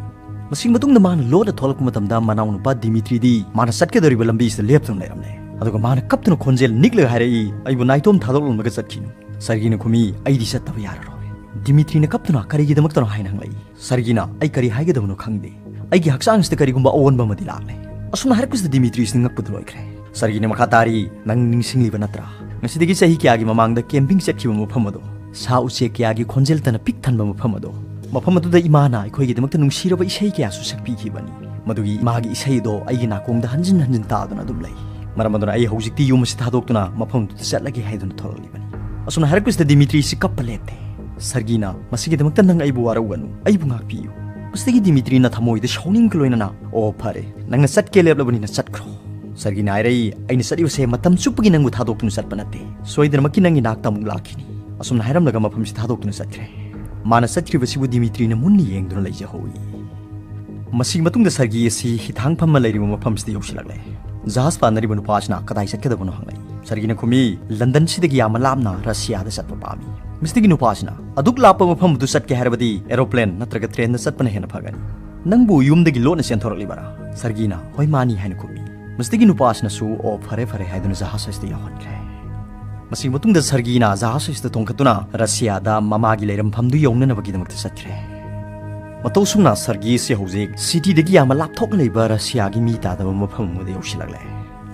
ꯃꯁꯤꯒꯤ ꯃꯇꯨꯡꯗ ꯃꯥꯅ ꯂꯣꯟꯅ ꯊꯣꯛꯂꯛꯄ ꯃꯇꯝꯗ ꯃꯅꯥꯎꯅꯨꯄꯥ ꯗꯤꯃꯤꯇ꯭ꯔꯤꯗꯤ ꯃꯥꯅ ꯆꯠꯀꯗꯧꯔꯤꯕ ꯂꯝꯕꯤꯁꯤꯗ ꯂꯦꯞꯇꯨꯅ ꯂꯩꯔꯝꯂꯦ꯫ ꯑꯗꯨꯒ ꯃꯥꯅ ꯀꯞꯇꯨꯅ ꯈꯣꯟꯖꯦꯜ ꯅꯤꯛꯂꯒ ꯍꯥꯏꯔꯛꯏ, "ꯑꯩꯕꯨ ꯅꯥꯏꯇꯣꯝ ꯊꯥꯗꯣꯛꯂꯝꯂꯒ ꯆꯠꯈꯤꯅꯨ"꯫ ꯁꯔꯒꯤꯅ ꯈꯨꯝꯃꯤ, "ꯑꯩꯗꯤ ꯆꯠꯇꯕ ꯌꯥꯔꯔꯣꯏ"꯫ ꯗꯤꯃꯤꯇ꯭ꯔꯤꯅ ꯀꯞꯇꯨꯅ ꯀꯔꯤꯒꯤꯗꯃꯛꯇꯅꯣ ꯍꯥꯏꯅ ꯍꯪꯂꯛꯏ꯫ ꯁꯔꯒꯤꯅ, "ꯑꯩ ꯀꯔꯤ ꯍꯥꯏꯒꯗꯕꯅꯣ ꯈꯪꯗꯦ꯫ ꯑꯩꯒꯤ ꯍꯛꯆꯥꯡꯁꯤꯗ ꯀꯔꯤꯒꯨꯝꯕ ꯑꯑꯣꯟꯕ ꯑꯃꯗꯤ ꯂꯥꯛꯂꯦ"꯫ ꯑꯁꯨꯝꯅ ꯍꯥꯏꯔꯛꯄꯁꯤꯗ ꯗꯤꯃꯤꯇ꯭ꯔꯤꯁꯤꯅ ꯉꯛꯄꯗ ꯂꯣꯏꯈ꯭ꯔꯦ꯫ ꯁꯔꯒꯤꯅ ꯃꯈꯥ ꯇꯥꯔꯤ, "ꯅꯪ ꯅꯤꯡꯁꯤꯡꯂꯤꯕ ꯅꯠꯇ꯭ꯔꯥ? ꯉꯁꯤꯗꯒꯤ ꯆꯍꯤ ꯀꯌꯥꯒꯤ ꯃꯃꯥꯡꯗ ꯀꯦꯝꯄꯤꯡ ꯆꯠꯈꯤꯕ ꯃꯐꯝ ꯑꯗꯣ, ꯁꯥ ꯎꯆꯦꯛ ꯀꯌꯥꯒꯤ ꯈꯣꯟꯖꯦꯜꯇꯅ ꯄꯤꯛ ꯊꯟꯕ ꯃꯐꯝ ꯑꯗꯣ, ꯃꯐꯝ ꯑꯗꯨꯗ ꯏꯃꯥꯅ ꯑꯩꯈꯣꯏꯒꯤꯗꯃꯛꯇ ꯅꯨꯡꯁꯤꯔꯕ ꯏꯁꯩ ꯀꯌꯥꯁꯨ ꯁꯛꯄꯤꯈꯤꯕꯅꯤ꯫ ꯃꯗꯨꯒꯤ ꯏꯃꯥꯒꯤ ꯏꯁꯩ ꯑꯗꯣ ꯑꯩꯒꯤ ꯅꯥꯀꯣꯡꯗ ꯍꯟꯖꯤꯟ ꯍꯟꯖꯤꯟ ꯇꯥꯗꯨꯅ ꯑꯗꯨꯝ ꯂꯩ꯫ ꯃꯔꯝ ꯑꯗꯨꯅ ꯑꯩ ꯍꯧꯖꯤꯛꯇꯤ ꯌꯨꯝ ꯑꯁꯤ ꯊꯥꯗꯣꯛꯇꯨꯅ ꯃꯐꯝ ꯑꯗꯨꯗ ꯆꯠꯂꯒꯦ" ꯍꯥꯏꯗꯨꯅ ꯊꯣꯔꯛꯂꯤꯕꯅꯤ꯫ ꯑꯁꯨꯝꯅ ꯍꯥꯏꯔꯛꯄꯁꯤꯗ ꯗꯤꯃꯤꯇ꯭ꯔꯤꯁꯤ ꯀꯞꯄ ꯂꯦꯞꯇꯦ꯫ ꯁꯔꯒꯤꯅ, "ꯃꯁꯤꯒꯤꯗꯃꯛꯇ ꯅꯪ ꯑꯩꯕꯨ ꯋꯥꯔꯧꯒꯅꯨ, ꯑꯩꯕꯨ ꯉꯥꯛꯄꯤꯌꯨ"꯫ ꯃꯁꯤꯗꯒꯤ ꯗꯤꯃꯤꯇ꯭ꯔꯤꯅ ꯊꯃꯣꯏꯗ ꯁꯥꯎꯅꯤꯡꯒ ꯂꯣꯏꯅꯅ, "ꯑꯣ ꯐꯔꯦ, ꯅꯪꯅ ꯆꯠꯀꯦ ꯂꯦꯞꯂꯕꯅꯤꯅ ꯆꯠꯈ꯭ꯔꯣ"꯫ ꯁꯔꯒꯤꯅ ꯍꯥꯏꯔꯛꯏ, "ꯑꯩꯅ ꯆꯠꯂꯤꯕꯁꯦ ꯃꯇꯝ ꯆꯨꯞꯄꯒꯤ ꯅꯪꯕꯨ ꯊꯥꯗꯣꯛꯇꯨꯅ ꯆꯠꯄ ꯅꯠꯇꯦ꯫ ꯁꯣꯏꯗꯅꯃꯛꯀꯤ ꯅꯪꯒꯤ ꯅꯥꯛꯇ ꯑꯃꯨꯛ ꯂꯥꯛꯈꯤꯅꯤ"꯫ ꯑꯁꯨꯝꯅ ꯍꯥꯏꯔꯝꯂꯒ ꯃꯐꯝꯁꯤ ꯊꯥꯗꯣꯛꯇꯨꯅ ꯆꯠꯈ꯭ꯔꯦ꯫ ꯃꯥꯅ ꯆꯠꯈ꯭ꯔꯤꯕꯁꯤꯕꯨ ꯗꯤꯃꯤꯇ꯭ꯔꯤꯅ ꯃꯨꯟꯅ ꯌꯦꯡꯗꯨꯅ ꯂꯩꯖꯍꯧꯏ꯫ ꯃꯁꯤꯒꯤ ꯃꯇꯨꯡꯗ ꯁꯔꯒꯤ ꯑꯁꯤ ꯍꯤꯊꯥꯡ ꯐꯝꯃ ꯂꯩꯔꯤꯕ ꯃꯐꯝꯁꯤꯗ ꯌꯧꯁꯤꯜꯂꯛꯂꯦ꯫ ꯖꯍꯥꯖ ꯄꯥꯟꯅꯔꯤꯕ ꯅꯨꯄꯥꯁꯤꯅ ꯀꯗꯥꯏ ꯆꯠꯀꯗꯕꯅꯣ ꯍꯪꯂꯛꯏ꯫ ꯁꯔꯒꯤꯅ ꯈꯨꯝꯃꯤ, "ꯂꯟꯗꯟꯁꯤꯗꯒꯤ ꯌꯥꯝꯅ ꯂꯥꯞꯅ ꯔꯁꯤꯌꯥꯗ ꯆꯠꯄ ꯄꯥꯝꯃꯤ"꯫ ꯃꯁꯤꯗꯒꯤ ꯅꯨꯄꯥꯁꯤꯅ, "ꯑꯗꯨꯛ ꯂꯥꯞꯄ ꯃꯐꯝ ꯑꯗꯨ ꯆꯠꯀꯦ ꯍꯥꯏꯔꯕꯗꯤ ꯑꯦꯔꯣꯄ꯭ꯂꯦꯟ ꯅꯠꯇ꯭ꯔꯒ ꯇ꯭ꯔꯦꯟꯗ ꯆꯠꯄꯅ ꯍꯦꯟꯅ ꯐꯒꯅꯤ꯫ ꯅꯪꯕꯨ ꯌꯨꯝꯗꯒꯤ ꯂꯣꯟꯅ ꯆꯦꯟꯊꯣꯔꯛꯂꯤꯕꯔꯥ?" ꯁꯔꯒꯤꯅ, "ꯍꯣꯏ, ꯃꯥꯅꯤ" ꯍꯥꯏꯅ ꯈꯨꯝꯃꯤ꯫ ꯃꯁꯤꯗꯒꯤ ꯅꯨꯄꯥꯁꯤꯅꯁꯨ, "ꯑꯣ, ꯐꯔꯦ, ꯐꯔꯦ" ꯍꯥꯏꯗꯨꯅ ꯖꯍꯥꯖ ꯑꯁꯤꯗ ꯌꯥꯎꯍꯟꯈ꯭ꯔꯦ꯫ ꯃꯁꯤꯒꯤ ꯃꯇꯨꯡꯗ ꯁꯔꯒꯤꯅ ꯖꯍꯥꯖ ꯑꯁꯤꯗ ꯇꯣꯡꯈꯠꯇꯨꯅ ꯔꯁꯤꯌꯥꯗ ꯃꯃꯥꯒꯤ ꯂꯩꯔꯝꯐꯝꯗꯨ ꯌꯧꯅꯅꯕꯒꯤꯗꯃꯛꯇ ꯆꯠꯈ꯭ꯔꯦ꯫ ꯃꯇꯧ ꯑꯁꯨꯝꯅ ꯁꯔꯒꯤ ꯑꯁꯤ ꯍꯧꯖꯤꯛ ꯁꯤꯇꯤꯗꯒꯤ ꯌꯥꯝꯅ ꯂꯥꯞꯊꯣꯛꯅ ꯂꯩꯕ ꯔꯁꯤꯌꯥꯒꯤ ꯃꯤ ꯇꯥꯗꯕ ꯃꯐꯝ ꯑꯃꯗ ꯌꯧꯁꯤꯜꯂꯛꯂꯦ꯫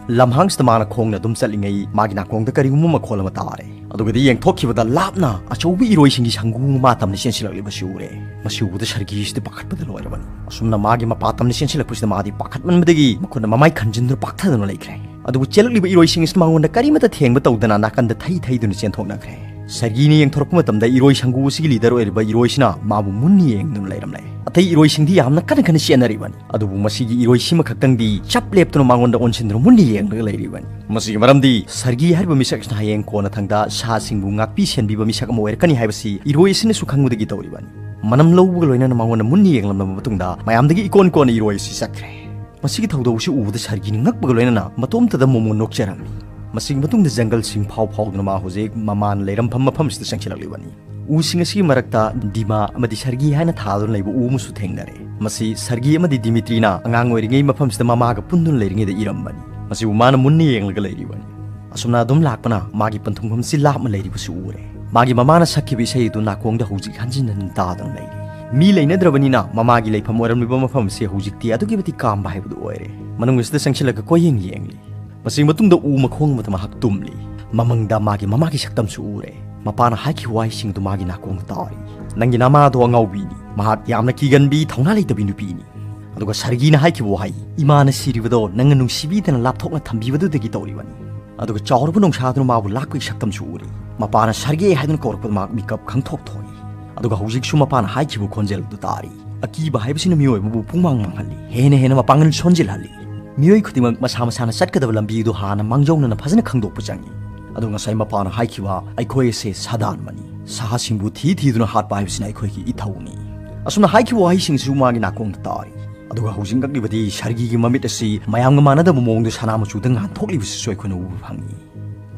ꯂꯝꯍꯥꯡꯁꯤꯗ ꯃꯥꯅ ꯈꯣꯡꯅ ꯑꯗꯨꯝ ꯆꯠꯂꯤꯉꯩ ꯃꯥꯒꯤ ꯅꯥꯀꯣꯡꯗ ꯀꯔꯤꯒꯨꯝꯕ ꯃꯈꯣꯜ ꯑꯃ ꯇꯥꯔꯦ꯫ ꯑꯗꯨꯒꯗꯤ ꯌꯦꯡꯊꯣꯛꯈꯤꯕꯗ ꯂꯥꯞꯅ ꯑꯆꯧꯕ ꯏꯔꯣꯏꯁꯤꯡꯒꯤ ꯁꯪꯒꯨ ꯃꯄꯥ ꯇꯝꯅ ꯆꯦꯟꯁꯤꯜꯂꯛꯂꯤꯕꯁꯤ ꯎꯔꯦ꯫ ꯃꯁꯤ ꯎꯕꯗ ꯁꯔꯒꯤꯁꯤꯗꯤ ꯄꯥꯈꯠꯄꯗ ꯂꯣꯏꯔꯕꯅꯤ꯫ ꯑꯁꯨꯝꯅ ꯃꯥꯒꯤ ꯃꯄꯥ ꯇꯝꯅ ꯆꯦꯟꯁꯤꯜꯂꯛꯄꯁꯤꯗ ꯃꯥꯗꯤ ꯄꯥꯈꯠꯃꯟꯕꯗꯒꯤ ꯃꯈꯨꯠꯅ ꯃꯃꯥꯏ ꯈꯟꯖꯤꯟꯗꯨꯅ ꯄꯥꯛꯊꯗꯨꯅ ꯂꯩꯈ꯭ꯔꯦ꯫ ꯑꯗꯨꯕꯨ ꯆꯦꯜꯂꯛꯂꯤꯕ ꯏꯔꯣꯏꯁꯤꯡ ꯑꯁꯤ ꯃꯉꯣꯟꯗ ꯀꯔꯤꯃꯠꯇ ꯊꯦꯡꯕ ꯇꯧꯗꯅ ꯅꯥꯀꯟꯗ ꯊꯩ ꯊꯩꯗꯨꯅ ꯆꯦꯟꯊꯣꯛꯅꯈ꯭ꯔꯦ꯫ ꯁꯔꯒꯤꯅ ꯌꯦꯡꯊꯣꯔꯛꯄ ꯃꯇꯝꯗ ꯏꯔꯣꯏ ꯁꯪꯒꯨ ꯑꯁꯤꯒꯤ ꯂꯤꯗꯔ ꯑꯣꯏꯔꯤꯕ ꯏꯔꯣꯏꯁꯤꯅ ꯃꯥꯕꯨ ꯃꯨꯟꯅ ꯌꯦꯡꯗꯨꯅ ꯂꯩꯔꯝꯂꯦ꯫ ꯑꯇꯩ ꯏꯔꯣꯏꯁꯤꯡꯗꯤ ꯌꯥꯝꯅ ꯀꯟꯅ ꯀꯟꯅ ꯆꯦꯟꯅꯔꯤꯕꯅꯤ, ꯑꯗꯨꯕꯨ ꯃꯁꯤꯒꯤ ꯏꯔꯣꯏꯁꯤꯃ ꯈꯛꯇꯪꯗꯤ ꯆꯞ ꯂꯦꯞꯇꯨꯅ ꯃꯉꯣꯟꯗ ꯑꯣꯟꯁꯤꯟꯗꯨꯅ ꯃꯨꯟꯅ ꯌꯦꯡꯂꯒ ꯂꯩꯔꯤꯕꯅꯤ꯫ ꯃꯁꯤꯒꯤ ꯃꯔꯝꯗꯤ ꯁꯔꯒꯤ ꯍꯥꯏꯔꯤꯕ ꯃꯤꯁꯛ ꯑꯁꯤꯅ ꯍꯌꯦꯡ ꯀꯣꯟꯅꯊꯪꯗ ꯁꯥꯁꯤꯡꯕꯨ ꯉꯥꯛꯄꯤ ꯁꯦꯟꯕꯤꯕ ꯃꯤꯁꯛ ꯑꯃ ꯑꯣꯏꯔꯛꯀꯅꯤ ꯍꯥꯏꯕꯁꯤ ꯏꯔꯣꯏ ꯑꯁꯤꯅꯁꯨ ꯈꯪꯕꯗꯒꯤ ꯇꯧꯔꯤꯕꯅꯤ꯫ ꯃꯅꯝ ꯂꯧꯕꯒ ꯂꯣꯏꯅꯅ ꯃꯉꯣꯟꯗ ꯃꯨꯟꯅ ꯌꯦꯡꯂꯝꯂꯕ ꯃꯇꯨꯡꯗ ꯃꯌꯥꯝꯗꯒꯤ ꯏꯀꯣꯟ ꯀꯣꯟꯅ ꯏꯔꯣꯏ ꯑꯁꯤ ꯆꯠꯈ꯭ꯔꯦ꯫ ꯃꯁꯤꯒꯤ ꯊꯧꯗꯧ ꯑꯁꯤ ꯎꯕꯗ ꯁꯔꯒꯤꯅ ꯉꯛꯄꯒ ꯂꯣꯏꯅꯅ ꯃꯇꯣꯝꯇꯗ ꯃꯣꯃꯣꯟ ꯅꯣꯛꯆꯔꯝꯃꯤ꯫ ꯃꯁꯤꯒꯤ ꯃꯇꯨꯡꯗ ꯖꯪꯒꯜꯁꯤꯡ ꯐꯥꯎ ꯐꯥꯎꯗꯨꯅ ꯃꯥ ꯍꯧꯖꯤꯛ ꯃꯃꯥꯅ ꯂꯩꯔꯝꯐꯝ ꯃꯐꯝꯁꯤꯗ ꯆꯪꯁꯤꯜꯂꯛꯂꯤꯕꯅꯤ꯫ ꯎꯁꯤꯡ ꯑꯁꯤꯒꯤ ꯃꯔꯛꯇ ꯗꯤꯃꯥ ꯑꯃꯗꯤ ꯁꯔꯒꯤ ꯍꯥꯏꯅ ꯊꯥꯗꯨꯅ ꯂꯩꯕ ꯎ ꯑꯃꯁꯨ ꯊꯦꯡꯅꯔꯦ꯫ ꯃꯁꯤ ꯁꯔꯒꯤ ꯑꯃꯗꯤ ꯗꯤꯃꯤꯇ꯭ꯔꯤꯅ ꯑꯉꯥꯡ ꯑꯣꯏꯔꯤꯉꯩ ꯃꯐꯝꯁꯤꯗ ꯃꯃꯥꯒ ꯄꯨꯟꯗꯨꯅ ꯂꯩꯔꯤꯉꯩꯗ ꯏꯔꯝꯕꯅꯤ꯫ ꯃꯁꯤꯕꯨ ꯃꯥꯅ ꯃꯨꯟꯅ ꯌꯦꯡꯂꯒ ꯂꯩꯔꯤꯕꯅꯤ꯫ ꯑꯁꯨꯝꯅ ꯑꯗꯨꯝ ꯂꯥꯛꯄꯅ ꯃꯥꯒꯤ ꯄꯟꯊꯨꯡꯐꯝꯁꯤ ꯂꯥꯞꯅ ꯂꯩꯔꯤꯕꯁꯨ ꯎꯔꯦ꯫ ꯃꯥꯒꯤ ꯃꯃꯥꯅ ꯁꯛꯈꯤꯕ ꯏꯁꯩ ꯑꯗꯨ ꯅꯥꯀꯣꯡꯗ ꯍꯧꯖꯤꯛ ꯍꯟꯖꯤꯟ ꯍꯟꯖꯤꯟ ꯇꯥꯗꯨꯅ ꯂꯩꯔꯤ꯫ ꯃꯤ ꯂꯩꯅꯗ꯭ꯔꯕꯅꯤꯅ ꯃꯃꯥꯒꯤ ꯂꯩꯐꯝ ꯑꯣꯏꯔꯝꯂꯤꯕ ꯃꯐꯝ ꯑꯁꯤ ꯍꯧꯖꯤꯛꯇꯤ ꯑꯗꯨꯛꯀꯤ ꯃꯇꯤꯛ ꯀꯥꯝꯕ ꯍꯥꯏꯕꯗꯨ ꯑꯣꯏꯔꯦ꯫ ꯃꯅꯨꯡ ꯑꯁꯤꯗ ꯆꯪꯁꯤꯜꯂꯒ ꯀꯣꯏꯌꯦꯡ ꯌꯦꯡꯂꯤ꯫ ꯃꯁꯤꯒꯤ ꯃꯇꯨꯡꯗ ꯎ ꯃꯈꯣꯡ ꯑꯃꯗ ꯃꯍꯥꯛ ꯇꯨꯝꯂꯤ꯫ ꯃꯃꯪꯗ ꯃꯥꯒꯤ ꯃꯃꯥꯒꯤ ꯁꯛꯇꯝꯁꯨ ꯎꯔꯦ꯫ ꯃꯄꯥꯅ ꯍꯥꯏꯈꯤꯕ ꯋꯥꯍꯩꯁꯤꯡꯗꯨ ꯃꯥꯒꯤ ꯅꯥꯀꯣꯡꯗ ꯇꯥꯔꯤ꯫ "ꯅꯪꯒꯤ ꯅꯃꯥꯗꯣ ꯑꯉꯥꯎꯕꯤꯅꯤ꯫ ꯃꯍꯥꯛ ꯌꯥꯝꯅ ꯀꯤꯒꯟꯕꯤ, ꯊꯧꯅꯥ ꯂꯩꯇꯕꯤ ꯅꯨꯄꯤꯅꯤ꯫" ꯑꯗꯨꯒ ꯁꯔꯒꯤꯅ ꯍꯥꯏꯈꯤꯕ ꯋꯥꯍꯩ, "ꯏꯃꯥꯅ ꯁꯤꯔꯤꯕꯗꯣ ꯅꯪꯅ ꯅꯨꯡꯁꯤꯕꯤꯗꯅ ꯂꯥꯞꯊꯣꯛꯅ ꯊꯝꯕꯤꯕꯗꯨꯗꯒꯤ ꯇꯧꯔꯤꯕꯅꯤ꯫" ꯑꯗꯨꯒ ꯆꯥꯎꯔꯕ ꯅꯣꯡꯁꯥꯗꯨꯅ ꯃꯥꯕꯨ ꯂꯥꯛꯄꯒꯤ ꯁꯛꯇꯝꯁꯨ ꯎꯔꯤ꯫ ꯃꯄꯥꯅ "ꯁꯔꯒꯤ" ꯍꯥꯏꯗꯨꯅ ꯀꯧꯔꯛꯄꯗ ꯃꯍꯥꯛ ꯃꯤꯀꯞ ꯈꯪꯊꯣꯛ ꯊꯣꯛꯏ꯫ ꯑꯗꯨꯒ ꯍꯧꯖꯤꯛꯁꯨ ꯃꯄꯥꯅ ꯍꯥꯏꯈꯤꯕ ꯈꯣꯟꯖꯦꯜ ꯑꯗꯨ ꯇꯥꯔꯤ꯫ ꯑꯀꯤꯕ ꯍꯥꯏꯕꯁꯤꯅ ꯃꯤꯑꯣꯏꯕꯕꯨ ꯄꯨꯡꯃꯥꯡ ꯃꯥꯡꯍꯜꯂꯤ, ꯍꯦꯟꯅ ꯍꯦꯟꯅ ꯃꯄꯥꯡꯒꯜ ꯁꯣꯟꯖꯤꯜꯍꯜꯂꯤ꯫ ꯃꯤꯑꯣꯏ ꯈꯨꯗꯤꯡꯃꯛ ꯃꯁꯥ ꯃꯁꯥꯅ ꯆꯠꯀꯗꯕ ꯂꯝꯕꯤꯗꯨ ꯍꯥꯟꯅ ꯃꯥꯡꯖꯧꯅꯅ ꯐꯖꯅ ꯈꯪꯗꯣꯛꯄ ꯆꯪꯏ꯫ ꯑꯗꯨ ꯉꯁꯥꯏ ꯃꯄꯥꯅ ꯍꯥꯏꯈꯤꯕ, "ꯑꯩꯈꯣꯏ ꯑꯁꯦ ꯁꯥꯗꯥꯟꯕꯅꯤ, ꯁꯥꯁꯤꯡꯕꯨ ꯊꯤ ꯊꯤꯗꯨꯅ ꯍꯥꯠꯄ ꯍꯥꯏꯕꯁꯤꯅ ꯑꯩꯈꯣꯏꯒꯤ ꯏꯊꯧꯅꯤ꯫" ꯑꯁꯨꯝꯅ ꯍꯥꯏꯈꯤꯕ ꯋꯥꯍꯩꯁꯤꯡꯁꯨ ꯃꯥꯒꯤ ꯅꯥꯀꯣꯡꯗ ꯇꯥꯔꯤ꯫ ꯑꯗꯨꯒ ꯍꯧꯖꯤꯛ ꯉꯛꯂꯤꯕꯗꯤ ꯁꯔꯒꯤꯒꯤ ꯃꯃꯤꯠ ꯑꯁꯤ ꯃꯌꯥꯝꯒ ꯃꯥꯟꯅꯗꯕ ꯃꯑꯣꯡꯗ ꯁꯅꯥ ꯃꯆꯨꯗ ꯉꯥꯟꯊꯣꯛꯂꯤꯕꯁꯤꯁꯨ ꯑꯩꯈꯣꯏꯅ ꯎꯕ ꯐꯪꯏ꯫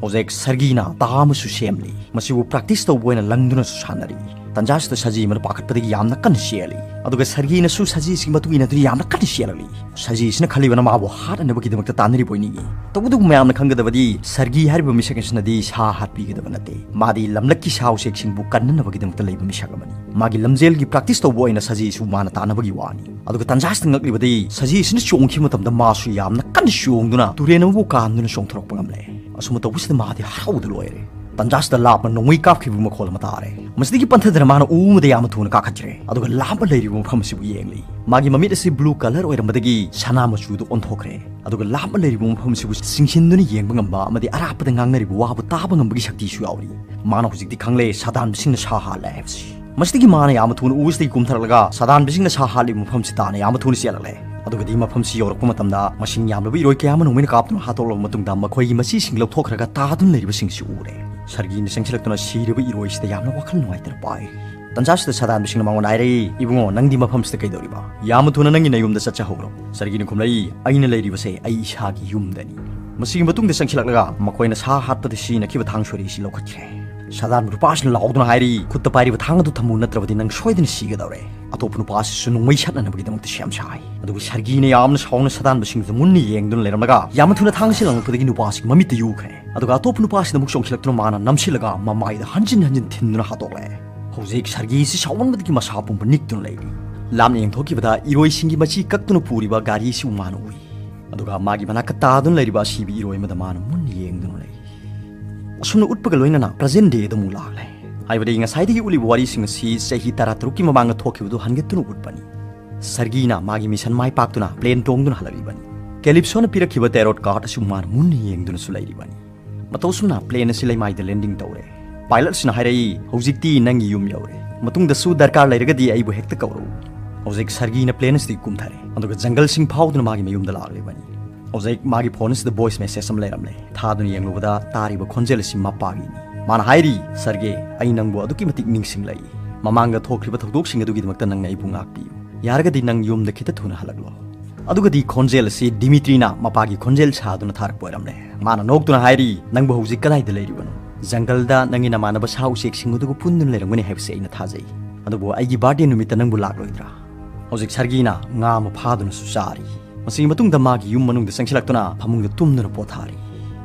ꯍꯧꯖꯤꯛ ꯁꯔꯒꯤꯅ ꯇꯥ ꯑꯃꯁꯨ ꯁꯦꯝꯂꯤ꯫ ꯃꯁꯤꯕꯨ practice ꯇꯧꯕ ꯑꯣꯏꯅ ꯂꯪꯗꯨꯅꯁꯨ ꯁꯥꯟꯅꯔꯤ꯫ ꯇꯟꯖꯥꯁꯤꯗ ꯁꯖꯤ ꯑꯃꯅ ꯄꯥꯈꯠꯄꯗꯒꯤ ꯌꯥꯝꯅ ꯀꯟꯅ ꯆꯦꯜꯂꯤ꯫ ꯑꯗꯨꯒ ꯁꯔꯒꯤꯅꯁꯨ ꯁꯖꯤꯁꯤꯒꯤ ꯃꯇꯨꯡ ꯏꯟꯅꯗꯨꯅ ꯌꯥꯝꯅ ꯀꯟꯅ ꯆꯦꯜꯂꯛꯂꯤ꯫ ꯁꯖꯤꯁꯤꯅ ꯈꯜꯂꯤꯕꯅ ꯃꯥꯕꯨ ꯍꯥꯠꯅꯅꯕꯒꯤꯗꯃꯛꯇ ꯇꯥꯟꯅꯔꯤꯕ ꯑꯣꯏ ꯅꯤꯡꯏ꯫ ꯇꯧꯕꯇꯕꯨ ꯃꯌꯥꯝꯅ ꯈꯪꯒꯗꯕꯗꯤ ꯁꯔꯒꯤ ꯍꯥꯏꯔꯤꯕ ꯃꯤꯁꯛ ꯑꯁꯤꯅꯗꯤ ꯁꯥ ꯍꯥꯠꯄꯤꯒꯗꯕ ꯅꯠꯇꯦ꯫ ꯃꯥꯗꯤ ꯂꯝꯂꯛꯀꯤ ꯁꯥ ꯎꯆꯦꯛꯁꯤꯡꯕꯨ ꯀꯟꯅꯅꯕꯒꯤꯗꯃꯛꯇ ꯂꯩꯕ ꯃꯤꯁꯛ ꯑꯃꯅꯤ꯫ ꯃꯥꯒꯤ ꯂꯝꯖꯦꯜꯒꯤ practice ꯇꯧꯕ ꯑꯣꯏꯅ ꯁꯖꯤꯁꯨ ꯃꯥꯅ ꯇꯥꯟꯅꯕꯒꯤ ꯋꯥꯅꯤ꯫ ꯑꯗꯨꯒ ꯇꯟꯖꯥꯁꯤꯗ ꯉꯛꯂꯤꯕꯗꯤ ꯁꯖꯤꯁꯤꯅ ꯆꯣꯡꯈꯤꯕ ꯃꯇꯝꯗ ꯃꯥꯁꯨ ꯌꯥꯝꯅ ꯀꯟꯅ ꯆꯣꯡꯗꯨꯅ ꯇꯨꯔꯦꯜ ꯑꯃꯕꯨ ꯀꯥꯟꯗꯨꯅ ꯆꯣꯡꯊꯣꯔꯛꯄ ꯉꯝꯂꯦ꯫ ꯑꯁꯨꯝꯅ ꯇꯧꯕꯁꯤꯗ ꯃꯥꯗꯤ ꯍꯔꯥꯎꯕꯗ ꯂꯣꯏꯔꯦ꯫ ꯇꯟꯖꯥꯁꯤꯗ ꯂꯥꯞꯅ ꯅꯣꯡꯃꯩ ꯀꯥꯞꯈꯤꯕ ꯃꯈꯣꯜ ꯑꯃ ꯇꯥꯔꯦ꯫ ꯃꯁꯤꯗꯒꯤ ꯄꯟꯊꯗꯅ ꯃꯥꯅ ꯎ ꯑꯃꯗ ꯌꯥꯝꯅ ꯊꯨꯅ ꯀꯥꯈꯠꯈ꯭ꯔꯦ꯫ ꯑꯗꯨꯒ ꯂꯥꯞꯅ ꯂꯩꯔꯤꯕ ꯃꯐꯝ ꯑꯁꯤꯕꯨ ꯌꯦꯡꯂꯤ꯫ ꯃꯥꯒꯤ ꯃꯃꯤꯠ ꯑꯁꯤ blue colour ꯑꯣꯏꯔꯝꯕꯗꯒꯤ ꯁꯅꯥ ꯃꯆꯨꯗ ꯑꯣꯟꯊꯣꯛꯈ꯭ꯔꯦ꯫ ꯑꯗꯨꯒ ꯂꯥꯞꯅ ꯂꯩꯔꯤꯕ ꯃꯐꯝ ꯑꯁꯤꯕꯨ ꯆꯤꯡꯁꯤꯟꯗꯨꯅ ꯌꯦꯡꯕ ꯉꯝꯕ ꯑꯃꯗꯤ ꯑꯔꯥꯞꯄꯗ ꯉꯥꯡꯅꯔꯤꯕ ꯋꯥꯕꯨ ꯇꯥꯕ ꯉꯝꯕꯒꯤ ꯁꯛꯇꯤꯁꯨ ꯌꯥꯎꯔꯤ꯫ ꯃꯥꯅ ꯍꯧꯖꯤꯛꯇꯤ ꯈꯪꯂꯦ ꯁꯥꯗꯥꯟꯕꯁꯤꯡꯅ ꯁꯥ ꯍꯥꯠꯂꯦ ꯍꯥꯏꯕꯁꯤ꯫ ꯃꯁꯤꯗꯒꯤ ꯃꯥꯅ ꯌꯥꯝꯅ ꯊꯨꯅ ꯎ ꯑꯁꯤꯗꯒꯤ ꯀꯨꯝꯊꯔꯛꯂꯒ ꯁꯥꯗꯥꯟꯕꯁꯤꯡꯅ ꯁꯥ ꯍꯥꯠꯂꯤꯕ ꯃꯐꯝꯁꯤ ꯇꯥꯟꯅ ꯌꯥꯝꯅ ꯊꯨꯅ ꯆꯦꯜꯂꯛꯂꯦ꯫ ꯑꯗꯨꯒꯗꯤ ꯃꯐꯝꯁꯤ ꯌꯧꯔꯛꯄ ꯃꯇꯝꯗ ꯃꯁꯤꯡ ꯌꯥꯝꯂꯕ ꯏꯔꯣꯏ ꯀꯌꯥ ꯑꯃ ꯅꯣꯡꯃꯩꯅ ꯀꯥꯞꯇꯨꯅ ꯍꯥꯠꯇꯣꯛꯂꯕ ꯃꯇꯨꯡꯗ ꯃꯈꯣꯏꯒꯤ ꯃꯆꯤꯁꯤꯡ ꯂꯧꯊꯣꯛꯈ꯭ꯔꯒ ꯇꯥꯗꯨꯅ ꯂꯩꯔꯤꯕꯁꯤꯡꯁꯤ ꯎꯔꯦ꯫ ꯁꯔꯒꯤꯅ ꯆꯪꯁꯤꯜꯂꯛꯇꯨꯅ ꯁꯤꯔꯕ ꯏꯔꯣꯏꯁꯤꯗ ꯌꯥꯝꯅ ꯋꯥꯈꯜ ꯅꯨꯡꯉꯥꯏꯇꯅ ꯄꯥꯏꯔꯤ꯫ ꯇꯟꯖꯥꯁꯤꯗ ꯁꯥꯗꯥꯟꯕꯁꯤꯡꯅ ꯃꯉꯣꯟꯗ ꯍꯥꯏꯔꯛꯏ, "ꯏꯕꯨꯡꯉꯣ, ꯅꯪꯗꯤ ꯃꯐꯝꯁꯤꯗ ꯀꯩꯗꯧꯔꯤꯕ? ꯌꯥꯝꯅ ꯊꯨꯅ ꯅꯪꯒꯤ ꯅꯌꯨꯝꯗ ꯆꯠꯆꯍꯧꯔꯣ꯫" ꯁꯔꯒꯤꯅ ꯈꯨꯝꯂꯛꯏ, "ꯑꯩꯅ ꯂꯩꯔꯤꯕꯁꯦ ꯑꯩ ꯏꯁꯥꯒꯤ ꯌꯨꯝꯗꯅꯤ꯫" ꯃꯁꯤꯒꯤ ꯃꯇꯨꯡꯗ ꯆꯪꯁꯤꯜꯂꯛꯂꯒ ꯃꯈꯣꯏꯅ ꯁꯥ ꯍꯥꯠꯄꯗ ꯁꯤꯖꯤꯟꯅꯈꯤꯕ ꯊꯥꯡ ꯁꯣꯔꯤ ꯑꯁꯤ ꯂꯧꯈꯠꯈ꯭ꯔꯦ꯫ ꯁꯥꯗꯥꯟꯕ ꯅꯨꯄꯥꯁꯤꯅ ꯂꯥꯎꯗꯨꯅ ꯍꯥꯏꯔꯤ, "ꯈꯨꯠꯇ ꯄꯥꯏꯔꯤꯕ ꯊꯥꯡ ꯑꯗꯨ ꯊꯝꯃꯨ, ꯅꯠꯇ꯭ꯔꯕꯗꯤ ꯅꯪ ꯁꯣꯏꯗꯅ ꯁꯤꯒꯗꯧꯔꯦ꯫" ꯑꯇꯣꯞꯄ ꯅꯨꯄꯥꯁꯤꯁꯨ ꯅꯣꯡꯃꯩ ꯁꯠꯅꯅꯕꯒꯤꯗꯃꯛꯇ ꯁꯦꯝ ꯁꯥꯏ꯫ ꯑꯗꯨꯒ ꯁꯔꯒꯤꯅ ꯌꯥꯝꯅ ꯁꯥꯎꯅ ꯁꯥꯗꯥꯟꯕꯁꯤꯡꯗꯨ ꯃꯨꯟꯅ ꯌꯦꯡꯗꯨꯅ ꯂꯩꯔꯝꯂꯒ ꯌꯥꯝꯅ ꯊꯨꯅ ꯊꯥꯡ ꯑꯁꯤ ꯂꯪꯂꯛꯄꯗꯒꯤ ꯅꯨꯄꯥꯁꯤꯒꯤ ꯃꯃꯤꯠꯇ ꯌꯨꯈ꯭ꯔꯦ꯫ ꯑꯗꯨꯒ ꯑꯇꯣꯞꯄ ꯅꯨꯄꯥꯁꯤꯗ ꯑꯃꯨꯛ ꯆꯣꯡꯁꯤꯜꯂꯛꯇꯨꯅ ꯃꯥꯅ ꯅꯝꯁꯤꯜꯂꯒ ꯃꯃꯥꯏꯗ ꯍꯟꯖꯤꯟ ꯍꯟꯖꯤꯟ ꯊꯤꯟꯗꯨꯅ ꯍꯥꯠꯇꯣꯛꯂꯦ꯫ ꯍꯧꯖꯤꯛ ꯁꯔꯒꯤꯁꯤ ꯁꯥꯎꯃꯟꯕꯗꯒꯤ ꯃꯁꯥ ꯄꯨꯝꯕ ꯅꯤꯛꯇꯨꯅ ꯂꯩꯔꯤ꯫ ꯂꯥꯞꯅ ꯌꯦꯡꯊꯣꯛꯈꯤꯕꯗ ꯏꯔꯣꯏꯁꯤꯡꯒꯤ ꯃꯆꯤ ꯀꯛꯇꯨꯅ ꯄꯨꯔꯤꯕ ꯒꯥꯔꯤ ꯑꯁꯤꯕꯨ ꯃꯥꯅ ꯎꯏ꯫ ꯑꯗꯨꯒ ꯃꯥꯒꯤ ꯃꯅꯥꯛꯇ ꯇꯥꯗꯨꯅ ꯂꯩꯔꯤꯕ ꯑꯁꯤꯕ ꯏꯔꯣꯏ ꯑꯃꯗ ꯃꯥꯅ ꯃꯨꯟꯅ ꯌꯦꯡꯗꯨꯅ ꯂꯩ꯫ ꯑꯁꯨꯝꯅ ꯎꯠꯄꯒ ꯂꯣꯏꯅꯅ present day ꯗ ꯑꯃꯨꯛ ꯂꯥꯛꯂꯦ꯫ ꯍꯥꯏꯕꯗꯤ ꯉꯁꯥꯏꯗꯒꯤ ꯎꯠꯂꯤꯕ ꯋꯥꯔꯤꯁꯤꯡ ꯑꯁꯤ ꯆꯍꯤ ꯇꯔꯥꯇꯔꯨꯛꯀꯤ ꯃꯃꯥꯡꯗ ꯊꯣꯛꯈꯤꯕꯗꯨ ꯍꯟꯒꯠꯇꯨꯅ ꯎꯠꯄꯅꯤ꯫ ꯁꯔꯒꯤꯅ ꯃꯥꯒꯤ mission ꯃꯥꯏ ꯄꯥꯛꯇꯨꯅ plane ꯇꯣꯡꯗꯨꯅ ꯍꯜꯂꯛꯂꯤꯕꯅꯤ꯫ ꯀꯦꯂꯤꯞꯁꯣꯅ ꯄꯤꯔꯛꯈꯤꯕ tarot card ꯑꯁꯨ ꯃꯥꯅ ꯃꯨꯟꯅ ꯌꯦꯡꯗꯨꯅꯁꯨ ꯂꯩꯔꯤꯕꯅꯤ꯫ ꯃꯇꯧ ꯑꯁꯨꯝꯅ plane ꯑꯁꯤ ꯂꯩꯃꯥꯏꯗ landing ꯇꯧꯔꯦ꯫ Pilot ꯁꯤꯅ ꯍꯥꯏꯔꯛꯏ, "ꯍꯧꯖꯤꯛꯇꯤ ꯅꯪꯒꯤ ꯌꯨꯝ ꯌꯧꯔꯦ꯫ ꯃꯇꯨꯡꯗꯁꯨ ꯗꯔꯀꯥꯔ ꯂꯩꯔꯒꯗꯤ ꯑꯩꯕꯨ ꯍꯦꯛꯇ ꯀꯧꯔꯛꯎ"꯫ ꯍꯧꯖꯤꯛ ꯁꯔꯒꯤꯅ plane ꯑꯁꯤꯗꯒꯤ ꯀꯨꯝꯊꯔꯦ, ꯑꯗꯨꯒ ꯖꯪꯒꯜꯁꯤꯡ ꯐꯥꯎꯗꯨꯅ ꯃꯥꯒꯤ ꯃꯌꯨꯝꯗ ꯂꯥꯛꯂꯤꯕꯅꯤ꯫ ꯍꯧꯖꯤꯛ ꯃꯥꯒꯤ phone ꯑꯁꯤꯗ voice message ꯑꯃ ꯂꯩꯔꯝꯂꯦ꯫ ꯊꯥꯗꯨꯅ ꯌꯦꯡꯂꯨꯕꯗ ꯇꯥꯔꯤꯕ ꯈꯣꯟꯖꯦꯜ ꯑꯁꯤ ꯃꯄꯥꯒꯤꯅꯤ꯫ ꯃꯥꯅ ꯍꯥꯏꯔꯤ, "ꯁꯔꯒꯦ, ꯑꯩ ꯅꯪꯕꯨ ꯑꯗꯨꯛꯀꯤ ꯃꯇꯤꯛ ꯅꯤꯡꯁꯤꯡꯂꯛꯏ꯫ ꯃꯃꯥꯡꯗ ꯊꯣꯛꯈ꯭ꯔꯤꯕ ꯊꯧꯗꯣꯛꯁꯤꯡ ꯑꯗꯨꯒꯤꯗꯃꯛꯇ ꯅꯪꯅ ꯑꯩꯕꯨ ꯉꯥꯛꯄꯤꯌꯨ꯫ ꯌꯥꯔꯒꯗꯤ ꯅꯪ ꯌꯨꯝꯗ ꯈꯤꯇ ꯊꯨꯅ ꯍꯜꯂꯛꯂꯣ"꯫ ꯑꯗꯨꯒꯗꯤ ꯈꯣꯟꯖꯦꯜ ꯑꯁꯤ ꯗꯤꯃꯤꯇ꯭ꯔꯤꯅ ꯃꯄꯥꯒꯤ ꯈꯣꯟꯖꯦꯜ ꯁꯥꯗꯨꯅ ꯊꯥꯔꯛꯄ ꯑꯣꯏꯔꯝꯂꯦ꯫ ꯃꯥꯅ ꯅꯣꯛꯇꯨꯅ ꯍꯥꯏꯔꯤ, "ꯅꯪꯕꯨ ꯍꯧꯖꯤꯛ ꯀꯗꯥꯏꯗ ꯂꯩꯔꯤꯕꯅꯣ? ꯖꯪꯒꯜꯗ ꯅꯪꯒꯤ ꯅꯃꯥꯟꯅꯕ ꯁꯥ ꯎꯆꯦꯛꯁꯤꯡ ꯑꯗꯨꯒ ꯄꯨꯟꯗꯨꯅ ꯂꯩꯔꯝꯒꯅꯤ ꯍꯥꯏꯕꯁꯤ ꯑꯩꯅ ꯊꯥꯖꯩ꯫ ꯑꯗꯨꯕꯨ ꯑꯩꯒꯤ birthday ꯅꯨꯃꯤꯠꯇ ꯅꯪꯕꯨ ꯂꯥꯛꯂꯣꯏꯗ꯭ꯔꯥ?" ꯍꯧꯖꯤꯛ ꯁꯔꯒꯤꯅ ꯉꯥ ꯑꯃ ꯐꯥꯗꯨꯅꯁꯨ ꯆꯥꯔꯤ꯫ ꯃꯁꯤꯒꯤ ꯃꯇꯨꯡꯗ ꯃꯥꯒꯤ ꯌꯨꯝ ꯃꯅꯨꯡꯗ ꯆꯪꯁꯤꯜꯂꯛꯇꯨꯅ ꯐꯃꯨꯡꯗ ꯇꯨꯝꯗꯨꯅ ꯄꯣꯊꯥꯔꯤ꯫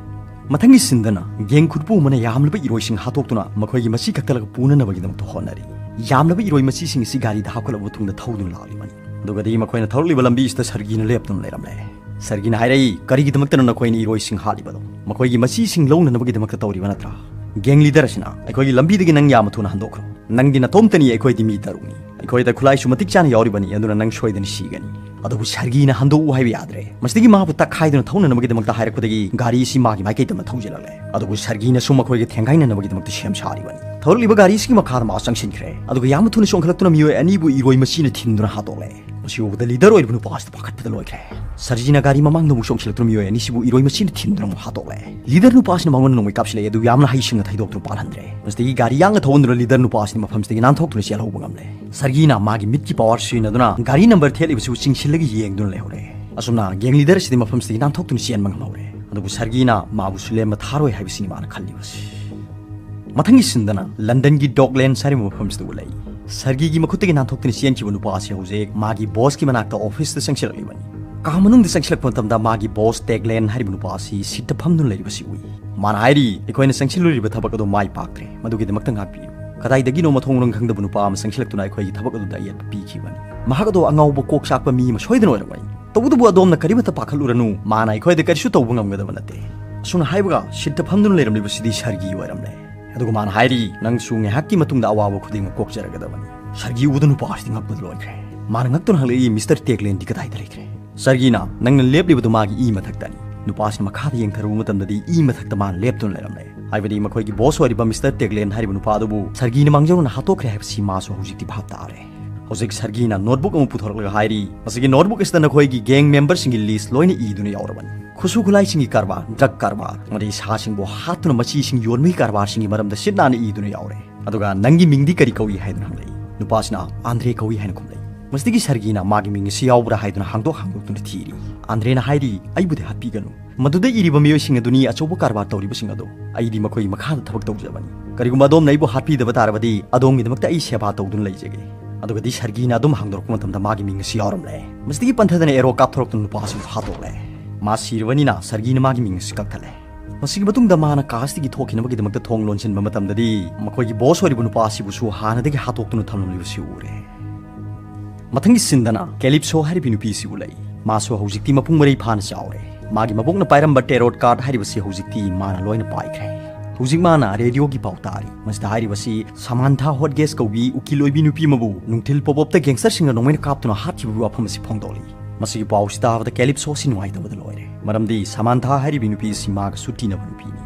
ꯃꯊꯪꯒꯤ ꯁꯤꯟꯗꯅ gang ꯈꯨꯠꯄꯨ ꯑꯃꯅ ꯌꯥꯝꯂꯕ ꯏꯔꯣꯏꯁꯤꯡ ꯍꯥꯠꯇꯣꯛꯇꯨꯅ ꯃꯈꯣꯏꯒꯤ ꯃꯆꯤ ꯈꯛꯇ ꯄꯨꯅꯅꯕꯒꯤꯗꯃꯛꯇ ꯍꯣꯠꯅꯔꯤ꯫ ꯌꯥꯝꯂꯕ ꯏꯔꯣꯏ ꯃꯆꯤꯁꯤꯡ ꯑꯁꯤ ꯒꯥꯔꯤꯗ ꯍꯥꯞꯀꯠꯂꯕ ꯃꯇꯨꯡꯗ ꯊꯧꯗꯨꯅ ꯂꯥꯛꯂꯤꯕꯅꯤ꯫ ꯑꯗꯨꯒꯗꯤ ꯃꯈꯣꯏꯅ ꯊꯧꯔꯛꯂꯤꯕ ꯂꯝꯕꯤ ꯑꯁꯤꯗ ꯁꯔꯒꯤꯅ ꯂꯦꯞꯇꯨꯅ ꯂꯩꯔꯝꯂꯦ꯫ ꯁꯔꯒꯤꯅ ꯍꯥꯏꯔꯛꯏ, "ꯀꯔꯤꯒꯤꯗꯃꯛꯇꯅꯣ ꯅꯈꯣꯏꯅ ꯏꯔꯣꯏꯁꯤꯡ ꯍꯥꯠꯂꯤꯕꯗꯣ? ꯃꯈꯣꯏꯒꯤ ꯃꯆꯤꯁꯤꯡ ꯂꯧꯅꯅꯕꯒꯤꯗꯃꯛꯇ ꯇꯧꯔꯤꯕ ꯅꯠꯇ꯭ꯔꯥ? Gang leader ꯑꯁꯤꯅ ꯑꯩꯈꯣꯏꯒꯤ ꯂꯝꯕꯤꯗꯒꯤ ꯅꯪ ꯌꯥꯝꯅ ꯊꯨꯅ ꯍꯟꯗꯣꯛꯈ꯭ꯔꯣ꯫ ꯅꯪꯗꯤ ꯅꯇꯣꯝꯇꯅꯤ, ꯑꯩꯈꯣꯏꯗꯤ ꯃꯤ ꯇꯔꯨꯛꯅꯤ꯫ ꯑꯩꯈꯣꯏꯗ ꯈꯨꯠꯂꯥꯏꯁꯨ ꯃꯇꯤꯛ ꯆꯥꯅ ꯌꯥꯎꯔꯤꯕꯅꯤ, ꯑꯗꯨꯅ ꯅꯪ ꯁꯣꯏꯗꯅ ꯁꯤꯒꯅꯤ"꯫ ꯑꯗꯨꯕꯨ ꯁꯔꯒꯤꯅ ꯍꯟꯗꯣꯛꯎ ꯍꯥꯏꯕ ꯌꯥꯗ꯭ꯔꯦ꯫ ꯃꯁꯤꯗꯒꯤ ꯃꯥꯕꯨ ꯇꯛꯈꯥꯏꯗꯨꯅ ꯊꯧꯅꯅꯕꯒꯤꯗꯃꯛꯇ ꯍꯥꯏꯔꯛꯄꯗꯒꯤ ꯒꯥꯔꯤ ꯑꯁꯤ ꯃꯥꯒꯤ ꯃꯥꯏꯀꯩꯗ ꯑꯃ ꯊꯧꯖꯤꯜꯂꯛꯂꯦ꯫ ꯑꯗꯨꯕꯨ ꯁꯔꯒꯤꯅꯁꯨ ꯃꯈꯣꯏꯒ ꯊꯦꯡꯒꯥꯏꯅꯅꯕꯒꯤꯗꯃꯛꯇ ꯁꯦꯝ ꯁꯥꯔꯤꯕꯅꯤ꯫ ꯊꯧꯔꯛꯂꯤꯕ ꯒꯥꯔꯤꯁꯤꯒꯤ ꯃꯈꯥꯗ ꯃꯥ ꯆꯪꯁꯤꯟꯈ꯭ꯔꯦ꯫ ꯑꯗꯨꯒ ꯌꯥꯝꯅ ꯊꯨꯅ ꯆꯣꯡꯈꯠꯂꯛꯇꯨꯅ ꯃꯤꯑꯣꯏ ꯑꯅꯤꯕꯨ ꯏꯔꯣꯏ ꯃꯆꯤꯅ ꯊꯤꯟꯗꯨꯅ ꯍꯥꯠꯇꯣꯛꯂꯦ꯫ ꯃꯁꯤ ꯎꯕꯗ leader ꯑꯣꯏꯔꯤꯕ ꯅꯨꯄꯥ ꯑꯁꯤꯗ ꯄꯥꯈꯠꯄꯗ ꯂꯣꯏꯈ꯭ꯔꯦ꯫ ꯁꯔꯖꯤꯅ ꯒꯥꯔꯤ ꯃꯃꯥꯡꯗ ꯑꯃꯨꯛ ꯆꯣꯡꯁꯤꯜꯂꯛꯇꯨꯅ ꯃꯤꯑꯣꯏ ꯑꯅꯤꯁꯤꯕꯨ ꯏꯔꯣꯏ ꯃꯆꯤꯅ ꯊꯤꯟꯗꯨꯅ ꯑꯃꯨꯛ ꯍꯥꯠꯇꯣꯛꯂꯦ꯫ Leader ꯅꯨꯄꯥ ꯑꯁꯤꯅ ꯃꯉꯣꯟꯗ ꯅꯣꯡꯃꯩ ꯀꯥꯞꯁꯤꯜꯂꯛꯑꯦ, ꯑꯗꯨ ꯌꯥꯝꯅ ꯍꯩꯁꯤꯡꯅ ꯊꯩꯗꯣꯛꯇꯨꯅ ꯄꯥꯜꯍꯟꯗ꯭ꯔꯦ꯫ ꯃꯁꯤꯗꯒꯤ ꯒꯥꯔꯤ ꯌꯥꯡꯅ ꯊꯧꯍꯟꯗꯨꯅ leader ꯅꯨꯄꯥ ꯑꯁꯤꯅ ꯃꯐꯝꯁꯤꯗꯒꯤ ꯅꯥꯟꯊꯣꯛꯇꯨꯅ ꯆꯦꯜꯍꯧꯕ ꯉꯝꯂꯦ꯫ ꯁꯔꯒꯤꯅ ꯃꯥꯒꯤ ꯃꯤꯠꯀꯤ power ꯁꯤꯖꯤꯟꯅꯗꯨꯅ ꯒꯥꯔꯤ number ꯊꯦꯠꯂꯤꯕꯁꯤꯕꯨ ꯆꯤꯡꯁꯤꯜꯂꯒ ꯌꯦꯡꯗꯨꯅ ꯂꯩꯍꯧꯔꯦ꯫ ꯑꯁꯨꯝꯅ gang leader ꯑꯁꯤꯗꯤ ꯃꯐꯝꯁꯤꯗꯒꯤ ꯅꯥꯟꯊꯣꯛꯇꯨꯅ ꯆꯦꯟꯕ ꯉꯝꯍꯧꯔꯦ꯫ ꯑꯗꯨꯕꯨ ꯁꯔꯒꯤꯅ ꯃꯥꯕꯨ ꯁꯨꯂꯦꯝꯕ ꯊꯥꯔꯣꯏ ꯍꯥꯏꯕꯁꯤꯅꯤ ꯃꯥꯅ ꯈꯜꯂꯤꯕꯁꯤ꯫ ꯃꯊꯪꯒꯤ ꯁꯤꯟꯗꯅ ꯂꯟꯗꯟꯒꯤ Docklands ꯍꯥꯏꯔꯤꯕ ꯃꯐꯝꯁꯤꯗ ꯎꯠꯂꯛꯏ꯫ ꯁꯔꯒꯤꯒꯤ ꯃꯈꯨꯠꯇꯒꯤ ꯅꯥꯟꯊꯣꯛꯇꯨꯅ ꯆꯦꯟꯈꯤꯕ ꯅꯨꯄꯥ ꯑꯁꯤ ꯍꯧꯖꯤꯛ ꯃꯥꯒꯤ boss ꯀꯤ ꯃꯅꯥꯛꯇ office ꯇ ꯆꯪꯁꯤꯜꯂꯛꯂꯤꯕꯅꯤ꯫ ꯀꯥ ꯃꯅꯨꯡꯗ ꯆꯪꯁꯤꯜꯂꯛꯄ ꯃꯇꯝꯗ ꯃꯥꯒꯤ boss Daglan ꯍꯥꯏꯔꯤꯕ ꯅꯨꯄꯥ ꯑꯁꯤ seat ꯇ ꯐꯝꯗꯨꯅ ꯂꯩꯔꯤꯕꯁꯤ ꯎꯏ꯫ ꯃꯥꯅ ꯍꯥꯏꯔꯤ, "ꯑꯩꯈꯣꯏꯅ ꯆꯪꯁꯤꯜꯂꯨꯔꯤꯕ ꯊꯕꯛ ꯑꯗꯨ ꯃꯥꯏ ꯄꯥꯛꯇ꯭ꯔꯦ, ꯃꯗꯨꯒꯤꯗꯃꯛꯇ ꯉꯥꯛꯄꯤꯌꯨ꯫ ꯀꯗꯥꯏꯗꯒꯤꯅꯣ ꯃꯊꯣꯡ ꯃꯔꯝ ꯈꯪꯗꯕ ꯅꯨꯄꯥ ꯑꯃ ꯆꯪꯁꯤꯜꯂꯛꯇꯨꯅ ꯑꯩꯈꯣꯏꯒꯤ ꯊꯕꯛ ꯑꯗꯨꯗ ꯑꯌꯦꯠꯄ ꯄꯤꯈꯤꯕꯅꯤ꯫ ꯃꯍꯥꯛ ꯑꯗꯨ ꯑꯉꯥꯎꯕ ꯀꯣꯛ ꯆꯥꯛꯄ ꯃꯤ ꯑꯃ ꯁꯣꯏꯗꯅ ꯑꯣꯏꯔꯝꯒꯅꯤ"꯫ "ꯇꯧꯕꯇꯕꯨ ꯑꯗꯣꯝꯅ ꯀꯔꯤꯃꯠꯇ ꯄꯥꯈꯠꯂꯨꯔꯅꯨ, ꯃꯥꯅ ꯑꯩꯈꯣꯏꯗ ꯀꯔꯤꯁꯨ ꯇꯧꯕ ꯉꯝꯒꯗꯕ ꯅꯠꯇꯦ"꯫ ꯑꯁꯨꯝꯅ ꯍꯥꯏꯕꯒ ꯁꯤꯠꯇ ꯐꯝꯗꯨꯅ ꯂꯩꯔꯝꯂꯤꯕꯁꯤꯗꯤ ꯁꯔꯒꯤ ꯑꯣꯏꯔꯝꯂꯦ꯫ ꯑꯗꯨꯒ ꯃꯥꯅ ꯍꯥꯏꯔꯤ, "ꯅꯪꯁꯨ ꯉꯥꯏꯍꯥꯛꯀꯤ ꯃꯇꯨꯡꯗ ꯑꯋꯥꯕ ꯈꯨꯗꯤꯡꯃꯛ ꯀꯣꯛꯆꯔꯒꯗꯕꯅꯤ"꯫ ꯁꯔꯒꯤ ꯎꯕꯗ ꯅꯨꯄꯥꯁꯤꯗꯤ ꯉꯛꯄꯗ ꯂꯣꯏꯈ꯭ꯔꯦ꯫ ꯃꯥꯅ ꯉꯛꯇꯨꯅ ꯍꯪꯂꯛꯏ, "ꯃꯤꯁꯇꯔ ꯇꯦꯒꯂꯦꯟꯗꯤ ꯀꯗꯥꯏꯗ ꯂꯩꯈ꯭ꯔꯦ?" "ꯁꯔꯒꯤꯅ, ꯅꯪꯅ ꯂꯦꯞꯂꯤꯕꯗꯨ ꯃꯥꯒꯤ ꯏ ꯃꯊꯛꯇꯅꯤ"꯫ ꯅꯨꯄꯥꯁꯤꯅ ꯃꯈꯥꯗ ꯌꯦꯡꯊꯔꯨꯕ ꯃꯇꯝꯗꯗꯤ ꯏ ꯃꯊꯛꯇ ꯃꯥꯅ ꯂꯦꯞꯇꯨꯅ ꯂꯩꯔꯝꯂꯦ꯫ ꯍꯥꯏꯕꯗꯤ ꯃꯈꯣꯏꯒꯤ ꯕꯣꯁ ꯑꯣꯏꯔꯤꯕ ꯃꯤꯁꯇꯔ ꯇꯦꯒꯂꯦꯟ ꯍꯥꯏꯔꯤꯕ ꯅꯨꯄꯥ ꯑꯗꯨꯕꯨ ꯁꯔꯒꯤꯅ ꯃꯥꯡꯖꯧꯅꯅ ꯍꯥꯠꯇꯣꯛꯈ꯭ꯔꯦ ꯍꯥꯏꯕꯁꯤ ꯃꯥꯁꯨ ꯍꯧꯖꯤꯛꯇꯤ ꯚꯥꯞ ꯇꯥꯔꯦ꯫ ꯍꯧꯖꯤꯛ ꯁꯔꯒꯤꯅ ꯅꯣꯠꯕꯨꯛ ꯑꯃ ꯄꯨꯊꯣꯔꯛꯂꯒ ꯍꯥꯏꯔꯤ, "ꯃꯁꯤꯒꯤ ꯅꯣꯠꯕꯨꯛ ꯑꯁꯤꯗ ꯅꯈꯣꯏꯒꯤ ꯒꯦꯡ ꯃꯦꯝꯕꯔꯁꯤꯡꯒꯤ ꯂꯤꯁ ꯂꯣꯏꯅ ꯏꯗꯨꯅ ꯌꯥꯎꯔꯕꯅꯤ꯫ ꯈꯨꯠꯁꯨ ꯈꯨꯠꯂꯥꯏꯁꯤꯡꯒꯤ ꯀꯔꯕꯥꯔ, ꯗ꯭ꯔꯒ ꯀꯔꯕꯥꯔ, ꯑꯃꯗꯤ ꯁꯥꯁꯤꯡꯕꯨ ꯍꯥꯠꯇꯨꯅ ꯃꯆꯤꯁꯤꯡ ꯌꯣꯟꯕꯒꯤ ꯀꯔꯕꯥꯔꯁꯤꯡꯒꯤ ꯃꯔꯝꯗ ꯁꯤꯠ ꯅꯥꯟꯅ ꯏꯗꯨꯅ ꯌꯥꯎꯔꯦ꯫ ꯑꯗꯨꯒ ꯅꯪꯒꯤ ꯃꯤꯡꯗꯤ ꯀꯔꯤ ꯀꯧꯏ?" ꯍꯥꯏꯗꯨꯅ ꯍꯪꯂꯛꯏ꯫ ꯅꯨꯄꯥꯁꯤꯅ, "ꯑꯥꯟꯗ꯭ꯔꯦ ꯀꯧꯏ" ꯍꯥꯏꯅ ꯈꯨꯝꯂꯛꯏ꯫ ꯃꯁꯤꯗꯒꯤ ꯁꯔꯒꯤꯅ ꯃꯥꯒꯤ ꯃꯤꯡ ꯑꯁꯤ ꯌꯥꯎꯕ꯭ꯔꯥ ꯍꯥꯏꯗꯨꯅ ꯍꯥꯡꯗꯣꯛ ꯍꯥꯡꯗꯣꯛꯇꯨꯅ ꯊꯤꯔꯤ꯫ ꯑꯥꯟꯗ꯭ꯔꯦꯅ ꯍꯥꯏꯔꯤ, "ꯑꯩꯕꯨꯗꯤ ꯍꯥꯠꯄꯤꯒꯅꯨ꯫ ꯃꯗꯨꯗ ꯏꯔꯤꯕ ꯃꯤꯑꯣꯏꯁꯤꯡ ꯑꯗꯨꯅꯤ ꯑꯆꯧꯕ ꯀꯔꯕꯥꯔ ꯇꯧꯔꯤꯕꯁꯤꯡ ꯑꯗꯣ꯫ ꯑꯩꯗꯤ ꯃꯈꯣꯏꯒꯤ ꯃꯈꯥꯗ ꯊꯕꯛ ꯇꯧꯖꯕꯅꯤ꯫ ꯀꯔꯤꯒꯨꯝꯕ ꯑꯗꯣꯝꯅ ꯑꯩꯕꯨ ꯍꯥꯠꯄꯤꯗꯕ ꯇꯥꯔꯕꯗꯤ ꯑꯗꯣꯝꯒꯤꯗꯃꯛꯇ ꯑꯩ ꯁꯦꯕꯥ ꯇꯧꯗꯨꯅ ꯂꯩꯖꯒꯦ"꯫ ꯑꯗꯨꯒꯗꯤ ꯁꯔꯒꯤꯅ ꯑꯗꯨꯝ ꯍꯥꯡꯗꯣꯔꯛꯄ ꯃꯇꯝꯗ ꯃꯥꯒꯤ ꯃꯤꯡ ꯑꯁꯤ ꯌꯥꯎꯔꯝꯂꯦ꯫ ꯃꯁꯤꯗꯒꯤ ꯄꯟꯊꯗꯅ ꯑꯦꯔꯣ ꯀꯥꯞꯊꯣꯔꯛꯇꯨꯅ ꯅꯨꯄꯥꯁꯤꯕꯨ ꯍꯥꯠꯇꯣꯛꯂꯦ꯫ ꯃꯥ ꯁꯤꯔꯕꯅꯤꯅ ꯁꯔꯒꯤꯅ ꯃꯥꯒꯤ ꯃꯤꯡ ꯑꯁꯤ ꯀꯛꯊꯠꯂꯦ꯫ ꯃꯁꯤꯒꯤ ꯃꯇꯨꯡꯗ ꯃꯥꯅ ꯀꯥꯁꯇꯒꯤ ꯊꯣꯛꯈꯤꯅꯕꯒꯤꯗꯃꯛꯇ ꯊꯣꯡ ꯂꯣꯟꯁꯤꯟꯕ ꯃꯇꯝꯗꯗꯤ ꯃꯈꯣꯏꯒꯤ ꯕꯣꯁ ꯑꯣꯏꯔꯤꯕ ꯅꯨꯄꯥ ꯑꯁꯤꯕꯨꯁꯨ ꯍꯥꯟꯅꯗꯒꯤ ꯍꯥꯠꯇꯣꯛꯇꯨꯅ ꯊꯝꯂꯝꯂꯤꯕꯁꯤ ꯎꯔꯦ꯫ ꯃꯊꯪꯒꯤ ꯁꯤꯟꯗꯅ ꯀꯦꯂꯤꯞꯁꯣ ꯍꯥꯏꯔꯤꯕꯤ ꯅꯨꯄꯤ ꯑꯁꯤ ꯎꯠꯂꯛꯏ꯫ ꯃꯥꯁꯨ ꯍꯧꯖꯤꯛꯇꯤ ꯃꯄꯨꯡ ꯃꯔꯩ ꯐꯥꯅ ꯆꯥꯎꯔꯦ꯫ ꯃꯥꯒꯤ ꯃꯕꯣꯛꯅ ꯄꯥꯏꯔꯝꯕ ꯇꯦꯔꯣꯠ ꯀꯥꯔꯗ ꯍꯥꯏꯔꯤꯕꯁꯤ ꯍꯧꯖꯤꯛꯇꯤ ꯃꯥꯅ ꯂꯣꯏꯅ ꯄꯥꯏꯈ꯭ꯔꯦ꯫ ꯍꯧꯖꯤꯛ ꯃꯥꯅ ꯔꯦꯗꯤꯑꯣꯒꯤ ꯄꯥꯎ ꯇꯥꯔꯤ꯫ ꯃꯁꯤꯗ ꯍꯥꯏꯔꯤꯕꯁꯤ ꯁꯃꯥꯟꯊꯥ ꯍꯣꯠꯒꯦꯁ ꯀꯧꯕꯤ ꯎꯀꯤꯜ ꯑꯣꯏꯕꯤ ꯅꯨꯄꯤ ꯑꯃꯕꯨ ꯅꯨꯡꯊꯤꯜ ꯄꯣꯞ ꯑꯞꯇ ꯒꯦꯡꯁꯇꯔꯁꯤꯡꯅ ꯅꯣꯡꯃꯩꯅ ꯀꯥꯞꯇꯨꯅ ꯍꯥꯠꯈꯤꯕꯒꯤ ꯋꯥꯐꯝ ꯑꯁꯤ ꯐꯣꯡꯗꯣꯛꯂꯤ꯫ ꯃꯁꯤꯒꯤ ꯄꯥꯎꯁꯤ ꯇꯥꯕꯗ ꯀꯦꯂꯤꯞꯁꯣꯁꯤ ꯅꯨꯡꯉꯥꯏꯇꯕꯗ ꯂꯣꯏꯔꯦ꯫ ꯃꯔꯝꯗꯤ ꯁꯃꯥꯟꯊꯥ ꯍꯥꯏꯔꯤꯕꯤ ꯅꯨꯄꯤ ꯑꯁꯤ ꯃꯥꯒꯁꯨ ꯇꯤꯟꯅꯕ ꯅꯨꯄꯤꯅꯤ꯫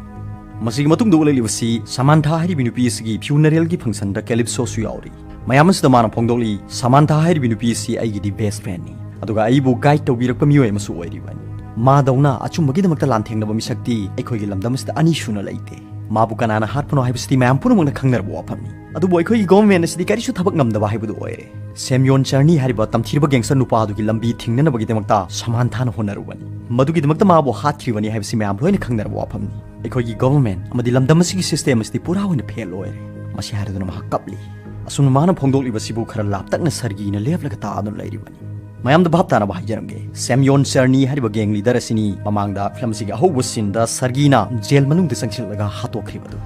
ꯃꯁꯤꯒꯤ ꯃꯇꯨꯡꯗ ꯎꯠꯂꯛꯂꯤꯕꯁꯤ ꯁꯃꯥꯟꯊꯥ ꯍꯥꯏꯔꯤꯕꯤ ꯅꯨꯄꯤ ꯑꯁꯤꯒꯤ ꯐ꯭ꯌꯨꯅꯔꯦꯜꯒꯤ ꯐꯪꯁꯟꯗ ꯀꯦꯂꯤꯞꯁꯣꯁꯨ ꯌꯥꯎꯔꯤ꯫ ꯃꯌꯥꯝ ꯑꯁꯤꯗ ꯃꯥꯅ ꯐꯣꯡꯗꯣꯛꯂꯤ, "ꯁꯃꯥꯟꯊꯥ ꯍꯥꯏꯔꯤꯕꯤ ꯅꯨꯄꯤ ꯑꯁꯤ ꯑꯩꯒꯤꯗꯤ ꯕꯦꯁ ꯐ꯭ꯔꯦꯟꯅꯤ꯫ ꯑꯗꯨꯒ ꯑꯩꯕꯨ ꯒꯥꯏꯗ ꯇꯧꯕꯤꯔꯛꯄ ꯃꯤꯑꯣꯏ ꯑꯃꯁꯨ ꯑꯣꯏꯔꯤꯕꯅꯤ꯫ ꯃꯥꯗꯧꯅ ꯑꯆꯨꯝꯕꯒꯤꯗꯃꯛꯇ ꯂꯥꯟꯊꯦꯡꯅꯕ ꯃꯤꯁꯛꯇꯤ ꯑꯩꯈꯣꯏꯒꯤ ꯂꯝꯗꯝ ꯑꯁꯤꯗ ꯑꯅꯤ ꯁꯨꯅ ꯂꯩꯇꯦ꯫ ꯃꯥꯕꯨ ꯀꯅꯥꯅ ꯍꯥꯠꯄꯅꯣ ꯍꯥꯏꯕꯁꯤꯗꯤ ꯃꯌꯥꯝ ꯄꯨꯝꯅꯃꯛꯅ ꯈꯪꯅꯔꯕ ꯋꯥꯐꯝꯅꯤ꯫ ꯑꯗꯨꯕꯨ ꯑꯩꯈꯣꯏꯒꯤ ꯒꯣꯚꯔꯟꯃꯦꯟꯠ ꯑꯁꯤꯗꯤ ꯀꯔꯤꯁꯨ ꯊꯕꯛ ꯉꯝꯗꯕ ꯍꯥꯏꯕꯗꯨ ꯑꯣꯏꯔꯦ"꯫ ꯁꯦꯝꯌꯣꯟ ꯆꯔꯅꯤ ꯍꯥꯏꯔꯤꯕ ꯇꯝꯊꯤꯔꯕ ꯒꯦꯡꯁꯇꯔ ꯅꯨꯄꯥ ꯑꯗꯨꯒꯤ ꯂꯝꯕꯤ ꯊꯤꯡꯅꯅꯕꯒꯤꯗꯃꯛꯇ ꯁꯃꯥꯟꯊꯥꯅ ꯍꯣꯠꯅꯔꯨꯕꯅꯤ꯫ ꯃꯗꯨꯒꯤꯗꯃꯛꯇ ꯃꯥꯕꯨ ꯍꯥꯠꯈꯤꯕꯅꯤ ꯍꯥꯏꯕꯁꯤ ꯃꯌꯥꯝ ꯂꯣꯏꯅ ꯈꯪꯅꯔꯕ ꯋꯥꯐꯝꯅꯤ꯫ ꯑꯩꯈꯣꯏꯒꯤ ꯒꯣꯚꯔꯟꯃꯦꯟꯠ ꯑꯃꯗꯤ ꯂꯝꯗꯝ ꯑꯁꯤꯒꯤ ꯁꯤꯁꯇꯦꯝ ꯑꯁꯤꯗꯤ ꯄꯨꯔꯥ ꯑꯣꯏꯅ ꯐꯦꯜ ꯑꯣꯏꯔꯦ꯫ ꯃꯁꯤ ꯍꯥꯏꯔꯗꯨꯅ ꯃꯍꯥꯛ ꯀꯞꯂꯤ꯫ ꯑꯁꯨꯝꯅ ꯃꯥꯅ ꯐꯣꯡꯗꯣꯛꯂꯤꯕꯁꯤꯕꯨ ꯈꯔ ꯂꯥꯞꯇꯛꯅ ꯁꯔꯒꯤꯅ ꯂꯦꯞꯂꯒ ꯇꯥꯗꯨꯅ ꯂꯩꯔꯤꯕꯅꯤ꯫ ꯃꯌꯥꯝꯗ ꯚꯥꯞ ꯇꯥꯅꯕ ꯍꯥꯏꯖꯔꯝꯒꯦ, ꯁꯦꯝꯌꯣꯟ ꯆꯔꯅꯤ ꯍꯥꯏꯔꯤꯕ ꯒꯦꯡ ꯂꯤꯗꯔ ꯑꯁꯤꯅꯤ ꯃꯃꯥꯡꯗ ꯐꯤꯂꯝ ꯑꯁꯤꯒꯤ ꯑꯍꯧꯕ ꯁꯤꯟꯗ ꯁꯔꯒꯤꯅ ꯖꯦꯜ ꯃꯅꯨꯡꯗ ꯆꯪꯁꯤꯜꯂꯒ ꯍꯥꯠꯇꯣꯛꯈ꯭ꯔꯤꯕꯗꯨ꯫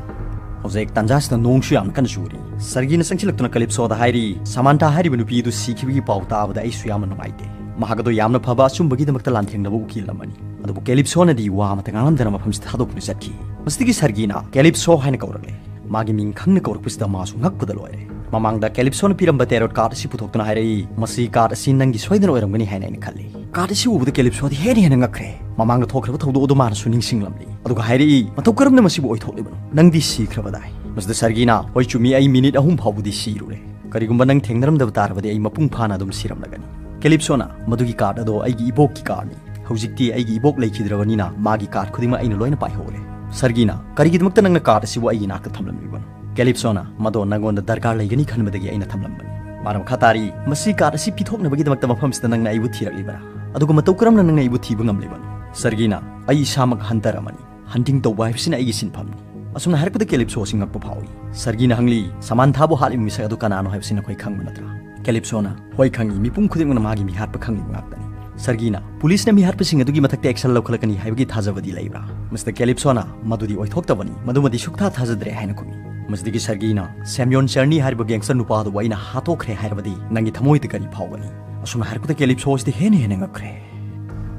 ꯍꯧꯖꯤꯛ ꯇꯥꯟꯖꯥꯁꯤꯗ ꯅꯣꯡꯁꯨ ꯌꯥꯝꯅ ꯀꯟꯅ ꯆꯨꯔꯤ꯫ ꯁꯔꯒꯤꯅ ꯆꯪꯁꯤꯜꯂꯛꯇꯨꯅ ꯀꯂꯤꯞꯁꯣꯗ ꯍꯥꯏꯔꯤ, "ꯁꯃꯥꯟꯊꯥ ꯍꯥꯏꯔꯤꯕ ꯅꯨꯄꯤ ꯑꯗꯨ ꯁꯤꯈꯤꯕꯒꯤ ꯄꯥꯎ ꯇꯥꯕꯗ ꯑꯩꯁꯨ ꯌꯥꯝꯅ ꯅꯨꯡꯉꯥꯏꯇꯦ꯫ ꯃꯍꯥꯛ ꯑꯗꯣ ꯌꯥꯝꯅ ꯐꯕ ꯑꯆꯨꯝꯕꯒꯤꯗꯃꯛꯇ ꯂꯥꯟꯊꯦꯡꯅꯕ ꯎꯀꯤꯜ ꯑꯃꯅꯤ꯫ ꯑꯗꯨꯕꯨ ꯀꯦꯂꯤꯞꯁꯣꯅꯗꯤ ꯋꯥ ꯑꯃꯇ ꯉꯥꯡꯂꯝꯗꯅ ꯃꯐꯝꯁꯤꯗ ꯊꯥꯗꯣꯛꯇꯨꯅ ꯆꯠꯈꯤ꯫ ꯃꯁꯤꯗꯒꯤ ꯁꯔꯒꯤꯅ ꯀꯦꯂꯤꯞꯁꯣ ꯍꯥꯏꯅ ꯀꯧꯔꯛꯂꯦ꯫ ꯃꯥꯒꯤ ꯃꯤꯡ ꯈꯪꯅ ꯀꯧꯔꯛꯄꯁꯤꯗ ꯃꯥꯁꯨ ꯉꯛꯄꯗ ꯂꯣꯏꯔꯦ꯫ ꯃꯃꯥꯡꯗ ꯀꯦꯂꯤꯞꯁꯣꯅ ꯄꯤꯔꯝꯕ ꯇꯦꯔꯣꯠ ꯀꯥꯔꯗ ꯑꯁꯤ ꯄꯨꯊꯣꯛꯇꯨꯅ ꯍꯥꯏꯔꯛꯏ, "ꯃꯁꯤ ꯀꯥꯔꯗ ꯑꯁꯤ ꯅꯪꯒꯤ ꯁꯣꯏꯗꯅ ꯑꯣꯏꯔꯝꯒꯅꯤ" ꯍꯥꯏꯅ ꯑꯩꯅ ꯈꯜꯂꯤ꯫ ꯀꯥꯔꯗ ꯑꯁꯤ ꯎꯕꯗ ꯀꯦꯂꯤꯞꯁꯣꯗꯤ ꯍꯦꯟꯅ ꯍꯦꯟꯅ ꯉꯛꯈ꯭ꯔꯦ꯫ ꯃꯃꯥꯡꯗ ꯊꯣꯛꯈ꯭ꯔꯕ ꯊꯧꯗꯣꯛ ꯑꯗꯨ ꯃꯥꯅꯁꯨ ꯅꯤꯡꯁꯤꯡꯂꯝꯂꯤ꯫ ꯑꯗꯨꯒ ꯍꯥꯏꯔꯛꯏ, "ꯃꯇꯧ ꯀꯔꯝꯅ ꯃꯁꯤꯕꯨ ꯑꯣꯏꯊꯣꯛꯂꯤꯕꯅꯣ? ꯅꯪꯗꯤ ꯁꯤꯈ꯭ꯔꯕꯗꯥꯏ?" ꯃꯁꯤꯗ ꯁꯔꯒꯤꯅ, "ꯍꯣꯏ ꯆꯨꯝꯃꯤ, ꯑꯩ ꯃꯤꯅꯤꯠ ꯑꯍꯨꯝ ꯐꯥꯎꯕꯗꯤ ꯁꯤꯔꯨꯔꯦ꯫ ꯀꯔꯤꯒꯨꯝꯕ ꯅꯪ ꯊꯦꯡꯅꯔꯝꯗꯕ ꯇꯥꯔꯕꯗꯤ ꯑꯩ ꯃꯄꯨꯡ ꯐꯥꯅ ꯑꯗꯨꯝ ꯁꯤꯔꯝꯂꯒꯅꯤ꯫" ꯀꯦꯂꯤꯞꯁꯣꯅ, "ꯃꯗꯨꯒꯤ ꯀꯥꯔꯗ ꯑꯗꯣ ꯑꯩꯒꯤ ꯏꯕꯣꯛꯀꯤ ꯀꯥꯔꯗꯅꯤ꯫ ꯍꯧꯖꯤꯛꯇꯤ ꯑꯩꯒꯤ ꯏꯕꯣꯛ ꯂꯩꯈꯤꯗ꯭ꯔꯕꯅꯤꯅ ꯃꯥꯒꯤ ꯀꯥꯔꯗ ꯈꯨꯗꯤꯡꯃꯛ ꯑꯩꯅ ꯂꯣꯏꯅ ꯄꯥꯏꯍꯧꯔꯦ꯫" ꯁꯔꯒꯤꯅ, "ꯀꯔꯤꯒꯤꯗꯃꯛꯇ ꯅꯪꯅ ꯀꯥꯔꯗ ꯑꯁꯤꯕꯨ ꯑꯩꯒꯤ ꯏꯅꯥꯛꯇ ꯊꯝꯂꯝꯂꯤꯕꯅꯣ?" ꯀꯦꯂꯤꯞꯁꯣꯅ, "ꯃꯗꯣ ꯅꯪꯉꯣꯟꯗ ꯗꯔꯀꯥꯔ ꯂꯩꯒꯅꯤ ꯈꯟꯕꯗꯒꯤ ꯑꯩꯅ ꯊꯝꯂꯝꯕꯅꯤ꯫" ꯃꯥꯅ ꯃꯈꯥ ꯇꯥꯔꯤ, "ꯃꯁꯤ ꯀꯥꯔꯗ ꯑꯁꯤ ꯄꯤꯊꯣꯛꯅꯕꯒꯤꯗꯃꯛꯇ ꯃꯐꯝꯁꯤꯗ ꯅꯪꯅ ꯑꯩꯕꯨ ꯊꯤꯔꯛꯂꯤꯕꯔꯥ? ꯑꯗꯨꯒ ꯃꯇꯧ ꯀꯔꯝꯅ ꯅꯪꯅ ꯑꯩꯕꯨ ꯊꯤꯕ ꯉꯝꯂꯤꯕꯅꯣ?" ꯁꯔꯒꯤꯅ, "ꯑꯩ ꯏꯁꯥꯃꯛ ꯍꯟꯇꯔ ꯑꯃꯅꯤ꯫ ꯍꯟꯇꯤꯡ ꯇꯧꯕ ꯍꯥꯏꯕꯁꯤꯅ ꯑꯩꯒꯤ ꯁꯤꯟꯐꯝꯅꯤ꯫" ꯑꯁꯨꯝꯅ ꯍꯥꯏꯔꯛꯄꯗ ꯀꯦꯂꯤꯞꯁꯣ ꯑꯁꯤ ꯉꯛꯄ ꯐꯥꯎꯏ꯫ ꯁꯔꯒꯤꯅ ꯍꯪꯂꯤ, "ꯁꯃꯥꯟꯊꯥꯕꯨ ꯍꯥꯠꯂꯤꯕ ꯃꯤꯁꯛ ꯑꯗꯨ ꯀꯅꯥꯅꯣ ꯍꯥꯏꯕꯁꯤ ꯅꯈꯣꯏ ꯈꯪꯕ ꯅꯠꯇ꯭ꯔꯥ?" ꯀꯦꯂꯤꯞꯁꯣꯅ, "ꯍꯣꯏ ꯈꯪꯏ, ꯃꯤꯄꯨꯝ ꯈꯨꯗꯤꯡꯃꯛꯅ ꯃꯥꯒꯤ ꯃꯤꯍꯥꯠꯄ ꯈꯪꯂꯤꯕ ꯉꯥꯛꯇꯅꯤ꯫" ꯁꯔꯒꯤꯅ, "ꯄꯨꯂꯤꯁꯅ ꯃꯤꯍꯥꯠꯄꯁꯤꯡ ꯑꯗꯨꯒꯤ ꯃꯊꯛꯇ ꯑꯦꯛꯁꯟ ꯂꯧꯈꯠꯂꯛꯀꯅꯤ ꯍꯥꯏꯕꯒꯤ ꯊꯥꯖꯕꯗꯤ ꯂꯩꯕ꯭ꯔꯥ?" ꯃꯁꯤꯗ ꯀꯦꯂꯤꯞꯁꯣꯅ, "ꯃꯗꯨꯗꯤ ꯑꯣꯏꯊꯣꯛꯇꯕꯅꯤ, ꯃꯗꯨꯃꯗꯤ ꯁꯨꯛꯊꯥ ꯊꯥꯖꯗ꯭ꯔꯦ" ꯍꯥꯏꯅ ꯈꯨꯝꯃꯤ꯫ ꯃꯁꯤꯗꯒꯤ ꯁꯔꯒꯤꯅ, "ꯁꯦꯝꯌꯣꯟ ꯆꯔꯅꯤ ꯍꯥꯏꯔꯤꯕ ꯒꯦꯡꯁꯇꯔ ꯅꯨꯄꯥ ꯑꯗꯨꯕꯨ ꯑꯩꯅ ꯍꯥꯠꯇꯣꯛꯈ꯭ꯔꯦ ꯍꯥꯏꯔꯕꯗꯤ ꯅꯪꯒꯤ ꯊꯃꯣꯏꯗ ꯀꯔꯤ ꯐꯥꯎꯒꯅꯤ?" ꯑꯁꯨꯝꯅ ꯍꯥꯏꯔꯛꯄꯗ ꯀꯦꯂꯤꯞꯁꯣ ꯑꯁꯤꯗꯤ ꯍꯦꯟꯅ ꯍꯦꯟꯅ ꯉꯛꯈ꯭ꯔꯦ꯫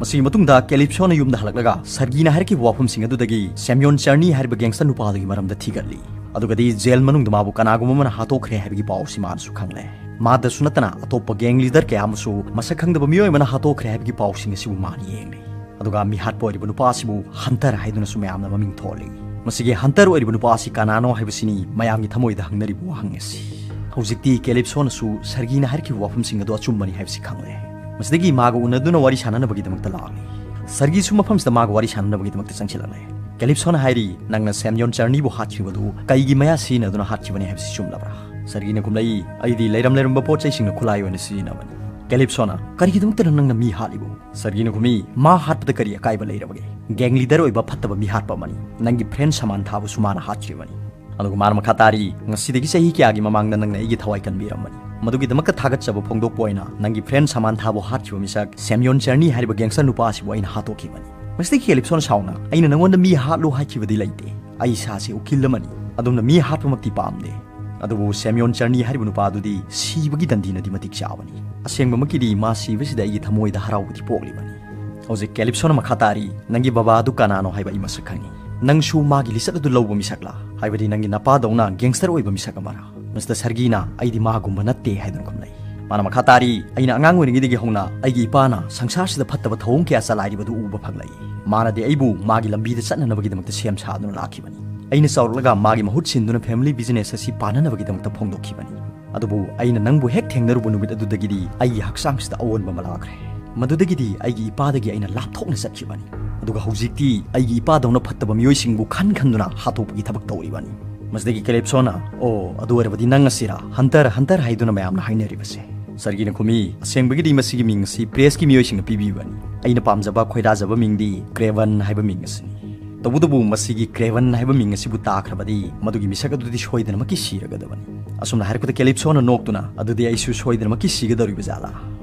ꯃꯁꯤꯒꯤ ꯃꯇꯨꯡꯗ ꯀꯦꯂꯤꯞꯁꯣꯅ ꯌꯨꯝꯗ ꯍꯜꯂꯛꯂꯒ ꯁꯔꯒꯤꯅ ꯍꯥꯏꯔꯛꯈꯤꯕ ꯋꯥꯐꯝꯁꯤꯡ ꯑꯗꯨꯗꯒꯤ ꯁꯦꯝꯌꯣꯟ ꯆꯔꯅꯤ ꯍꯥꯏꯔꯤꯕ ꯒꯦꯡꯁꯇꯔ ꯅꯨꯄꯥ ꯑꯗꯨꯒꯤ ꯃꯔꯝꯗ ꯊꯤꯒꯠꯂꯤ꯫ ꯑꯗꯨꯒꯗꯤ ꯖꯦꯜ ꯃꯅꯨꯡꯗ ꯃꯥꯕꯨ ꯀꯅꯥꯒꯨꯝꯕ ꯑꯃꯅ ꯍꯥꯠꯇꯣꯛꯈ꯭ꯔꯦ ꯍꯥꯏꯕꯒꯤ ꯄꯥꯎ ꯑꯁꯤ ꯃꯥꯅꯁꯨ ꯈꯪꯂꯦ꯫ ꯃꯥꯗꯁꯨ ꯅꯠꯇꯅ ꯑꯇꯣꯞꯄ ꯒꯦꯡ ꯂꯤꯗꯔ ꯀꯌꯥ ꯑꯃꯁꯨ ꯃꯁꯛ ꯈꯪꯗꯕ ꯃꯤꯑꯣꯏ ꯑꯃꯅ ꯍꯥꯠꯇꯣꯛꯈ꯭ꯔꯦ ꯍꯥꯏꯕꯒꯤ ꯄꯥꯎꯁꯤꯡ ꯑꯁꯤꯕꯨ ꯃꯥꯅ ꯌꯦꯡꯂꯤ꯫ ꯑꯗꯨꯒ ꯃꯤꯍꯥꯠꯄ ꯑꯣꯏꯔꯤꯕ ꯅꯨꯄꯥ ꯑꯁꯤꯕꯨ ꯍꯟꯇꯔ ꯍꯥꯏꯗꯨꯅꯁꯨ ꯃꯌꯥꯝꯅ ꯃꯃꯤꯡ ꯊꯣꯜꯂꯤ꯫ ꯃꯁꯤꯒꯤ ꯍꯟꯇꯔ ꯑꯣꯏꯔꯤꯕ ꯅꯨꯄꯥ ꯑꯁꯤ ꯀꯅꯥꯅꯣ ꯍꯥꯏꯕꯁꯤꯅꯤ ꯃꯌꯥꯝꯒꯤ ꯊꯃꯣꯏꯗ ꯍꯪꯅꯔꯤꯕ ꯋꯥꯍꯪ ꯑꯁꯤ꯫ ꯍꯧꯖꯤꯛꯇꯤ ꯀꯦꯂꯤꯞꯁꯣꯅꯁꯨ ꯁꯔꯒꯤꯅ ꯍꯥꯏꯔꯛꯈꯤꯕ ꯋꯥꯐꯝꯁꯤꯡ ꯑꯗꯨ ꯑꯆꯨꯝꯕꯅꯤ ꯍꯥꯏꯕꯁꯤ ꯈꯪꯂꯦ꯫ ꯃꯁꯤꯗꯒꯤ ꯃꯥꯒ ꯎꯅꯗꯨꯅ ꯋꯥꯔꯤ ꯁꯥꯟꯅꯅꯕꯒꯤꯗꯃꯛꯇ ꯂꯥꯛꯂꯤ꯫ ꯁꯔꯒꯤꯁꯨ ꯃꯐꯝꯁꯤꯗ ꯃꯥꯒ ꯋꯥꯔꯤ ꯁꯥꯟꯅꯅꯕꯒꯤꯗꯃꯛꯇ ꯆꯪꯁꯤꯜꯂꯛꯂꯦ꯫ ꯀꯦꯂꯤꯞꯁꯣꯅ ꯍꯥꯏꯔꯤ, "ꯅꯪꯅ ꯁꯦꯝꯌꯣꯟ ꯆꯔꯅꯤꯕꯨ ꯍꯥꯠꯈꯤꯕꯗꯨ ꯀꯩꯒꯤ ꯃꯌꯥ ꯁꯤꯖꯤꯟꯅꯗꯨꯅ ꯍꯥꯠꯈꯤꯕꯅꯤ ꯍꯥꯏꯕꯁꯤ ꯆꯨꯝꯂꯕ꯭ꯔꯥ?" ꯁꯔꯒꯤꯅ ꯈꯨꯝꯂꯛꯏ, "ꯑꯩꯗꯤ ꯂꯩꯔꯝ ꯂꯩꯔꯝꯕ ꯄꯣꯠ ꯆꯩꯁꯤꯡꯅ ꯈꯨꯠꯂꯥꯏ ꯑꯣꯏꯅ ꯁꯤꯖꯤꯟꯅꯕꯅꯤ꯫" ꯀꯦꯂꯤꯞꯁꯣꯅ, "ꯀꯔꯤꯒꯤꯗꯃꯛꯇꯅꯣ ꯅꯪꯅ ꯃꯤ ꯍꯥꯠꯂꯤꯕꯨ?" ꯁꯔꯒꯤꯅ ꯈꯨꯝꯃꯤ, "ꯃꯥ ꯍꯥꯠꯄꯗ ꯀꯔꯤ ꯑꯀꯥꯏꯕ ꯂꯩꯔꯕꯒꯦ? ꯒꯦꯡ ꯂꯤꯗꯔ ꯑꯣꯏꯕ ꯐꯠꯇꯕ ꯃꯤ ꯍꯥꯠꯄ ꯑꯃꯅꯤ꯫ ꯅꯪꯒꯤ ꯐ꯭ꯔꯦꯟ ꯁꯃꯥꯟꯊꯥꯕꯨꯁꯨ ꯃꯥꯅ ꯍꯥꯠꯈꯤꯕꯅꯤ꯫" ꯑꯗꯨꯒ ꯃꯥꯅ ꯃꯈꯥ ꯇꯥꯔꯤ, "ꯉꯁꯤꯗꯒꯤ ꯆꯍꯤ ꯀꯌꯥꯒꯤ ꯃꯃꯥꯡꯗ ꯅꯪꯅ ꯑꯩꯒꯤ ꯊꯋꯥꯏ ꯀꯟꯕꯤꯔꯝꯕꯅꯤ꯫ ꯃꯗꯨꯒꯤꯗꯃꯛꯇ ꯊꯥꯒꯠꯆꯕ ꯐꯣꯡꯗꯣꯛꯄ ꯑꯣꯏꯅ ꯅꯪꯒꯤ ꯐ꯭ꯔꯦꯟ ꯁꯃꯥꯟꯊꯥꯕꯨ ꯍꯥꯠꯈꯤꯕ ꯃꯤꯁꯛ ꯁꯦꯝꯌꯣꯟ ꯆꯔꯅꯤ ꯍꯥꯏꯔꯤꯕ ꯒꯦꯡꯁꯇꯔ ꯅꯨꯄꯥ ꯑꯁꯤꯕꯨ ꯑꯩꯅ ꯍꯥꯠꯇꯣꯛꯈꯤꯕꯅꯤ꯫" ꯃꯁꯤꯗꯒꯤ ꯀꯦꯂꯤꯞꯁꯣꯟ ꯁꯥꯎꯅ, "ꯑꯩꯅ ꯅꯉꯣꯟꯗ ꯃꯤ ꯍꯥꯠꯂꯨ ꯍꯥꯏꯈꯤꯕꯗꯤ ꯂꯩꯇꯦ꯫ ꯑꯩ ꯏꯁꯥꯁꯦ ꯎꯀꯤꯜ ꯑꯃꯅꯤ꯫ ꯑꯗꯣꯝꯅ ꯃꯤ ꯍꯥꯠꯄꯃꯛꯇꯤ ꯄꯥꯝꯗꯦ꯫" ꯑꯗꯨꯕꯨ ꯁꯦꯝꯌꯣꯟ ꯆꯔꯅꯤ ꯍꯥꯏꯔꯤꯕ ꯅꯨꯄꯥ ꯑꯗꯨꯗꯤ ꯁꯤꯕꯒꯤ ꯗꯟꯗꯤꯅꯗꯤ ꯃꯇꯤꯛ ꯆꯥꯕꯅꯤ꯫ ꯑꯁꯦꯡꯕꯃꯛꯀꯤꯗꯤ ꯃꯥ ꯁꯤꯕꯁꯤꯗ ꯑꯩꯒꯤ ꯊꯃꯣꯏꯗ ꯍꯔꯥꯎꯕꯗꯤ ꯄꯣꯛꯂꯤꯕꯅꯤ꯫ ꯍꯧꯖꯤꯛ ꯀꯦꯂꯤꯞꯁꯣꯅ ꯃꯈꯥ ꯇꯥꯔꯤ, "ꯅꯪꯒꯤ ꯕꯕꯥ ꯑꯗꯨ ꯀꯅꯥꯅꯣ ꯍꯥꯏꯕ ꯑꯩ ꯃꯁꯛ ꯈꯪꯏ꯫ ꯅꯪꯁꯨ ꯃꯥꯒꯤ ꯂꯤꯆꯠ ꯑꯗꯨ ꯂꯧꯕ ꯃꯤꯁꯛꯂꯥ? ꯍꯥꯏꯕꯗꯤ ꯅꯪꯒꯤ ꯅꯄꯥꯗꯧꯅ ꯒꯦꯡꯁꯇꯔ ꯑꯣꯏꯕ ꯃꯤꯁꯛ ꯑꯃꯔꯥ?" ꯃꯤꯁꯇꯔ ꯁꯔꯒꯤꯅ, "ꯑꯩꯗꯤ ꯃꯥꯒꯨꯝꯕ ꯅꯠꯇꯦ" ꯍꯥꯏꯗꯨꯅ ꯈꯨꯝꯂꯛꯏ꯫ ꯃꯥꯅ ꯃꯈꯥ ꯇꯥꯔꯤ, "ꯑꯩꯅ ꯑꯉꯥꯡ ꯑꯣꯏꯔꯤꯉꯩꯗꯒꯤ ꯍꯧꯅ ꯑꯩꯒꯤ ꯏꯄꯥꯅ ꯁꯪꯁꯥꯔꯁꯤꯗ ꯐꯠꯇꯕ ꯊꯧꯑꯣꯡ ꯀꯌꯥ ꯆꯂꯥꯏꯔꯤꯕꯗꯨ ꯎꯕ ꯐꯪꯂꯛꯏ꯫ ꯃꯥꯅꯗꯤ ꯑꯩꯕꯨ ꯃꯥꯒꯤ ꯂꯝꯕꯤꯗ ꯆꯠꯅꯅꯕꯒꯤꯗꯃꯛꯇ ꯁꯦꯝ ꯁꯥꯗꯨꯅ ꯂꯥꯛꯈꯤꯕꯅꯤ꯫ ꯑꯩꯅ ꯆꯥꯎꯔꯛꯂꯒ ꯃꯥꯒꯤ ꯃꯍꯨꯠ ꯁꯤꯟꯗꯨꯅ ꯐꯦꯃꯤꯂꯤ ꯕꯤꯖꯤꯅꯦꯁ ꯑꯁꯤ ꯄꯥꯟꯅꯅꯕꯒꯤꯗꯃꯛꯇ ꯐꯣꯡꯗꯣꯛꯈꯤꯕꯅꯤ꯫ ꯑꯗꯨꯕꯨ ꯑꯩꯅ ꯅꯪꯕꯨ ꯍꯦꯛ ꯊꯦꯡꯅꯔꯨꯕ ꯅꯨꯃꯤꯠ ꯑꯗꯨꯗꯒꯤꯗꯤ ꯑꯩꯒꯤ ꯍꯛꯆꯥꯡꯁꯤꯗ ꯑꯑꯣꯟꯕ ꯑꯃ ꯂꯥꯛꯈ꯭ꯔꯦ꯫ ꯃꯗꯨꯗꯒꯤꯗꯤ ꯑꯩꯒꯤ ꯏꯄꯥꯗꯒꯤ ꯑꯩꯅ ꯂꯥꯞꯊꯣꯛꯅ ꯆꯠꯈꯤꯕꯅꯤ꯫ ꯑꯗꯨꯒ ꯍꯧꯖꯤꯛꯇꯤ ꯑꯩꯒꯤ ꯏꯄꯥꯗꯧꯅ ꯐꯠꯇꯕ ꯃꯤꯑꯣꯏꯁꯤꯡꯕꯨ ꯈꯟ ꯈꯟꯗꯨꯅ ꯍꯥꯠꯇꯣꯛꯄꯒꯤ ꯊꯕꯛ ꯇꯧꯔꯤꯕꯅꯤ꯫" ꯃꯁꯤꯗꯒꯤ ꯀꯦꯂꯤꯞꯁꯣꯅ, "ꯑꯣ, ꯑꯗꯨ ꯑꯣꯏꯔꯕꯗꯤ ꯅꯪ ꯑꯁꯤꯔꯥ ꯍꯟꯇꯔ, ꯍꯟꯇꯔ ꯍꯥꯏꯗꯨꯅ ꯃꯌꯥꯝꯅ ꯍꯥꯏꯅꯔꯤꯕꯁꯦ?" ꯁꯔꯒꯤꯅ ꯈꯨꯝꯃꯤ, "ꯑꯁꯦꯡꯕꯒꯤꯗꯤ ꯃꯁꯤꯒꯤ ꯃꯤꯡ ꯑꯁꯤ ꯄ꯭ꯔꯦꯁꯀꯤ ꯃꯤꯑꯣꯏꯁꯤꯡꯅ ꯄꯤꯕꯤꯕꯅꯤ꯫ ꯑꯩꯅ ꯄꯥꯝꯖꯕ, ꯈꯣꯏꯗꯥꯖꯕ ꯃꯤꯡꯗꯤ ꯀ꯭ꯔꯦꯚꯟ ꯍꯥꯏꯕ ꯃꯤꯡ ꯑꯁꯤꯅꯤ꯫ ꯇꯧꯕꯇꯕꯨ ꯃꯁꯤꯒꯤ ꯀ꯭ꯔꯦꯚꯟ ꯍꯥꯏꯕ ꯃꯤꯡ ꯑꯁꯤꯕꯨ ꯇꯥꯈ꯭ꯔꯕꯗꯤ ꯃꯗꯨꯒꯤ ꯃꯤꯁꯛ ꯑꯗꯨꯗꯤ ꯁꯣꯏꯗꯅꯃꯛꯀꯤ ꯁꯤꯔꯒꯗꯕꯅꯤ꯫" ꯑꯁꯨꯝꯅ ꯍꯥꯏꯔꯛꯄꯗ ꯀꯦꯂꯤꯞꯁꯣꯅ ꯅꯣꯛꯇꯨꯅ, "ꯑꯗꯨꯗꯤ ꯑꯩꯁꯨ ꯁꯣꯏꯗꯅꯃꯛꯀꯤ ꯁꯤꯒꯗꯧꯔꯤꯕ ꯖꯥꯠꯂꯥ?"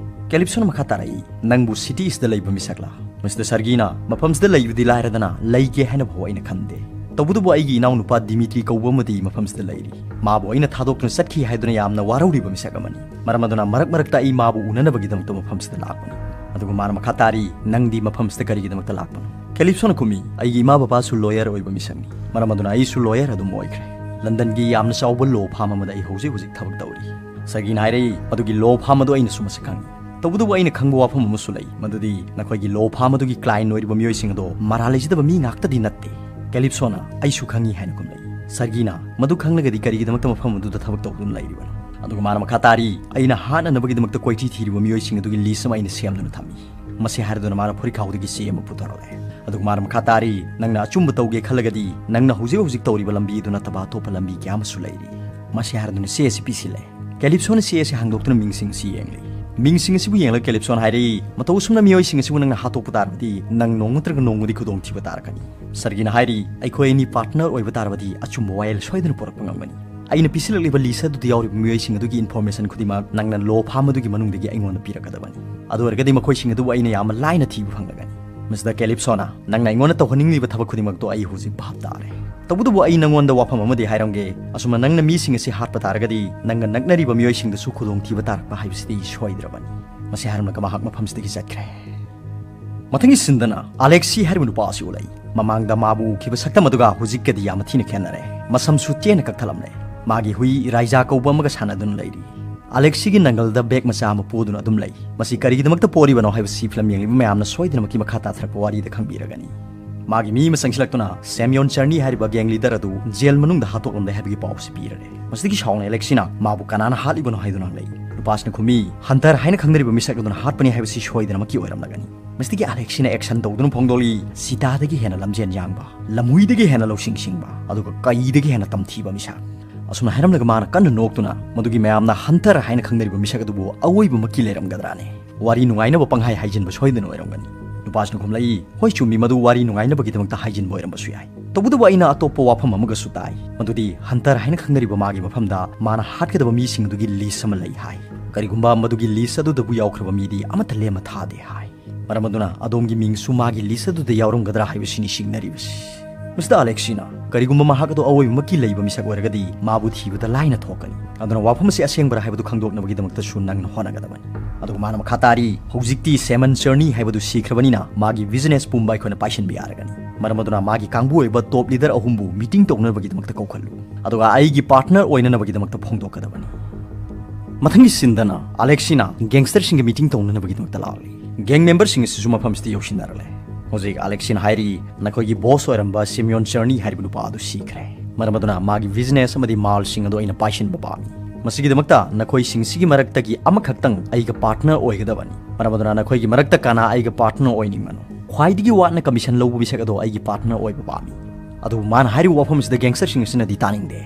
ꯀꯦꯂꯤꯞꯁꯣꯅ ꯃꯈꯥ ꯇꯥꯔꯛꯏ, "ꯅꯪꯕꯨ ꯁꯤꯇꯤꯁꯤꯗ ꯂꯩꯕ ꯃꯤꯁꯛꯂꯥ?" ꯃꯤꯁꯇꯔ ꯁꯔꯒꯤꯅ, "ꯃꯐꯝꯁꯤꯗ ꯂꯩꯕꯗꯤ ꯂꯥꯏꯔꯗꯅ ꯂꯩꯒꯦ ꯍꯥꯏꯅ ꯐꯥꯎ ꯑꯩꯅ ꯈꯟꯗꯦ꯫ ꯇꯧꯕꯇꯕꯨ ꯑꯩꯒꯤ ꯏꯅꯥꯎꯅꯨꯄꯥ ꯗꯤꯃꯤꯇ꯭ꯔꯤ ꯀꯧꯕ ꯑꯃꯗꯤ ꯃꯐꯝꯁꯤꯗ ꯂꯩꯔꯤ꯫ ꯃꯥꯕꯨ ꯑꯩꯅ ꯊꯥꯗꯣꯛꯇꯨꯅ ꯆꯠꯈꯤ ꯍꯥꯏꯗꯨꯅ ꯌꯥꯝꯅ ꯋꯥꯔꯧꯔꯤꯕ ꯃꯤꯁꯛ ꯑꯃꯅꯤ꯫ ꯃꯔꯝ ꯑꯗꯨꯅ ꯃꯔꯛ ꯃꯔꯛꯇ ꯑꯩ ꯃꯥꯕꯨ ꯎꯅꯅꯕꯒꯤꯗꯃꯛꯇ ꯃꯐꯝꯁꯤꯗ ꯂꯥꯛꯄꯅꯤ꯫" ꯑꯗꯨꯒ ꯃꯥꯅ ꯃꯈꯥ ꯇꯥꯔꯤ, "ꯅꯪꯗꯤ ꯃꯐꯝꯁꯤꯗ ꯀꯔꯤꯒꯤꯗꯃꯛꯇ ꯂꯥꯛꯄꯅꯣ?" ꯀꯦꯂꯤꯞꯁꯣꯅ ꯈꯨꯝꯃꯤ, "ꯑꯩꯒꯤ ꯏꯃꯥ ꯕꯕꯥꯁꯨ ꯂꯣꯌꯔ ꯑꯣꯏꯕ ꯃꯤꯁꯛꯅꯤ꯫ ꯃꯔꯝ ꯑꯗꯨꯅ ꯑꯩꯁꯨ ꯂꯣꯌꯔ ꯑꯗꯨꯝ ꯑꯣꯏꯈ꯭ꯔꯦ꯫ ꯂꯟꯗꯟꯒꯤ ꯌꯥꯝꯅ ꯆꯥꯎꯕ ꯂꯣ ꯐꯥꯔꯝ ꯑꯃꯗ ꯑꯩ ꯍꯧꯖꯤꯛ ꯍꯧꯖꯤꯛ ꯊꯕꯛ ꯇꯧꯔꯤ꯫" ꯁꯔꯒꯤꯅ ꯍꯥꯏꯔꯛꯏ, "ꯑꯗꯨꯒꯤ ꯂꯣ ꯐꯥꯔꯝ ꯑꯗꯨ ꯑꯩꯅꯁꯨ ꯃꯁꯛ ꯈꯪꯏ꯫ ꯇꯧꯕꯇꯕꯨ ꯑꯩꯅ ꯈꯪꯕ ꯋꯥꯐꯝ ꯑꯃꯁꯨ ꯂꯩ, ꯃꯗꯨꯗꯤ ꯅꯈꯣꯏꯒꯤ ꯂꯣ ꯐꯥꯔꯝ ꯑꯗꯨꯒꯤ ꯀ꯭ꯂꯥꯏꯟ ꯑꯣꯏꯔꯤꯕ ꯃꯤꯑꯣꯏꯁꯤꯡ ꯑꯗꯣ ꯃꯔꯥꯜ ꯂꯩꯖꯗꯕ ꯃꯤ ꯉꯥꯛꯇꯗꯤ ꯅꯠꯇꯦ꯫" ꯀꯦꯂꯤꯞꯁꯣꯅ, "ꯑꯩꯁꯨ ꯈꯪꯏ" ꯍꯥꯏꯅ ꯈꯨꯝꯂꯛꯏ꯫ ꯁꯔꯒꯤꯅ, "ꯃꯗꯨ ꯈꯪꯂꯒꯗꯤ ꯀꯔꯤꯒꯤꯗꯃꯛꯇ ꯃꯐꯝ ꯑꯗꯨꯗ ꯊꯕꯛ ꯇꯧꯗꯨꯅ ꯂꯩꯔꯤꯕꯅꯣ?" ꯑꯗꯨꯒ ꯃꯥꯅ ꯃꯈꯥ ꯇꯥꯔꯤ, "ꯑꯩꯅ ꯍꯥꯠꯅꯅꯕꯒꯤꯗꯃꯛꯇ ꯀꯣꯏꯊꯤ ꯊꯤꯔꯤꯕ ꯃꯤꯑꯣꯏꯁꯤꯡ ꯑꯗꯨꯒꯤ ꯂꯤꯁ ꯑꯃ ꯑꯩꯅ ꯁꯦꯝꯗꯨꯅ ꯊꯝꯃꯤ꯫" ꯃꯁꯤ ꯍꯥꯏꯔꯗꯨꯅ ꯃꯥꯅ ꯐꯨꯔꯤꯠꯈꯥꯎꯗꯒꯤ ꯆꯦ ꯑꯃ ꯄꯨꯊꯣꯔꯛꯂꯦ꯫ ꯑꯗꯨꯒ ꯃꯥꯅ ꯃꯈꯥ ꯇꯥꯔꯤ, "ꯅꯪꯅ ꯑꯆꯨꯝꯕ ꯇꯧꯒꯦ ꯈꯜꯂꯒꯗꯤ ꯅꯪꯅ ꯍꯧꯖꯤꯛ ꯍꯧꯖꯤꯛ ꯇꯧꯔꯤꯕ ꯂꯝꯕꯤ ꯑꯗꯨ ꯅꯠꯇꯕ ꯑꯇꯣꯞꯄ ꯂꯝꯕꯤ ꯀꯌꯥ ꯑꯃꯁꯨ ꯂꯩꯔꯤ꯫" ꯃꯁꯤ ꯍꯥꯏꯔꯗꯨꯅ ꯆꯦ ꯑꯁꯤ ꯄꯤꯁꯤꯜꯂꯦ꯫ ꯀꯦꯂꯤꯞꯁꯣꯅ ꯆꯦ ꯑꯁꯤ ꯍꯥꯡꯗꯣꯛꯇꯨꯅ ꯃꯤꯡꯁꯤꯡ ꯑꯁꯤ ꯌꯦꯡꯂꯤ꯫ ꯃꯤꯡꯁꯤꯡ ꯑꯁꯤꯕꯨ ꯌꯦꯡꯂꯒ ꯀꯦꯂꯤꯞꯁꯣꯅ ꯍꯥꯏꯔꯛꯏ, "ꯃꯇꯧ ꯑꯁꯨꯝꯅ ꯃꯤꯑꯣꯏꯁꯤꯡ ꯑꯁꯤꯕꯨ ꯅꯪꯅ ꯍꯥꯠꯇꯣꯛꯄ ꯇꯥꯔꯕꯗꯤ ꯅꯪ ꯅꯣꯡꯃ ꯅꯠꯇ꯭ꯔꯒ ꯅꯣꯡꯃꯗꯤ ꯈꯨꯗꯣꯡꯊꯤꯕ ꯇꯥꯔꯛꯀꯅꯤ꯫" ꯁꯔꯒꯤꯅ ꯍꯥꯏꯔꯤ, "ꯑꯩꯈꯣꯏ ꯑꯅꯤ ꯄꯥꯔꯠꯅꯔ ꯑꯣꯏꯕ ꯇꯥꯔꯕꯗꯤ ꯑꯆꯨꯝꯕ ꯋꯥꯌꯦꯜ ꯁꯣꯏꯗꯅ ꯄꯨꯔꯛꯄ ꯉꯝꯒꯅꯤ꯫ ꯑꯩꯅ ꯄꯤꯁꯤꯜꯂꯛꯂꯤꯕ ꯂꯤꯁ ꯑꯗꯨꯗ ꯌꯥꯎꯔꯤꯕ ꯃꯤꯑꯣꯏꯁꯤꯡ ꯑꯗꯨꯒꯤ ꯏꯟꯐꯣꯔꯃꯦꯁꯟ ꯈꯨꯗꯤꯡꯃꯛ ꯅꯪꯅ ꯂꯣ ꯐꯥꯔꯝ ꯑꯗꯨꯒꯤ ꯃꯅꯨꯡꯗꯒꯤ ꯑꯩꯉꯣꯟꯗ ꯄꯤꯔꯛꯀꯗꯕꯅꯤ꯫ ꯑꯗꯨ ꯑꯣꯏꯔꯒꯗꯤ ꯃꯈꯣꯏꯁꯤꯡ ꯑꯗꯨꯕꯨ ꯑꯩꯅ ꯌꯥꯝꯅ ꯂꯥꯏꯅ ꯊꯤꯕ ꯐꯪꯂꯒꯅꯤ꯫" ꯃꯤꯁꯇꯔ ꯀꯦꯂꯤꯞꯁꯣꯅ, "ꯅꯪꯅ ꯑꯩꯉꯣꯟꯗ ꯇꯧꯍꯟꯅꯤꯡꯂꯤꯕ ꯊꯕꯛ ꯈꯨꯗꯤꯡꯃꯛꯇꯣ ꯑꯩ ꯍꯧꯖꯤꯛ ꯚꯥꯞ ꯇꯥꯔꯦ꯫ "ꯇꯧꯕꯇꯕꯨ ꯑꯩ ꯅꯪꯉꯣꯟꯗ ꯋꯥꯐꯝ ꯑꯃꯗꯤ ꯍꯥꯏꯔꯝꯒꯦ, ꯑꯁꯨꯝꯅ ꯅꯪꯅ ꯃꯤꯁꯤꯡ ꯑꯁꯤ ꯍꯥꯠꯄ ꯇꯥꯔꯒꯗꯤ ꯅꯪꯒ ꯅꯛꯅꯔꯤꯕ ꯃꯤꯑꯣꯏꯁꯤꯡꯗꯁꯨ ꯈꯨꯗꯣꯡꯊꯤꯕ ꯇꯥꯔꯛꯄ ꯍꯥꯏꯕꯁꯤꯗꯤ ꯁꯣꯏꯗ꯭ꯔꯕꯅꯤ"꯫ ꯃꯁꯤ ꯍꯥꯏꯔꯝꯂꯒ ꯃꯍꯥꯛ ꯃꯐꯝꯁꯤꯗꯒꯤ ꯆꯠꯈ꯭ꯔꯦ꯫ ꯃꯊꯪꯒꯤ ꯁꯤꯟꯗꯅ ꯑꯂꯦꯛꯁꯤ ꯍꯥꯏꯔꯤꯕ ꯅꯨꯄꯥ ꯑꯁꯤ ꯎꯠꯂꯛꯏ꯫ ꯃꯃꯥꯡꯗ ꯃꯥꯕꯨ ꯎꯈꯤꯕ ꯁꯛꯇꯝ ꯑꯗꯨꯒ ꯍꯧꯖꯤꯛꯀꯗꯤ ꯌꯥꯝꯅ ꯊꯤꯅ ꯈꯦꯠꯅꯔꯦ꯫ ꯃꯁꯝꯁꯨ ꯆꯦꯅ ꯀꯛꯊꯠꯂꯝꯂꯦ꯫ ꯃꯥꯒꯤ ꯍꯨꯏ ꯔꯥꯏꯖꯥ ꯀꯧꯕ ꯑꯃꯒ ꯁꯥꯟꯅꯗꯨꯅ ꯂꯩꯔꯤ꯫ ꯑꯂꯦꯛꯁꯤꯒꯤ ꯅꯪꯒꯜꯗ ꯕꯦꯒ ꯃꯆꯥ ꯑꯃ ꯄꯣꯗꯨꯅ ꯑꯗꯨꯝ ꯂꯩ꯫ ꯃꯁꯤ ꯀꯔꯤꯒꯤꯗꯃꯛꯇ ꯄꯣꯔꯤꯕꯅꯣ ꯍꯥꯏꯕꯁꯤ ꯐꯤꯂꯝ ꯌꯦꯡꯂꯤꯕ ꯃꯌꯥꯝꯅ ꯁꯣꯏꯗꯅꯃꯛꯀꯤ ꯃꯈꯥ ꯇꯥꯊꯔꯛꯄ ꯋꯥꯔꯤꯗ ꯈꯪꯕꯤꯔꯒꯅꯤ꯫ ꯃꯥꯒꯤ ꯃꯤ ꯑꯃ ꯆꯪꯁꯤꯜꯂꯛꯇꯨꯅ ꯁꯦꯝꯌꯣꯟ ꯆꯔꯅꯤ ꯍꯥꯏꯔꯤꯕ ꯒꯦꯡ ꯂꯤꯗꯔ ꯑꯗꯨ ꯖꯦꯜ ꯃꯅꯨꯡꯗ ꯍꯥꯠꯇꯣꯛꯂꯝꯂꯦ ꯍꯥꯏꯕꯒꯤ ꯄꯥꯎ ꯑꯁꯤ ꯄꯤꯔꯦ꯫ ꯃꯁꯤꯗꯒꯤ ꯁꯥꯎꯅ ꯑꯂꯦꯛꯁꯤꯅ ꯃꯥꯕꯨ ꯀꯅꯥꯅ ꯍꯥꯠꯂꯤꯕꯅꯣ ꯍꯥꯏꯗꯨꯅ ꯍꯪꯂꯛꯏ꯫ ꯅꯨꯄꯥꯁꯤꯅ ꯈꯨꯝꯃꯤ, "ꯍꯟꯇꯔ ꯍꯥꯏꯅ ꯈꯪꯅꯔꯤꯕ ꯃꯤꯁꯛ ꯑꯗꯨꯅ ꯍꯥꯠꯄꯅꯤ ꯍꯥꯏꯕꯁꯤ ꯁꯣꯏꯗꯅꯃꯛꯀꯤ ꯑꯣꯏꯔꯝꯂꯒꯅꯤ"꯫ ꯃꯁꯤꯗꯒꯤ ꯑꯂꯦꯛꯁꯤꯅ ꯑꯦꯛꯁꯟ ꯇꯧꯗꯨꯅ ꯐꯣꯡꯗꯣꯛꯂꯤ, "ꯆꯤꯇꯥꯗꯒꯤ ꯍꯦꯟꯅ ꯂꯝꯖꯦꯟ ꯌꯥꯡꯕ, ꯂꯝꯍꯨꯏꯗꯒꯤ ꯍꯦꯟꯅ ꯂꯧꯁꯤꯡ ꯁꯤꯡꯕ, ꯑꯗꯨꯒ ꯀꯩꯗꯒꯤ ꯍꯦꯟꯅ ꯇꯝꯊꯤꯕ ꯃꯤꯁꯛ"꯫ ꯑꯁꯨꯝꯅ ꯍꯥꯏꯔꯝꯂꯒ ꯃꯥꯅ ꯀꯟꯅ ꯅꯣꯛꯇꯨꯅ ꯃꯗꯨꯒꯤ ꯃꯌꯥꯝꯅ ꯍꯟꯇꯔ ꯍꯥꯏꯅ ꯈꯪꯅꯔꯤꯕ ꯃꯤꯁꯛ ꯑꯗꯨꯕꯨ ꯑꯑꯣꯏꯕꯃꯛꯀꯤ ꯂꯩꯔꯝꯒꯗ꯭ꯔꯥꯅꯦ? ꯋꯥꯔꯤ ꯅꯨꯡꯉꯥꯏꯅꯕ ꯄꯪꯍꯥꯏ ꯍꯥꯏꯖꯤꯟꯕ ꯁꯣꯏꯗꯅ ꯑꯣꯏꯔꯝꯒꯅꯤ꯫ ꯅꯨꯄꯥꯁꯤꯅ ꯈꯨꯝꯂꯛꯏ, "ꯍꯣꯏ, ꯆꯨꯝꯃꯤ, ꯃꯗꯨ ꯋꯥꯔꯤ ꯅꯨꯡꯉꯥꯏꯅꯕꯒꯤꯗꯃꯛꯇ ꯍꯥꯏꯖꯤꯟꯕ ꯑꯣꯏꯔꯝꯕꯁꯨ ꯌꯥꯏ꯫ ꯇꯧꯕꯇꯕꯨ ꯑꯩꯅ ꯑꯇꯣꯞꯄ ꯋꯥꯐꯝ ꯑꯃꯒꯁꯨ ꯇꯥꯏ, ꯃꯗꯨꯗꯤ ꯍꯟꯇꯔ ꯍꯥꯏꯅ ꯈꯪꯅꯔꯤꯕ ꯃꯥꯒꯤ ꯃꯐꯝꯗ ꯃꯥꯅ ꯍꯥꯠꯀꯗꯕ ꯃꯤꯁꯤꯡ ꯑꯗꯨꯒꯤ ꯂꯤꯁ ꯑꯃ ꯂꯩ ꯍꯥꯏ꯫ ꯀꯔꯤꯒꯨꯝꯕ ꯃꯗꯨꯒꯤ ꯂꯤꯁ ꯑꯗꯨꯗꯕꯨ ꯌꯥꯎꯈ꯭ꯔꯕ ꯃꯤꯗꯤ ꯑꯃꯠꯇ ꯂꯦꯝꯅ ꯊꯥꯗꯦ ꯍꯥꯏ"꯫ ꯃꯔꯝ ꯑꯗꯨꯅ ꯑꯗꯣꯝꯒꯤ ꯃꯤꯡꯁꯨ ꯃꯥꯒꯤ ꯂꯤꯁ ꯑꯗꯨꯗ ꯌꯥꯎꯔꯝꯒꯗ꯭ꯔꯥ ꯍꯥꯏꯕꯁꯤꯅꯤ ꯆꯤꯡꯅꯔꯤꯕꯁꯤ꯫ ꯃꯤꯁꯇꯔ ꯑꯂꯦꯛꯁꯤꯅ, "ꯀꯔꯤꯒꯨꯝꯕ ꯃꯍꯥꯛ ꯑꯗꯨ ꯑꯑꯣꯏꯕꯃꯛꯀꯤ ꯂꯩꯕ ꯃꯤꯁꯛ ꯑꯣꯏꯔꯒꯗꯤ ꯃꯥꯕꯨ ꯊꯤꯕꯗ ꯂꯥꯏꯅ ꯊꯣꯛꯀꯅꯤ꯫ ꯑꯗꯨꯅ ꯋꯥꯐꯝ ꯑꯁꯤ ꯑꯁꯦꯡꯕꯔꯥ ꯍꯥꯏꯕꯗꯨ ꯈꯪꯗꯣꯛꯅꯕꯒꯤꯗꯃꯛꯇꯁꯨ ꯅꯪꯅ ꯍꯣꯠꯅꯒꯗꯕꯅꯤ"꯫ ꯑꯗꯨꯒ ꯃꯥꯅ ꯃꯈꯥ ꯇꯥꯔꯤ, "ꯍꯧꯖꯤꯛꯇꯤ ꯁꯦꯃꯟ ꯆꯔꯅꯤ ꯍꯥꯏꯕꯗꯨ ꯁꯤꯈ꯭ꯔꯕꯅꯤꯅ ꯃꯥꯒꯤ ꯕꯤꯖꯤꯅꯦꯁ ꯄꯨꯝꯕ ꯑꯩꯈꯣꯏꯅ ꯄꯥꯏꯁꯤꯟꯕ ꯌꯥꯔꯒꯅꯤ꯫ ꯃꯔꯝ ꯑꯗꯨꯅ ꯃꯥꯒꯤ ꯀꯥꯡꯕꯨ ꯑꯣꯏꯕ ꯇꯣꯞ ꯂꯤꯗꯔ ꯑꯍꯨꯝꯕꯨ ꯃꯤꯇꯤꯡ ꯇꯧꯅꯕꯒꯤꯗꯃꯛꯇ ꯀꯧꯈꯠꯂꯨ꯫ ꯑꯗꯨꯒ ꯑꯩꯒꯤ ꯄꯥꯔꯠꯅꯔ ꯑꯣꯏꯅꯅꯕꯒꯤꯗꯃꯛꯇ ꯐꯣꯡꯗꯣꯛꯀꯗꯕꯅꯤ"꯫ ꯃꯊꯪꯒꯤ ꯁꯤꯟꯗꯅ ꯑꯂꯦꯛꯁꯤꯅ ꯒꯦꯡꯁꯇꯔꯁꯤꯡꯒ ꯃꯤꯇꯤꯡ ꯇꯧꯅꯅꯕꯒꯤꯗꯃꯛꯇ ꯂꯥꯛꯂꯤ꯫ ꯒꯦꯡ ꯃꯦꯝꯕꯔꯁꯤꯡ ꯑꯁꯤꯁꯨ ꯃꯐꯝꯁꯤꯗ ꯌꯧꯁꯤꯟꯅꯔꯛꯂꯦ꯫ ꯍꯧꯖꯤꯛ ꯑꯂꯦꯛꯁꯤꯅ ꯍꯥꯏꯔꯤ, "ꯅꯈꯣꯏꯒꯤ ꯕꯣꯁ ꯑꯣꯏꯔꯝꯕ ꯁꯤꯃꯤꯌꯣꯟ ꯆꯔꯅꯤ ꯍꯥꯏꯔꯤꯕ ꯅꯨꯄꯥ ꯑꯗꯨ ꯁꯤꯈ꯭ꯔꯦ꯫ ꯃꯔꯝ ꯑꯗꯨꯅ ꯃꯥꯒꯤ ꯕꯤꯖꯤꯅꯦꯁ ꯑꯃꯗꯤ ꯃꯥꯜꯁꯤꯡ ꯑꯗꯨ ꯑꯩꯅ ꯄꯥꯏꯁꯤꯟꯕ ꯄꯥꯝꯃꯤ꯫ ꯃꯁꯤꯒꯤꯗꯃꯛꯇ ꯅꯈꯣꯏꯁꯤꯡꯁꯤꯒꯤ ꯃꯔꯛꯇꯒꯤ ꯑꯃꯈꯛꯇꯪ ꯑꯩꯒ ꯄꯥꯔꯠꯅꯔ ꯑꯣꯏꯒꯗꯕꯅꯤ꯫ ꯃꯔꯝ ꯑꯗꯨꯅ ꯅꯈꯣꯏꯒꯤ ꯃꯔꯛꯇ ꯀꯅꯥ ꯑꯩꯒ ꯄꯥꯔꯠꯅꯔ ꯑꯣꯏꯅꯤꯡꯕꯅꯣ?" ꯈ꯭ꯋꯥꯏꯗꯒꯤ ꯋꯥꯠꯅ ꯀꯃꯤꯁꯟ ꯂꯧꯕ ꯃꯤꯁꯛ ꯑꯗꯣ ꯑꯩꯒꯤ ꯄꯥꯔꯠꯅꯔ ꯑꯣꯏꯕ ꯄꯥꯝꯃꯤ꯫ ꯑꯗꯨꯕꯨ ꯃꯥꯅ ꯍꯥꯏꯔꯤꯕ ꯋꯥꯐꯝ ꯑꯁꯤꯗ ꯒꯦꯡꯁꯇꯔꯁꯤꯡ ꯑꯁꯤꯅꯗꯤ ꯇꯥꯅꯤꯡꯗꯦ꯫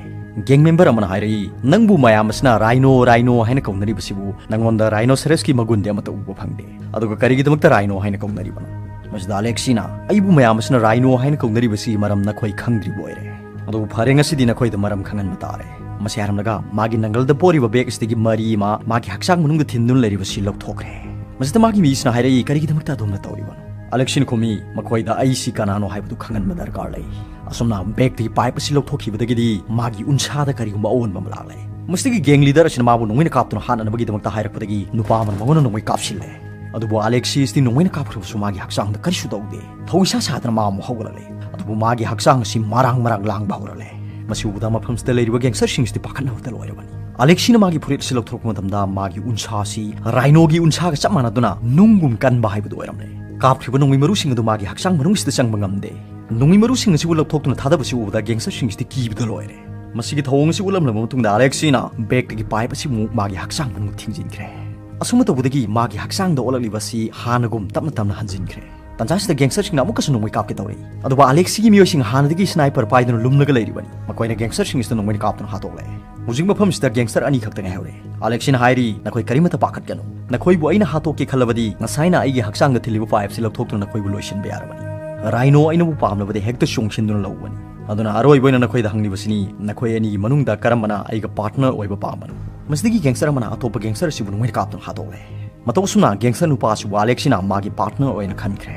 ꯒꯦꯡ ꯃꯦꯝꯕꯔ ꯑꯃꯅ ꯍꯥꯏꯔꯛꯏ, "ꯅꯪꯕꯨ ꯃꯌꯥꯝ ꯑꯁꯤꯅ ꯔꯥꯏꯅꯣ, ꯔꯥꯏꯅꯣ ꯍꯥꯏꯅ ꯀꯧꯅꯔꯤꯕꯁꯤꯕꯨ ꯅꯪꯉꯣꯟꯗ ꯔꯥꯏꯅꯣꯁꯦꯔꯁꯀꯤ ꯃꯒꯨꯟꯗꯤ ꯑꯃꯠꯇ ꯎꯕ ꯐꯪꯗꯦ꯫ ꯑꯗꯨꯒ ꯀꯔꯤꯒꯤꯗꯃꯛꯇ ꯔꯥꯏꯅꯣ ꯍꯥꯏꯅ ꯀꯧꯅꯔꯤꯕꯅꯣ?" ꯃꯁꯤꯗ ꯑꯂꯦꯛꯁꯤꯅ, "ꯑꯩꯕꯨ ꯃꯌꯥꯝ ꯑꯁꯤꯅ ꯔꯥꯏꯅꯣ ꯍꯥꯏꯅ ꯀꯧꯅꯔꯤꯕꯁꯤꯒꯤ ꯃꯔꯝ ꯅꯈꯣꯏ ꯈꯪꯗ꯭ꯔꯤꯕ ꯑꯣꯏꯔꯦ꯫ ꯑꯗꯨꯕꯨ ꯐꯔꯦ, ꯉꯁꯤꯗꯤ ꯅꯈꯣꯏꯗ ꯃꯔꯝ ꯈꯪꯍꯟꯕ ꯇꯥꯔꯦ"꯫ ꯃꯁꯤ ꯍꯥꯏꯔꯝꯂꯒ ꯃꯥꯒꯤ ꯅꯪꯒꯜꯗ ꯄꯣꯔꯤꯕ ꯕꯦꯒ ꯑꯁꯤꯗꯒꯤ ꯃꯔꯤ ꯑꯃ ꯃꯥꯒꯤ ꯍꯛꯆꯥꯡ ꯃꯅꯨꯡꯗ ꯊꯤꯟꯗꯨꯅ ꯂꯩꯔꯤꯕꯁꯤ ꯂꯧꯊꯣꯛꯈ꯭ꯔꯦ꯫ ꯃꯁꯤꯗ ꯃꯥꯒꯤ ꯃꯤꯁꯤꯅ ꯍꯥꯏꯔꯛꯏ, "ꯀꯔꯤꯒꯤꯗꯃꯛꯇ ꯑꯗꯣꯝꯅ ꯇꯧꯔꯤꯕꯅꯣ?" ꯑꯂꯦꯛꯁꯤꯅ ꯈꯨꯝꯃꯤ, "ꯃꯈꯣꯏꯗ ꯑꯩꯁꯤ ꯀꯅꯥꯅꯣ ꯍꯥꯏꯕꯗꯨ ꯈꯪꯍꯟꯕ ꯗꯔꯀꯥꯔ ꯂꯩ꯫ ꯑꯁꯨꯝꯅ ꯕꯦꯒꯇꯒꯤ ꯄꯥꯏꯞ ꯑꯁꯤ ꯂꯧꯊꯣꯛꯈꯤꯕꯗꯒꯤꯗꯤ ꯃꯥꯒꯤ ꯎꯟꯁꯥꯗ ꯀꯔꯤꯒꯨꯝꯕ ꯑꯑꯣꯟꯕ ꯑꯃ ꯂꯥꯛꯂꯦ꯫ ꯃꯁꯤꯗꯒꯤ ꯒꯦꯡ ꯂꯤꯗꯔ ꯑꯁꯤꯅ ꯃꯥꯕꯨ ꯅꯣꯡꯃꯩꯅ ꯀꯥꯞꯇꯨꯅ ꯍꯥꯠꯅꯅꯕꯒꯤꯗꯃꯛꯇ ꯍꯥꯏꯔꯛꯄꯗꯒꯤ ꯅꯨꯄꯥ ꯑꯃꯅ ꯃꯉꯣꯟꯗ ꯅꯣꯡꯃꯩ ꯀꯥꯞꯁꯤꯜꯂꯦ꯫ ꯑꯗꯨꯕꯨ ꯑꯂꯦꯛꯁꯤꯁꯇꯤ ꯅꯣꯡꯃꯩꯅ ꯀꯥꯞꯈ꯭ꯔꯕꯁꯨ ꯃꯥꯒꯤ ꯍꯛꯆꯥꯡꯗ ꯀꯔꯤꯁꯨ ꯇꯧꯗꯦ꯫ ꯊꯧ ꯏꯁꯥ ꯁꯥꯗꯅ ꯃꯥ ꯑꯃꯨꯛ ꯍꯧꯒꯠꯂꯛꯂꯦ꯫ ꯑꯗꯨꯕꯨ ꯃꯥꯒꯤ ꯍꯛꯆꯥꯡ ꯑꯁꯤ ꯃꯔꯥꯡ ꯃꯔꯥꯡ ꯂꯥꯡꯕ ꯍꯧꯔꯛꯂꯦ꯫ ꯃꯁꯤ ꯎꯕꯗ ꯃꯐꯝꯁꯤꯗ ꯂꯩꯔꯤꯕ ꯒꯦꯡꯁꯇꯔꯁꯤꯡꯁꯤꯗꯤ ꯄꯥꯈꯠꯅꯕꯗ ꯂꯣꯏꯔꯕꯅꯤ꯫ ꯑꯂꯦꯛꯁꯤꯅ ꯃꯥꯒꯤ ꯐꯨꯔꯤꯠ ꯑꯁꯤ ꯂꯧꯊꯣꯔꯛꯄ ꯃꯇꯝꯗ ꯃꯥꯒꯤ ꯎꯟꯁꯥ ꯑꯁꯤ ꯔꯥꯏꯅꯣꯒꯤ ꯎꯟꯁꯥꯒ ꯆꯞ ꯃꯥꯟꯅꯗꯨꯅ ꯅꯨꯡꯒꯨꯝ ꯀꯟꯕ ꯍꯥꯏꯕꯗꯨ ꯑꯣꯏꯔꯝꯂꯦ꯫ ꯀꯥꯞꯈ꯭ꯔꯤꯕ ꯅꯣꯡꯃꯩ ꯃꯔꯨꯁꯤꯡ ꯑꯗꯨ ꯃꯥꯒꯤ ꯍꯛꯆꯥꯡ ꯃꯅꯨꯡꯁꯤꯗ ꯆꯪꯕ ꯉꯝꯗꯦ꯫ ꯅꯣꯡꯃꯩ ꯃꯔꯨꯁꯤꯡ ꯑꯁꯤꯕꯨ ꯂꯧꯊꯣꯛꯇꯨꯅ ꯊꯥꯗꯕꯁꯤ ꯎꯕꯗ ꯒꯦꯡꯁꯇꯔꯁꯤꯡꯁꯤꯗꯤ ꯀꯤꯕꯗ ꯂꯣꯏꯔꯦ꯫ ꯃꯁꯤꯒꯤ ꯊꯧꯑꯣꯡ ꯑꯁꯤ ꯎꯠꯂꯝꯂꯕ ꯃꯇꯨꯡꯗ ꯑꯂꯦꯛꯁꯤꯅ ꯕꯦꯒꯇꯒꯤ ꯄꯥꯏꯞ ꯑꯁꯤꯃꯨꯛ ꯃꯥꯒꯤ ꯍꯛꯆꯥꯡ ꯃꯅꯨꯡꯗ ꯊꯤꯡꯖꯤꯟꯈ꯭ꯔꯦ꯫ ꯑꯁꯨꯝꯅ ꯇꯧꯕꯗꯒꯤ ꯃꯥꯒꯤ ꯍꯛꯆꯥꯡꯗ ꯑꯣꯜꯂꯛꯂꯤꯕ ꯑꯁꯤ ꯍꯥꯟꯅꯒꯨꯝ ꯇꯞꯅ ꯇꯞꯅ ꯍꯟꯖꯤꯟꯈ꯭ꯔꯦ꯫ ꯇꯟꯖꯥꯁꯤꯗ ꯒꯦꯡꯁꯇꯔꯁꯤꯡꯅ ꯑꯃꯨꯛꯀꯁꯨ ꯅꯣꯡꯃꯩ ꯀꯥꯞꯀꯦ ꯇꯧꯔꯛꯏ꯫ ꯑꯗꯨꯕꯨ ꯑꯂꯦꯛꯁꯤꯒꯤ ꯃꯤꯑꯣꯏꯁꯤꯡ ꯍꯥꯟꯅꯗꯒꯤ ꯁ꯭ꯅꯥꯏꯄꯔ ꯄꯥꯏꯗꯨꯅ ꯂꯨꯝꯂꯒ ꯂꯩꯔꯤꯕꯅꯤ꯫ ꯃꯈꯣꯏꯅ ꯒꯦꯡꯁꯇꯔꯁꯤꯡ ꯑꯁꯤꯗ ꯅꯣꯡꯃꯩꯅ ꯀꯥꯞꯇꯨꯅ ꯍꯥꯠꯇꯣꯛꯂꯦ꯫ ꯍꯧꯖꯤꯛ ꯃꯐꯝꯁꯤꯗ ꯒꯦꯡꯁꯇꯔ ꯑꯅꯤ ꯈꯛꯇ ꯉꯥꯏꯍꯧꯔꯦ꯫ ꯑꯂꯦꯛꯁꯤꯅ ꯍꯥꯏꯔꯤ, "ꯅꯈꯣꯏ ꯀꯔꯤꯃꯠꯇ ꯄꯥꯈꯠꯀꯅꯨ꯫ ꯅꯈꯣꯏꯕꯨ ꯑꯩꯅ ꯍꯥꯠꯇꯣꯛꯀꯦ ꯈꯜꯂꯕꯗꯤ ꯉꯁꯥꯏꯅ ꯑꯩꯒꯤ ꯍꯛꯆꯥꯡꯗ ꯊꯤꯜꯂꯤꯕ ꯄꯥꯏꯞꯁꯤ ꯂꯧꯊꯣꯛꯇꯨꯅ ꯅꯈꯣꯏꯕꯨ ꯂꯣꯏꯁꯤꯟꯕ ꯌꯥꯔꯕꯅꯤ꯫ ꯔꯥꯏꯅꯣ ꯑꯩꯅꯕꯨ ꯄꯥꯝꯂꯕꯗꯤ ꯍꯦꯛꯇ ꯆꯣꯡꯁꯤꯟꯗꯨꯅ ꯂꯧꯕꯅꯤ꯫ ꯑꯗꯨꯅ ꯑꯔꯣꯏꯕ ꯑꯣꯏꯅ ꯅꯈꯣꯏꯗ ꯍꯪꯂꯤꯕꯁꯤꯅꯤ, ꯅꯈꯣꯏ ꯑꯅꯤꯒꯤ ꯃꯅꯨꯡꯗ ꯀꯔꯝꯕꯅ ꯑꯩꯒ ꯄꯥꯔꯠꯅꯔ ꯑꯣꯏꯕ ꯄꯥꯝꯕꯅꯣ?" ꯃꯁꯤꯗꯒꯤ ꯒꯦꯡꯁꯇꯔ ꯑꯃꯅ ꯑꯇꯣꯞꯄ ꯒꯦꯡꯁꯇꯔ ꯑꯁꯤꯕꯨ ꯅꯣꯡꯃꯩꯅ ꯀꯥꯞꯇꯨꯅ ꯍꯥꯠꯇꯣꯛꯂꯦ꯫ ꯃꯇꯧ ꯑꯁꯨꯝꯅ ꯒꯦꯡꯁꯇꯔ ꯅꯨꯄꯥ ꯑꯁꯤꯕꯨ ꯑꯂꯦꯛꯁꯤꯅ ꯃꯥꯒꯤ ꯄꯥꯔꯠꯅꯔ ꯑꯣꯏꯅ ꯈꯟꯈ꯭ꯔꯦ꯫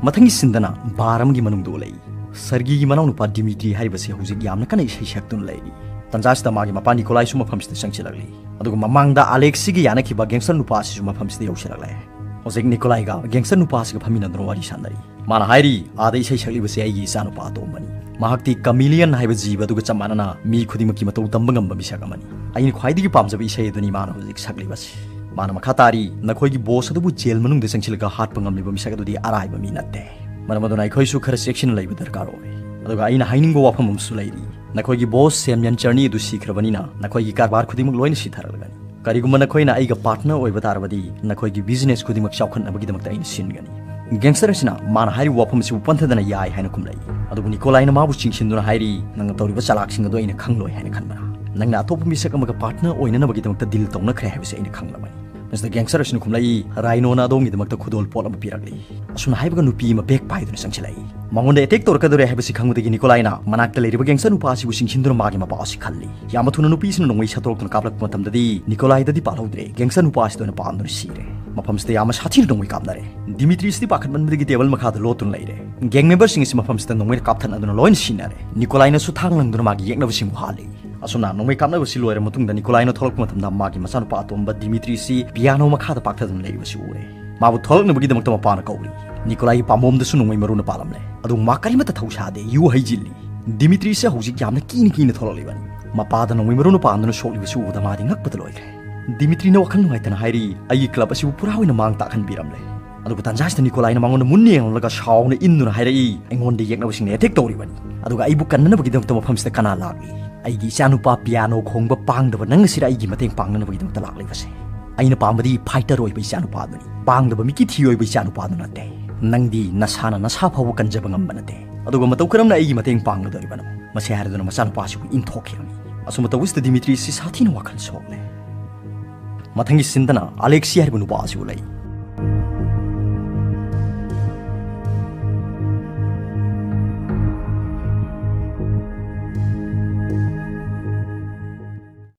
ꯃꯊꯪꯒꯤ ꯁꯤꯟꯗꯅ ꯕꯥꯔ ꯑꯃꯒꯤ ꯃꯅꯨꯡꯗ ꯎꯠꯂꯛꯏ꯫ ꯁꯔꯒꯤꯒꯤ ꯃꯅꯥꯎꯅꯨꯄꯥ ꯗꯤꯃꯤꯇ꯭ꯔꯤ ꯍꯥꯏꯔꯤꯕꯁꯤ ꯍꯧꯖꯤꯛ ꯌꯥꯝꯅ ꯀꯟꯅ ꯏꯁꯩ ꯁꯛꯇꯨꯅ ꯂꯩꯔꯤ꯫ ꯇꯟꯖꯥꯁꯤꯗ ꯃꯥꯒꯤ ꯃꯄꯥ ꯅꯤꯀꯣꯂꯥꯏꯁꯨ ꯃꯐꯝꯁꯤꯗ ꯆꯪꯁꯤꯜꯂꯛꯂꯤ꯫ ꯑꯗꯨꯒ ꯃꯃꯥꯡꯗ ꯑꯂꯦꯛꯁꯤꯒ ꯌꯥꯅꯈꯤꯕ ꯒꯦꯡꯁꯇꯔ ꯅꯨꯄꯥ ꯑꯁꯤꯁꯨ ꯃꯐꯝꯁꯤꯗ ꯌꯧꯁꯤꯜꯂꯛꯂꯦ꯫ ꯍꯧꯖꯤꯛ ꯅꯤꯀꯣꯂꯥꯏꯒ ꯒꯦꯡꯁꯇꯔ ꯅꯨꯄꯥ ꯑꯁꯤꯒ ꯐꯝꯃꯤꯟꯅꯗꯨꯅ ꯋꯥꯔꯤ ꯁꯥꯟꯅꯔꯤ꯫ ꯃꯥꯅ ꯍꯥꯏꯔꯤ, "ꯑꯥꯗ ꯏꯁꯩ ꯁꯛꯂꯤꯕꯁꯦ ꯑꯩꯒꯤ ꯏꯆꯥꯅꯨꯄꯥ ꯑꯇꯣꯝꯕꯅꯤ꯫ ꯃꯍꯥꯛꯇꯤ ꯀꯃꯤꯂꯤꯌꯟ ꯍꯥꯏꯕ ꯖꯤꯕ ꯑꯗꯨꯒ ꯆꯞ ꯃꯥꯟꯅꯅ ꯃꯤ ꯈꯨꯗꯤꯡꯃꯛꯀꯤ ꯃꯇꯧ ꯇꯝꯕ ꯉꯝꯕ ꯃꯤꯁꯛ ꯑꯃꯅꯤ꯫ ꯑꯩꯅ ꯈ꯭ꯋꯥꯏꯗꯒꯤ ꯄꯥꯝꯖꯕ ꯏꯁꯩ ꯑꯗꯨꯅꯤ ꯃꯥꯅ ꯍꯧꯖꯤꯛ ꯁꯛꯂꯤꯕꯁꯤ꯫" ꯃꯥꯅ ꯃꯈꯥ ꯇꯥꯔꯤ, "ꯅꯈꯣꯏꯒꯤ ꯕꯣꯁ ꯑꯗꯨꯕꯨ ꯖꯦꯜ ꯃꯅꯨꯡꯗ ꯆꯪꯁꯤꯜꯂꯒ ꯍꯥꯠꯄ ꯉꯝꯂꯤꯕ ꯃꯤꯁꯛ ꯑꯗꯨꯗꯤ ꯑꯔꯥꯏꯕ ꯃꯤ ꯅꯠꯇꯦ꯫ ꯃꯔꯝ ꯑꯗꯨꯅ ꯑꯩꯈꯣꯏꯁꯨ ꯈꯔ ꯆꯦꯛꯁꯤꯟꯅ ꯂꯩꯕ ꯗꯔꯀꯥꯔ ꯑꯣꯏ꯫ ꯑꯗꯨꯒ ꯑꯩꯅ ꯍꯥꯏꯅꯤꯡꯕ ꯋꯥꯐꯝ ꯑꯃꯁꯨ ꯂꯩꯔꯤ꯫ ꯅꯈꯣꯏꯒꯤ ꯕꯣꯁ ꯁꯦꯝꯌꯟ ꯆꯔꯅꯤ ꯑꯗꯨ ꯁꯤꯈ꯭ꯔꯕꯅꯤꯅ ꯅꯈꯣꯏꯒꯤ ꯀꯔꯕꯥꯔ ꯈꯨꯗꯤꯡꯃꯛ ꯂꯣꯏꯅ ꯁꯤꯊꯔꯛꯂꯒꯅꯤ꯫ ꯀꯔꯤꯒꯨꯝꯕ ꯅꯈꯣꯏꯅ ꯑꯩꯒ ꯄꯥꯔꯠꯅꯔ ꯑꯣꯏꯕ ꯇꯥꯔꯕꯗꯤ ꯅꯈꯣꯏꯒꯤ ꯕꯤꯖꯤꯅꯦꯁ ꯈꯨꯗꯤꯡꯃꯛ ꯆꯥꯎꯈꯠꯅꯕꯒꯤꯗꯃꯛꯇ ꯑꯩꯅ ꯁꯤꯟꯒꯅꯤ꯫" ꯒꯦꯡꯁꯇꯔ ꯑꯁꯤꯅ ꯃꯥꯅ ꯍꯥꯏꯔꯤꯕ ꯋꯥꯐꯝ ꯑꯁꯤꯕꯨ ꯄꯟꯊꯗꯅ ꯌꯥꯏ ꯍꯥꯏꯅ ꯈꯨꯝꯂꯛꯏ꯫ ꯑꯗꯨꯕꯨ ꯅꯤꯀꯣꯂꯥꯏꯅ ꯃꯥꯕꯨ ꯆꯤꯡꯁꯤꯟꯗꯨꯅ ꯍꯥꯏꯔꯤ, "ꯅꯪꯅ ꯇꯧꯔꯤꯕ ꯆꯥꯂꯥꯛꯁꯤꯡ ꯑꯗꯨ ꯑꯩꯅ ꯈꯪꯂꯣꯏ ꯍꯥꯏꯅ ꯈꯟꯕ꯭ꯔꯥ? ꯅꯪꯅ ꯑꯇꯣꯞꯄ ꯃꯤꯁꯛ ꯑꯃꯒ ꯄꯥꯔꯠꯅꯔ ꯑꯣꯏꯅꯅꯕꯒꯤꯗꯃꯛꯇ ꯗꯤꯜ ꯇꯧꯅꯈ꯭ꯔꯦ ꯍꯥꯏꯕꯁꯤ ꯑꯩꯅ ꯈꯪꯂꯕꯅꯤ꯫ ꯃꯁꯤꯗ ꯒꯦꯡꯁꯇꯔ ꯑꯁꯤꯅ ꯈꯨꯝꯂꯛꯏ, "ꯔꯥꯏꯅꯣꯅ ꯑꯗꯣꯝꯒꯤꯗꯃꯛꯇ ꯈꯨꯗꯣꯜꯄꯣꯠ ꯑꯃ ꯄꯤꯔꯛꯂꯤ"꯫ ꯑꯁꯨꯝꯅ ꯍꯥꯏꯕꯒ ꯅꯨꯄꯤ ꯑꯃ ꯕꯦꯒ ꯄꯥꯏꯗꯨꯅ ꯆꯪꯁꯤꯜꯂꯛꯏ꯫ ꯃꯉꯣꯟꯗ ꯑꯦꯇꯦꯛ ꯇꯧꯔꯛꯀꯗꯧꯔꯦ ꯍꯥꯏꯕꯁꯤ ꯈꯪꯕꯗꯒꯤ ꯅꯤꯀꯣꯂꯥꯏꯅ ꯃꯅꯥꯛꯇ ꯂꯩꯔꯤꯕ ꯒꯦꯡꯁꯇꯔ ꯅꯨꯄꯥ ꯑꯁꯤꯕꯨ ꯆꯤꯡꯁꯤꯟꯗꯨꯅ ꯃꯥꯒꯤ ꯃꯄꯥ ꯑꯁꯤ ꯈꯜꯂꯤ꯫ ꯌꯥꯝꯅ ꯊꯨꯅ ꯅꯨꯄꯤꯁꯤꯅ ꯅꯣꯡꯃꯩ ꯁꯠꯇꯣꯔꯛꯇꯨꯅ ꯀꯥꯞꯂꯛꯄ ꯃꯇꯝꯗꯗꯤ ꯅꯤꯀꯣꯂꯥꯏꯗꯗꯤ ꯄꯥꯜꯍꯧꯗ꯭ꯔꯦ, ꯒꯦꯡꯁꯇꯔ ꯅꯨꯄꯥ ꯑꯁꯤꯗ ꯑꯣꯏꯅ ꯄꯥꯟꯗꯨꯅ ꯁꯤꯔꯦ꯫ ꯃꯐꯝꯁꯤꯗ ꯌꯥꯝꯅ ꯁꯥꯊꯤꯅ ꯅꯣꯡꯃꯩ ꯀꯥꯞꯅꯔꯦ꯫ ꯗꯤꯃꯤꯇ꯭ꯔꯤꯁꯤꯗꯤ ꯄꯥꯈꯠꯃꯟꯕꯗꯒꯤ ꯇꯦꯕꯜ ꯃꯈꯥꯗ ꯂꯣꯠꯇꯨꯅ ꯂꯩꯔꯦ꯫ ꯒꯦꯡ ꯃꯦꯝꯕꯔꯁꯤꯡ ꯑꯁꯤ ꯃꯐꯝꯁꯤꯗ ꯅꯣꯡꯃꯩꯅ ꯀꯥꯞꯊꯠꯅꯗꯨꯅ ꯂꯣꯏꯅ ꯁꯤꯅꯔꯦ꯫ ꯅꯤꯀꯣꯂꯥꯏꯅꯁꯨ ꯊꯥꯡ ꯂꯪꯗꯨꯅ ꯃꯥꯒꯤ ꯌꯦꯛꯅꯕꯁꯤꯡꯕꯨ ꯍꯥꯜꯂꯤ꯫ ꯑꯁꯨꯝꯅ ꯅꯣꯡꯃꯩ ꯀꯥꯞꯅꯕꯁꯤ ꯂꯣꯏꯔ ꯃꯇꯨꯡꯗ ꯅꯤꯀꯣꯂꯥꯏꯅ ꯊꯣꯛꯂꯛꯄ ꯃꯇꯝꯗ ꯃꯥꯒꯤ ꯃꯆꯥꯅꯨꯄꯥ ꯑꯇꯣꯝꯕ ꯗꯤꯃꯤꯇ꯭ꯔꯤꯁꯤ ꯄꯤꯌꯥꯅꯣ ꯃꯈꯥꯗ ꯄꯥꯛꯊꯗꯨꯅ ꯂꯩꯔꯤꯕꯁꯤ ꯎꯔꯦ꯫ ꯃꯥꯕꯨ ꯊꯣꯛꯂꯛꯅꯕꯒꯤꯗꯃꯛꯇ ꯃꯄꯥꯅ ꯀꯧꯔꯤ꯫ ꯅꯤꯀꯣꯂꯥꯏꯒꯤ ꯄꯥꯝꯕꯣꯝꯗꯁꯨ ꯅꯣꯡꯃꯩ ꯃꯔꯨꯅ ꯄꯥꯜꯂꯝꯂꯦ꯫ ꯑꯗꯨꯕꯨ ꯃꯥ ꯀꯔꯤꯃꯠꯇ ꯊꯧꯁꯥꯗꯦ, ꯌꯨ ꯍꯩꯖꯤꯜꯂꯤ꯫ ꯗꯤꯃꯤꯇ꯭ꯔꯤꯁꯦ ꯍꯧꯖꯤꯛ ꯌꯥꯝꯅ ꯀꯤꯅ ꯀꯤꯅ ꯊꯣꯛꯂꯛꯂꯤꯕꯅꯤ꯫ ꯃꯄꯥꯗ ꯅꯣꯡꯃꯩ ꯃꯔꯨꯅ ꯄꯥꯟꯗꯨꯅ ꯁꯣꯛꯂꯤꯕꯁꯤ ꯎꯕꯗ ꯃꯥꯗꯤ ꯉꯛꯄꯗ ꯂꯣꯏꯈ꯭ꯔꯦ꯫ ꯗꯤꯃꯤꯇ꯭ꯔꯤꯅ ꯋꯥꯈꯜ ꯅꯨꯡꯉꯥꯏꯇꯅ ꯍꯥꯏꯔꯤ, "ꯑꯩꯒꯤ ꯀ꯭ꯂꯕ ꯑꯁꯤꯕꯨ ꯄꯨꯔꯥ ꯑꯣꯏꯅ ꯃꯥꯡ ꯇꯥꯛꯍꯟꯕꯤꯔꯝꯂꯦ"꯫ ꯑꯗꯨꯕꯨ ꯇꯥꯟꯖꯥꯁꯤꯗ ꯅꯤꯀꯣꯂꯥꯏꯅ ꯃꯉꯣꯟꯗ ꯃꯨꯟꯅ ꯌꯦꯡꯂꯒ ꯁꯥꯎꯅ ꯏꯟꯗꯨꯅ ꯍꯥꯏꯔꯛꯏ, "ꯑꯩꯉꯣꯟꯗ ꯌꯦꯛꯅꯕꯁꯤꯡꯅ ꯑꯦꯇꯦꯛ ꯇꯧꯔꯤꯕꯅꯤ, ꯑꯗꯨꯒ ꯑꯩꯕꯨ ꯀꯟꯅꯅꯕꯒꯤꯗꯃꯛꯇ ꯃꯐꯝꯁꯤꯗ ꯀꯅꯥ ꯂꯥꯛꯂꯤ? ꯑꯩꯒꯤ ꯏꯆꯥꯅꯨꯄꯥ ꯄꯤꯌꯥꯅꯣ ꯈꯣꯡꯕ ꯄꯥꯡꯗꯕ ꯅꯪ ꯑꯁꯤꯔ ꯑꯩꯒꯤ ꯃꯇꯦꯡ ꯄꯥꯡꯅꯅꯕꯒꯤꯗꯃꯛꯇ ꯂꯥꯛꯂꯤꯕꯁꯦ? ꯑꯩꯅ ꯄꯥꯝꯕꯗꯤ ꯐꯥꯏꯇꯔ ꯑꯣꯏꯕ ꯏꯆꯥꯅꯨꯄꯥꯗꯨꯅꯤ, ꯄꯥꯡꯗꯕ ꯃꯤꯀꯤ ꯊꯤ ꯑꯣꯏꯕ ꯏꯆꯥꯅꯨꯄꯥꯗꯨ ꯅꯠꯇꯦ꯫ ꯅꯪꯗꯤ ꯅꯁꯥꯅ ꯅꯁꯥ ꯐꯥꯎꯕ ꯀꯟꯖꯕ ꯉꯝꯕ ꯅꯠꯇꯦ, ꯑꯗꯨꯒ ꯃꯇꯧ ꯀꯔꯝꯅ ꯑꯩꯒꯤ ꯃꯇꯦꯡ ꯄꯥꯡꯒꯗꯧꯔꯤꯕꯅꯣ?" ꯃꯁꯤ ꯍꯥꯏꯔꯗꯨꯅ ꯃꯆꯥꯅꯨꯄꯥꯁꯤꯕꯨ ꯏꯟꯊꯣꯛꯈꯤꯔꯝꯃꯤ꯫ ꯑꯁꯨꯝꯅ ꯇꯧꯕꯁꯤꯗ ꯗꯤꯃꯤꯇ꯭ꯔꯤꯁꯤ ꯁꯥꯊꯤꯅ ꯋꯥꯈꯜ ꯁꯣꯛꯂꯦ꯫ ꯃꯊꯪꯒꯤ ꯁꯤꯟꯗꯅ ꯑꯂꯦꯛꯁꯤ ꯍꯥꯏꯔꯤꯕ ꯅꯨꯄꯥ ꯑꯁꯤꯕꯨ ꯂꯩ꯫